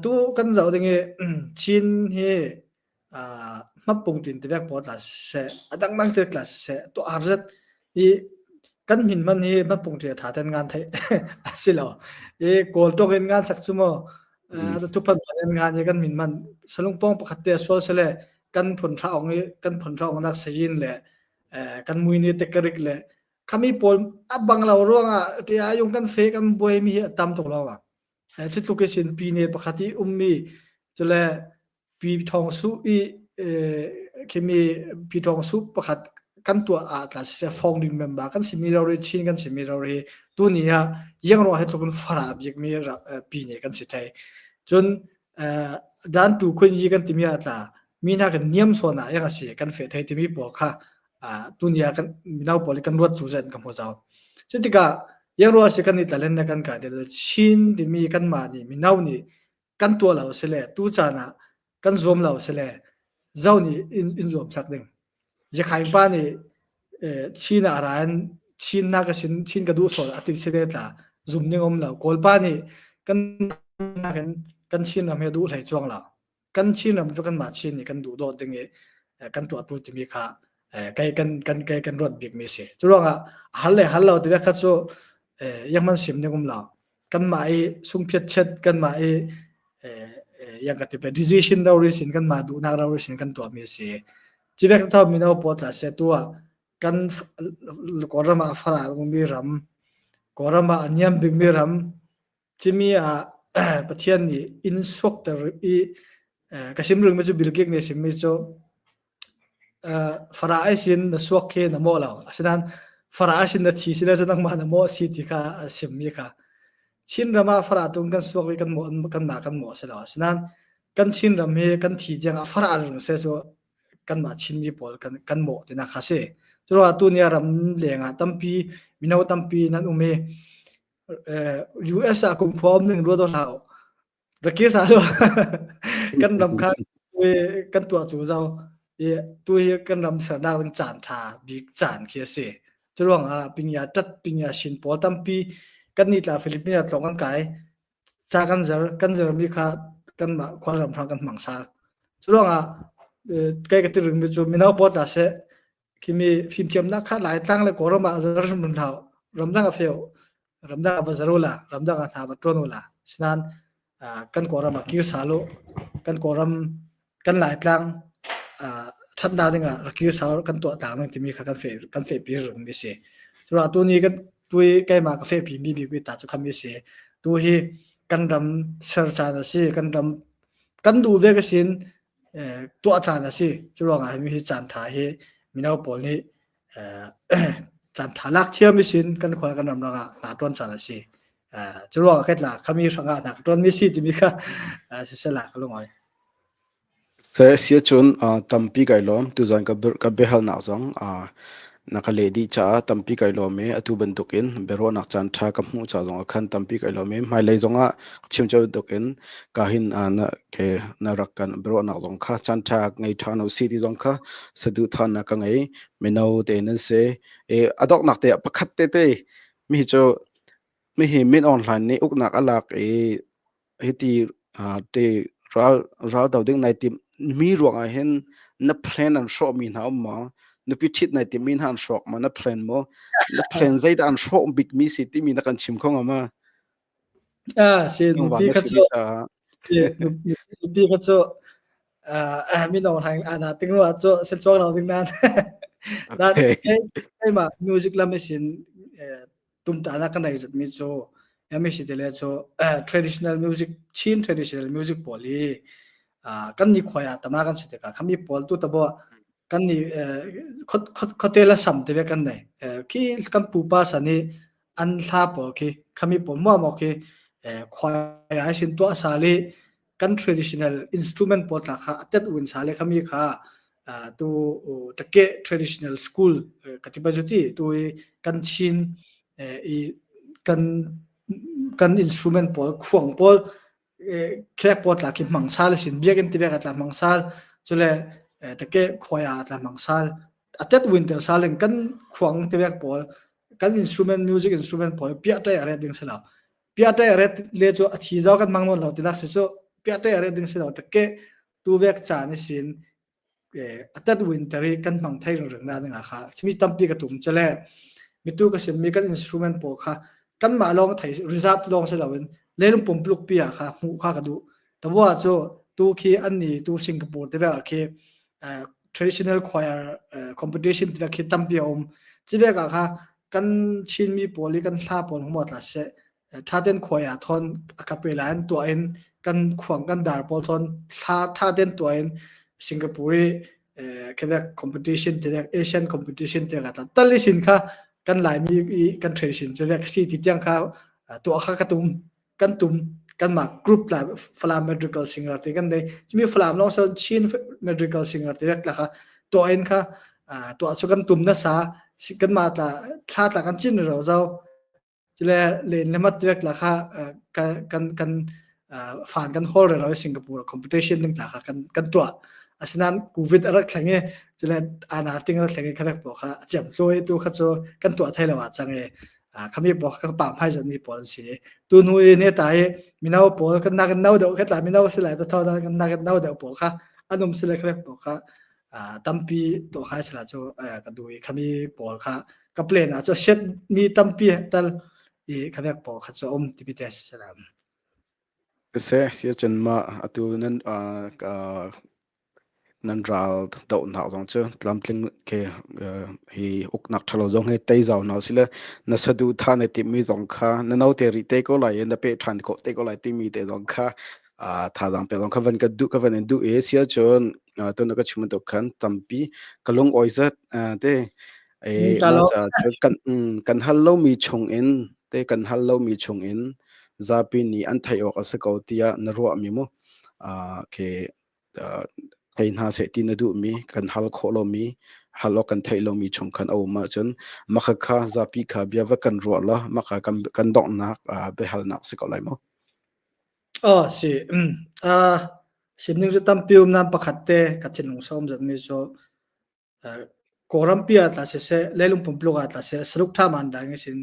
tu kan zoh ding i Chin hi hmapung tin tibek pawl tla siseh, a dangdang thil tla siseh, tuah har zet i kan min man hi hmapung ṭi a ṭha ten ngan theih a si lo. I Kawl ṭok in ngan sak cu mu thuphan in ngan i kan min man salungpawng pakhat te sual sele kan phun hra ong i kan phun hra ong nak sayin le kan mui ni tekarik le khami pawl a bang lo ruangah tia yung kan fe kan buai mi hi a tam tuk lo ah chitluk i sin pi ne pakhat i ummi cule pi thong su i khimi pi thong su pakhat kan tuah ah tla se founding member kan simi ro ri chin kan simi ro ri tu ni ah yang ro he tlukun fara bik mi pi ne kan si thai cun dan tu khun yi kan timi ah tla mi hna kan niam sawn ah yang a si kan fe thei timi pawl kha tuni ah kan mino pawl kan ruat cu zan ka hmu zau. Cu tikah yang ruah si kan i tlalen le kan kai te Chin timi kan mah nih mino nih kan tuah lo si le tu caan ah kan zuam lo si le zo nih in, in zuam sak ding. Yakhaing pa nih Chin ah ra in Chin na ka sin Chin ka duh sual ati si le tla zum ning um lo. Kawlpa nih kan nakin kan Chin ram hi duh hlei chuang lo. Kan Chin ram cu kanmah Chin nih kan duh dawt ding i kan tuah tul timi kha kai kan kan kai kan ruat bik mi si. Cu ruangah hal le hal lo ti kha cu yang man sim ning um lo. Kanmah i sungphiat chet kanmah i yang ka ti pe decision rori sin kanmah duhnak rori sin kan tuah mi si. Civek tho mino pawl tla se tu ah kan Kawlram ah fara ummi ram Kawlram ah a niam bikmi ram cimi ah Pathian nih inn suakter i ka sim ringmi cu Bill Gates nih simmi cu fara ai sin na suak khi na mawh lo asinain fara ai sin na thi si le cu nangmah na mawh si ti kha a simmi kha Chin ram ah fara tung kan suak i kan mawh kanmah kan mawh si lo asinain kan Chin ram hi kan thi tiang ah fara ring se cu kanmah Chinmi pawl kan kan mawh tinak kha si. Curuangah tu ni ram leng ah tampi mino tampi nan um i US ah kumkhua um ning ruat hlah u. Rakir sa lo kan ram kha kan tuah cu zau i tu hi kan ram sernak ding caan tha bik caan khi a si. Curuangah pingya tat pingya shin pawl tampi kan ni tla Philippines ah tlawng kan kai ca kan zer kan zermi kha kanmah khualram hrang kan hmang sal. Curuangah kai ka ti ringmi cu mino pawl ta seh khimi fimthiamnak kha Laitlang le Kawlram ah zer hrim hlah ramdang a feu ramdang ah va zer ula ramdang ah hna va ṭuan ula sinan kan Kawlram ah kir sal u kan Kawlram kan Laitlang ṭhatnak dingah rak kir sal kan tuah tlang ding timi kha kan fe kan fehpi ringmi si. Curuangah tuni kan tui keimah ka fehpi mi bik ta cu khami si. Tu hi kan ram ser caan a si kan ram kan duh ve ka sin tuah caan a si. Curuangah hi hi caan ṭha hi mino pawl nih caan ṭha lak thiam sin kan khua kan ram rangah hna ṭuan caan a si. Curuangah kai tla khami hrangah hna ka ṭuan mi si timi kha sisela ka lungoi. Si ahcun tampi kai lawm. Tuzan ka biahalnak zong na ka leh dih caah tampi kai lawm i atu bantukin biaruahnak caan ṭha ka hmuh ca zongah khan tampi kai lawm i hmailei zongah chim cio bantukin ka hin na ke na rak kan biaruahnak zong kha caan ṭha ngei ṭhan usih ti zong kha saduhthahnak ka ngei. Mino te nan si. I a donghnak te ah pakhat tete mi cu mihi Min Aung Hlaing nih uknak a lak i hiti te ral ral do ding nai tim mi ruang ah hin na plan an hrawh mi hna um maw nupi ṭhit nai tim mi hna an hrawk maw na plan maw na plan zeidah an hrawh bik mi si timi na kan chim kho nga ma Ah, si nupi kha cu nupi kha cu mino hlang ana ting ru cu se chuak lo ding nan nan keimah music lam sin tumtahnak ka nei zatmi cu MHC te le cu traditional music Chin traditional music pawl hi kan ni khuai ah tama kan si tikah khami pawl tu tabo kan ni khote la sam te ve kan nei khi kan pupa san hi an hla pawl khi khami pawl mo mo khi khuai ai sin tua sali kan traditional instrument pawl tla kha atet un sa le khami kha tu take traditional school katiba juti tu i kan Chin i kan kan instrument pawl khuang pawl khek pawl tla khi hmang sal sin biakinn ti bek atla hmang sal chule take khoya atla hmang sal atet winter sal in kan khuang ti bek pawl kan instrument music instrument pawl pia te are ding sala piate ret le cu a thi zau kan mang nawn lo tinak si cu piate ret ding si lo ke tu vek caan i sin atat winter i kan hmang thei ring ring na ding kha chimi tampi ka tum chale mitu ka sim mi kan instrument po kha kan mah lawng thei reserve lawng si loin lelung pumpluk pi ah kha hmuh kha ka duh tawa cu tu khi an ni tu Singapore te vek khi traditional choir competition te khi tampi a um chivek ah kha kan Chinmi pawl i kan hla pawl hmu tla seh ṭhaten khuai ah thon a kapela in tuah in kan khuang kan dar pawl thon thla ṭhaten tuah in Singapore i Quebec competition te Asian competition te ka tal i sin kha kan Laimi i kan tradition che si ti tiang kha tuah kha ka tum kan tum kanmah group tla Falam Madrigal singer te kan nei chimi Falam lawng so Chin Madrigal singer te vek tla kha tuah in kha tuah chu kan tum na sa kanmah tla thla tla kan chin ro zo chile len le mat vek tla kha kan kan fan kan hol re ro Singapore competition ding tla kha kan kan tuah asinan covid arak thlange. Cule ana ting ra thleng i khabek pawl kha a ciam tluai tu kha cu kan tuah thai lo ah cang i khami pawl kha pa hmai zat mi pawl an si. Tu hnu i ne ta i mino pawl kan nak in no deuh kha tla mino si lai ta tho kan nak in no deuh pawl kha an um si le khabek pawl kha tampi tuah khai sila cu ka du i khami pawl kha ka plan ah cu set mi tampi tal i khabek pawl kha cu um timi te salam. Siseh, siacun mah atu nan nan ral dohnak zong cu tlamtling ke hi uknak ṭhalo zong hi tei zau hna usile na saduhthah na timhmi zong kha na note rih te ko lai i na peh ṭhan khawh te ko lai timi te zong kha thazaang pek zong kha van ka duh ka van in duh i siacun tun ka chim bantuk khan tampi ka lung awi zat te mah ca kan kan hal lomi chung in te kan hal lomi chung in zapi nih an theih awk a si ko tiah na ruahmi mu ke thei hna seh ti na duhmi kan hal khawh lomi hal awk kan theih lomi chung khan a um ahcun maka kha zapi kha bia va kan ruah law maka kan kan donghnak biahalnak si ko lai mu. Oh si uh simning cu tampi um nan pakhat te ka thinlung som zat mi cu Kawlrampi ah tla siseh, leilung pumpuluk ah tla seh, saruk ṭha mandaing a sin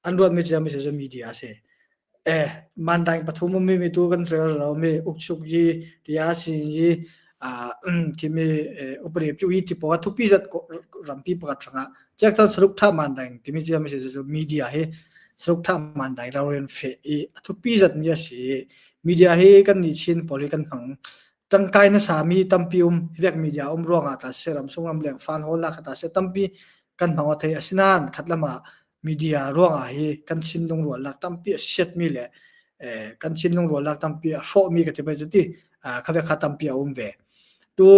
an ruatmi cia mi cu media a si. Eh, mandaing pathum ummi mi tu kan rel lo mi ukchuk yi tia sin yi kimi upari pyu yi ti pawl thupi zat rampi pakhat hrangah chiakthal saruk ṭha mandaing timi cia mi cu media hi saruk ṭha mandaing rauren fe i a thupi zat mi a si. Media hi kan nih Chin pawl hi kan hmang Tangkai na sami tampi um vek media um ruangah tla seh ramsung ramleng fan hawl nak ta seh tampi kan hmang thei asinain khat lam ah media ruangah hi kan chin lungrualnak tampi a siatmi le kan chin lungrualnak tampi a hrawhmi ka ti bai cu ti kha kha tampi a um ve tu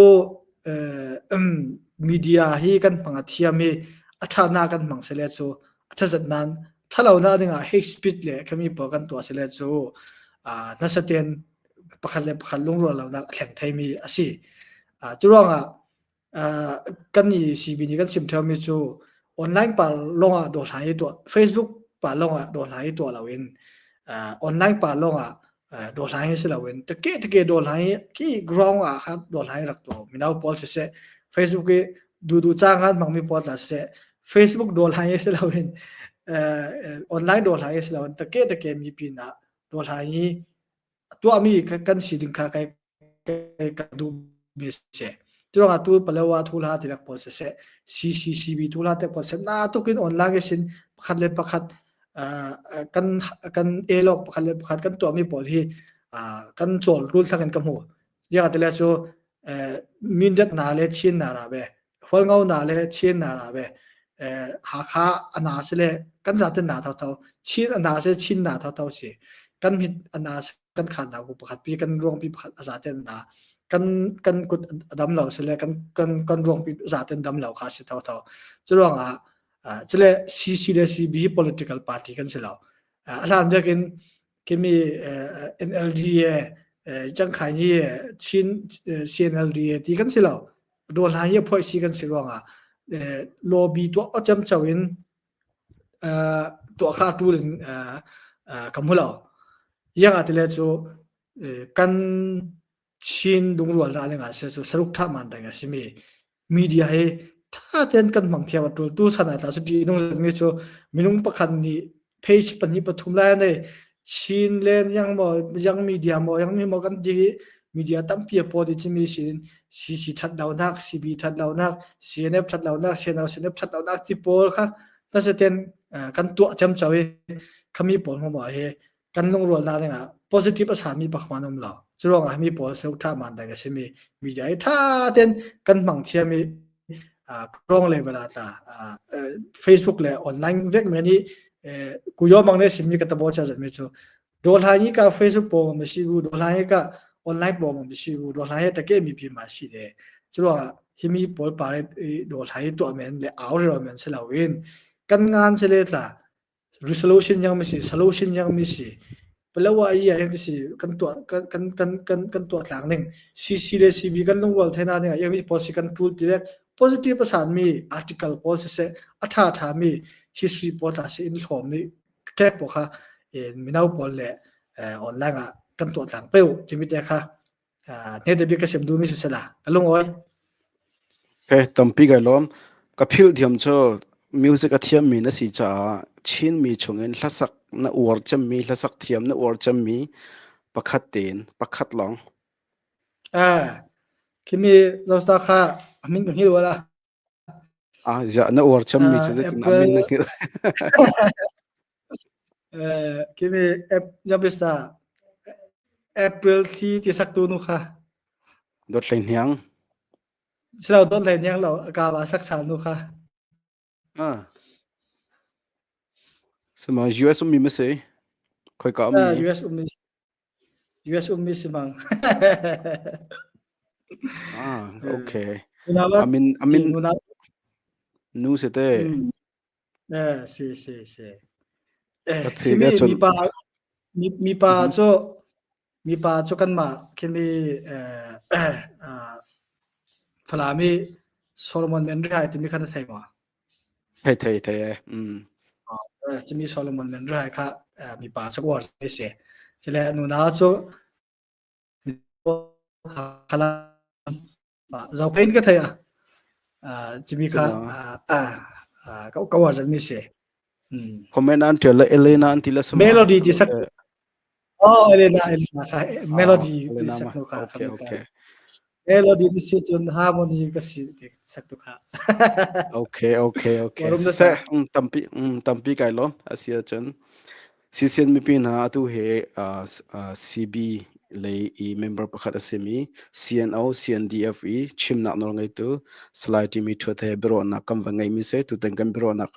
media hi kan hmang a thiam i a ṭha kan hmang sele cu a ṭhazat nan ṭhalo na dingah hate speech le khami pawl kan tuah sele cu nasaten pakhat le pakhat lungrual lonak a thleng theimi a si. Cu ruangah kan i CB nih kan chim ṭheumi cu online pa lawngah dawhla i tuah Facebook pa lawngah dawhla i tuah loin online pa lawngah dawhla hi si loin teke teke dawhla hi khi ground ah khan dawhla hi rak tuah mino pawl siseh Facebook i dudu caang han hmangmi pawl tla siseh Facebook dawhla hi si loin online dawhla hi si loin teke teke mi pinah dawhla hi tuahmi kan si ding kha kai ka duh mi si. Curuangah tu Palawa thu hla ti lak pawl siseh CCCB thu hla te pawl siseh na tukin online sin pakhat le pakhat kan kan elok pakhat le pakhat kan tuahmi pawl hi kan cawl rul thak in ka hmu. Dia te le cu Mindat na le Chin na ra ve Hualngo na le Chin na ra ve Hakha ana si le kan zaten na tho tho Chin ana si Chin na tho tho si kan mit ana si kan khan na ku pakhat pi kan ruang pi pakhat a zaten na kan kan kut a dam lo si le kan kan kan ruang pi zaten dam lo kha si tho tho cu ruangah cule CC le CB political party kan si lo a hlan biakin kimi NLD cangkhai ni Chin CNLD ti kan si lo dawr hla hi phoi si kan si ruangah lobby tuah acam cho in tuah kha tul in ka hmu lo yang atile cu kan Chin lungrual dah ning ah se cu saruk tha man ding a simi media hi tha ten kan hmang thiam a tul tu chan ah tla cu ti nung mi cu minung pakhat nih page pahnih pathum lai nei Chin len yang mo yang media mo yang mi mo kan ti media tampi a paw di chimi sin CC that lo nak CB that lo nak CNF that lo nak CNO CNF that lo nak ti pawl kha ta se ten kan tuah cem chawi khami pawl mo ma he kan lungrualnak dingah positive a sami bak man um lo. Cu ruangah mi pawl suk tha man ding a simi media i tha ten kan hmang thiam i wrong level ah tla Facebook le online vek me ni kuyo mang ne simmi ka tabo cha zat mi chu do hla ni ka Facebook po ma si bu do hla ni ka online po ma si bu do hla he take mi pi ma si de cu ruangah himi pawl pare do hla hi to men le aw ro men se lo in kan ngan se le tla resolution yang mi si solution yang mi si palawa i yang si kan tuah kan kan kan kan kan tuah tlang ning CC le CB kan lungrual thena ning yang mi policy kan tul ti positive asan mi article pawl si se a tha tha mi history pawl ta se in hlawm mi kek po kha mino pawl le online ah kan tuah tlang peu timi te kha ne te bi ka sem du mi si sela ka lungoi. Okay, tampi kai lawm. Ka philh thiam cu music a thiammi na si caah Chinmi chungin hlasak na uar cemmi, hlasak thiam na uar cemmi pakhat tein, pakhat lawng. Ah, khimi zosta kha a min ka hngil wala. Ah, ziah na uar cemmi cu zeitin a min na hngilh? Eh, khimi Yabista April thli ti saktu nu kha. Dawt hlei hniang. Silo dawt hlei hniang lo ka va sak sal nu kha. Ah. Sama US ummi ma si? Khoi ka ummi? US ummi. US ummi si bang. ah, okay. Amin amin nu si te. Eh, si si si. Eh, khimi mipa mipa cu mipa cu kanmah khimi eh eh Falam i Solomon Menrihai timi kha na thei maw? Thei thei thei e. Mm. Cimi Solomon Menrihai kha mipa cu uar si. Cile nunau cu Zophei ka thei a. Cimi kha ka uar mi si. Comment an tial la Elena an ti la sama. Melody ti sak. Oh Elena Elena kha melody ti sak nu kha. Okay okay. Melody ti si cun harmony ka si ti sak tu kha. Okay okay okay. Se tampi tampi kai lom asia cun. CCN mipi hna atu hi CB lei i member pakhat a simi CNO, CNDF i chimnak nawlngeitu Salai Timi Thuat he biaruahnak kan va ngeimi si. Tutan kan biaruahnak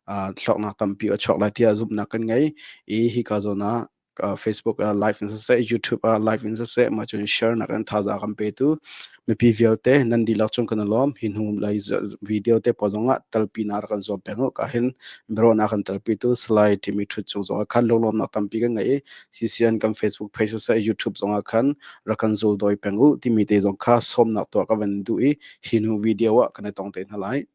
ah hlawknak tampi a chuak lai tiah zumhnak kan ngei i hika zawn ah Facebook ah live in siseh, YouTube ah live in siseh, mah cun share nak in thazaang kan petu mipi vialte nan dihlak cung kan i lawm. Hi hnu lei video te pawl zongah talpi na rak kan zuam peng u. Ka hin biaruahnak kan talpi tu Salai timi thut cung zongah khan lunglawmnak tampi kan ngei i CCN kan Facebook page siseh, YouTube zongah khan rak kan zul dawi peng u timi te zong kha sawmnak tuah ka van duh i hi hnu video ah kan i tong te hna lai.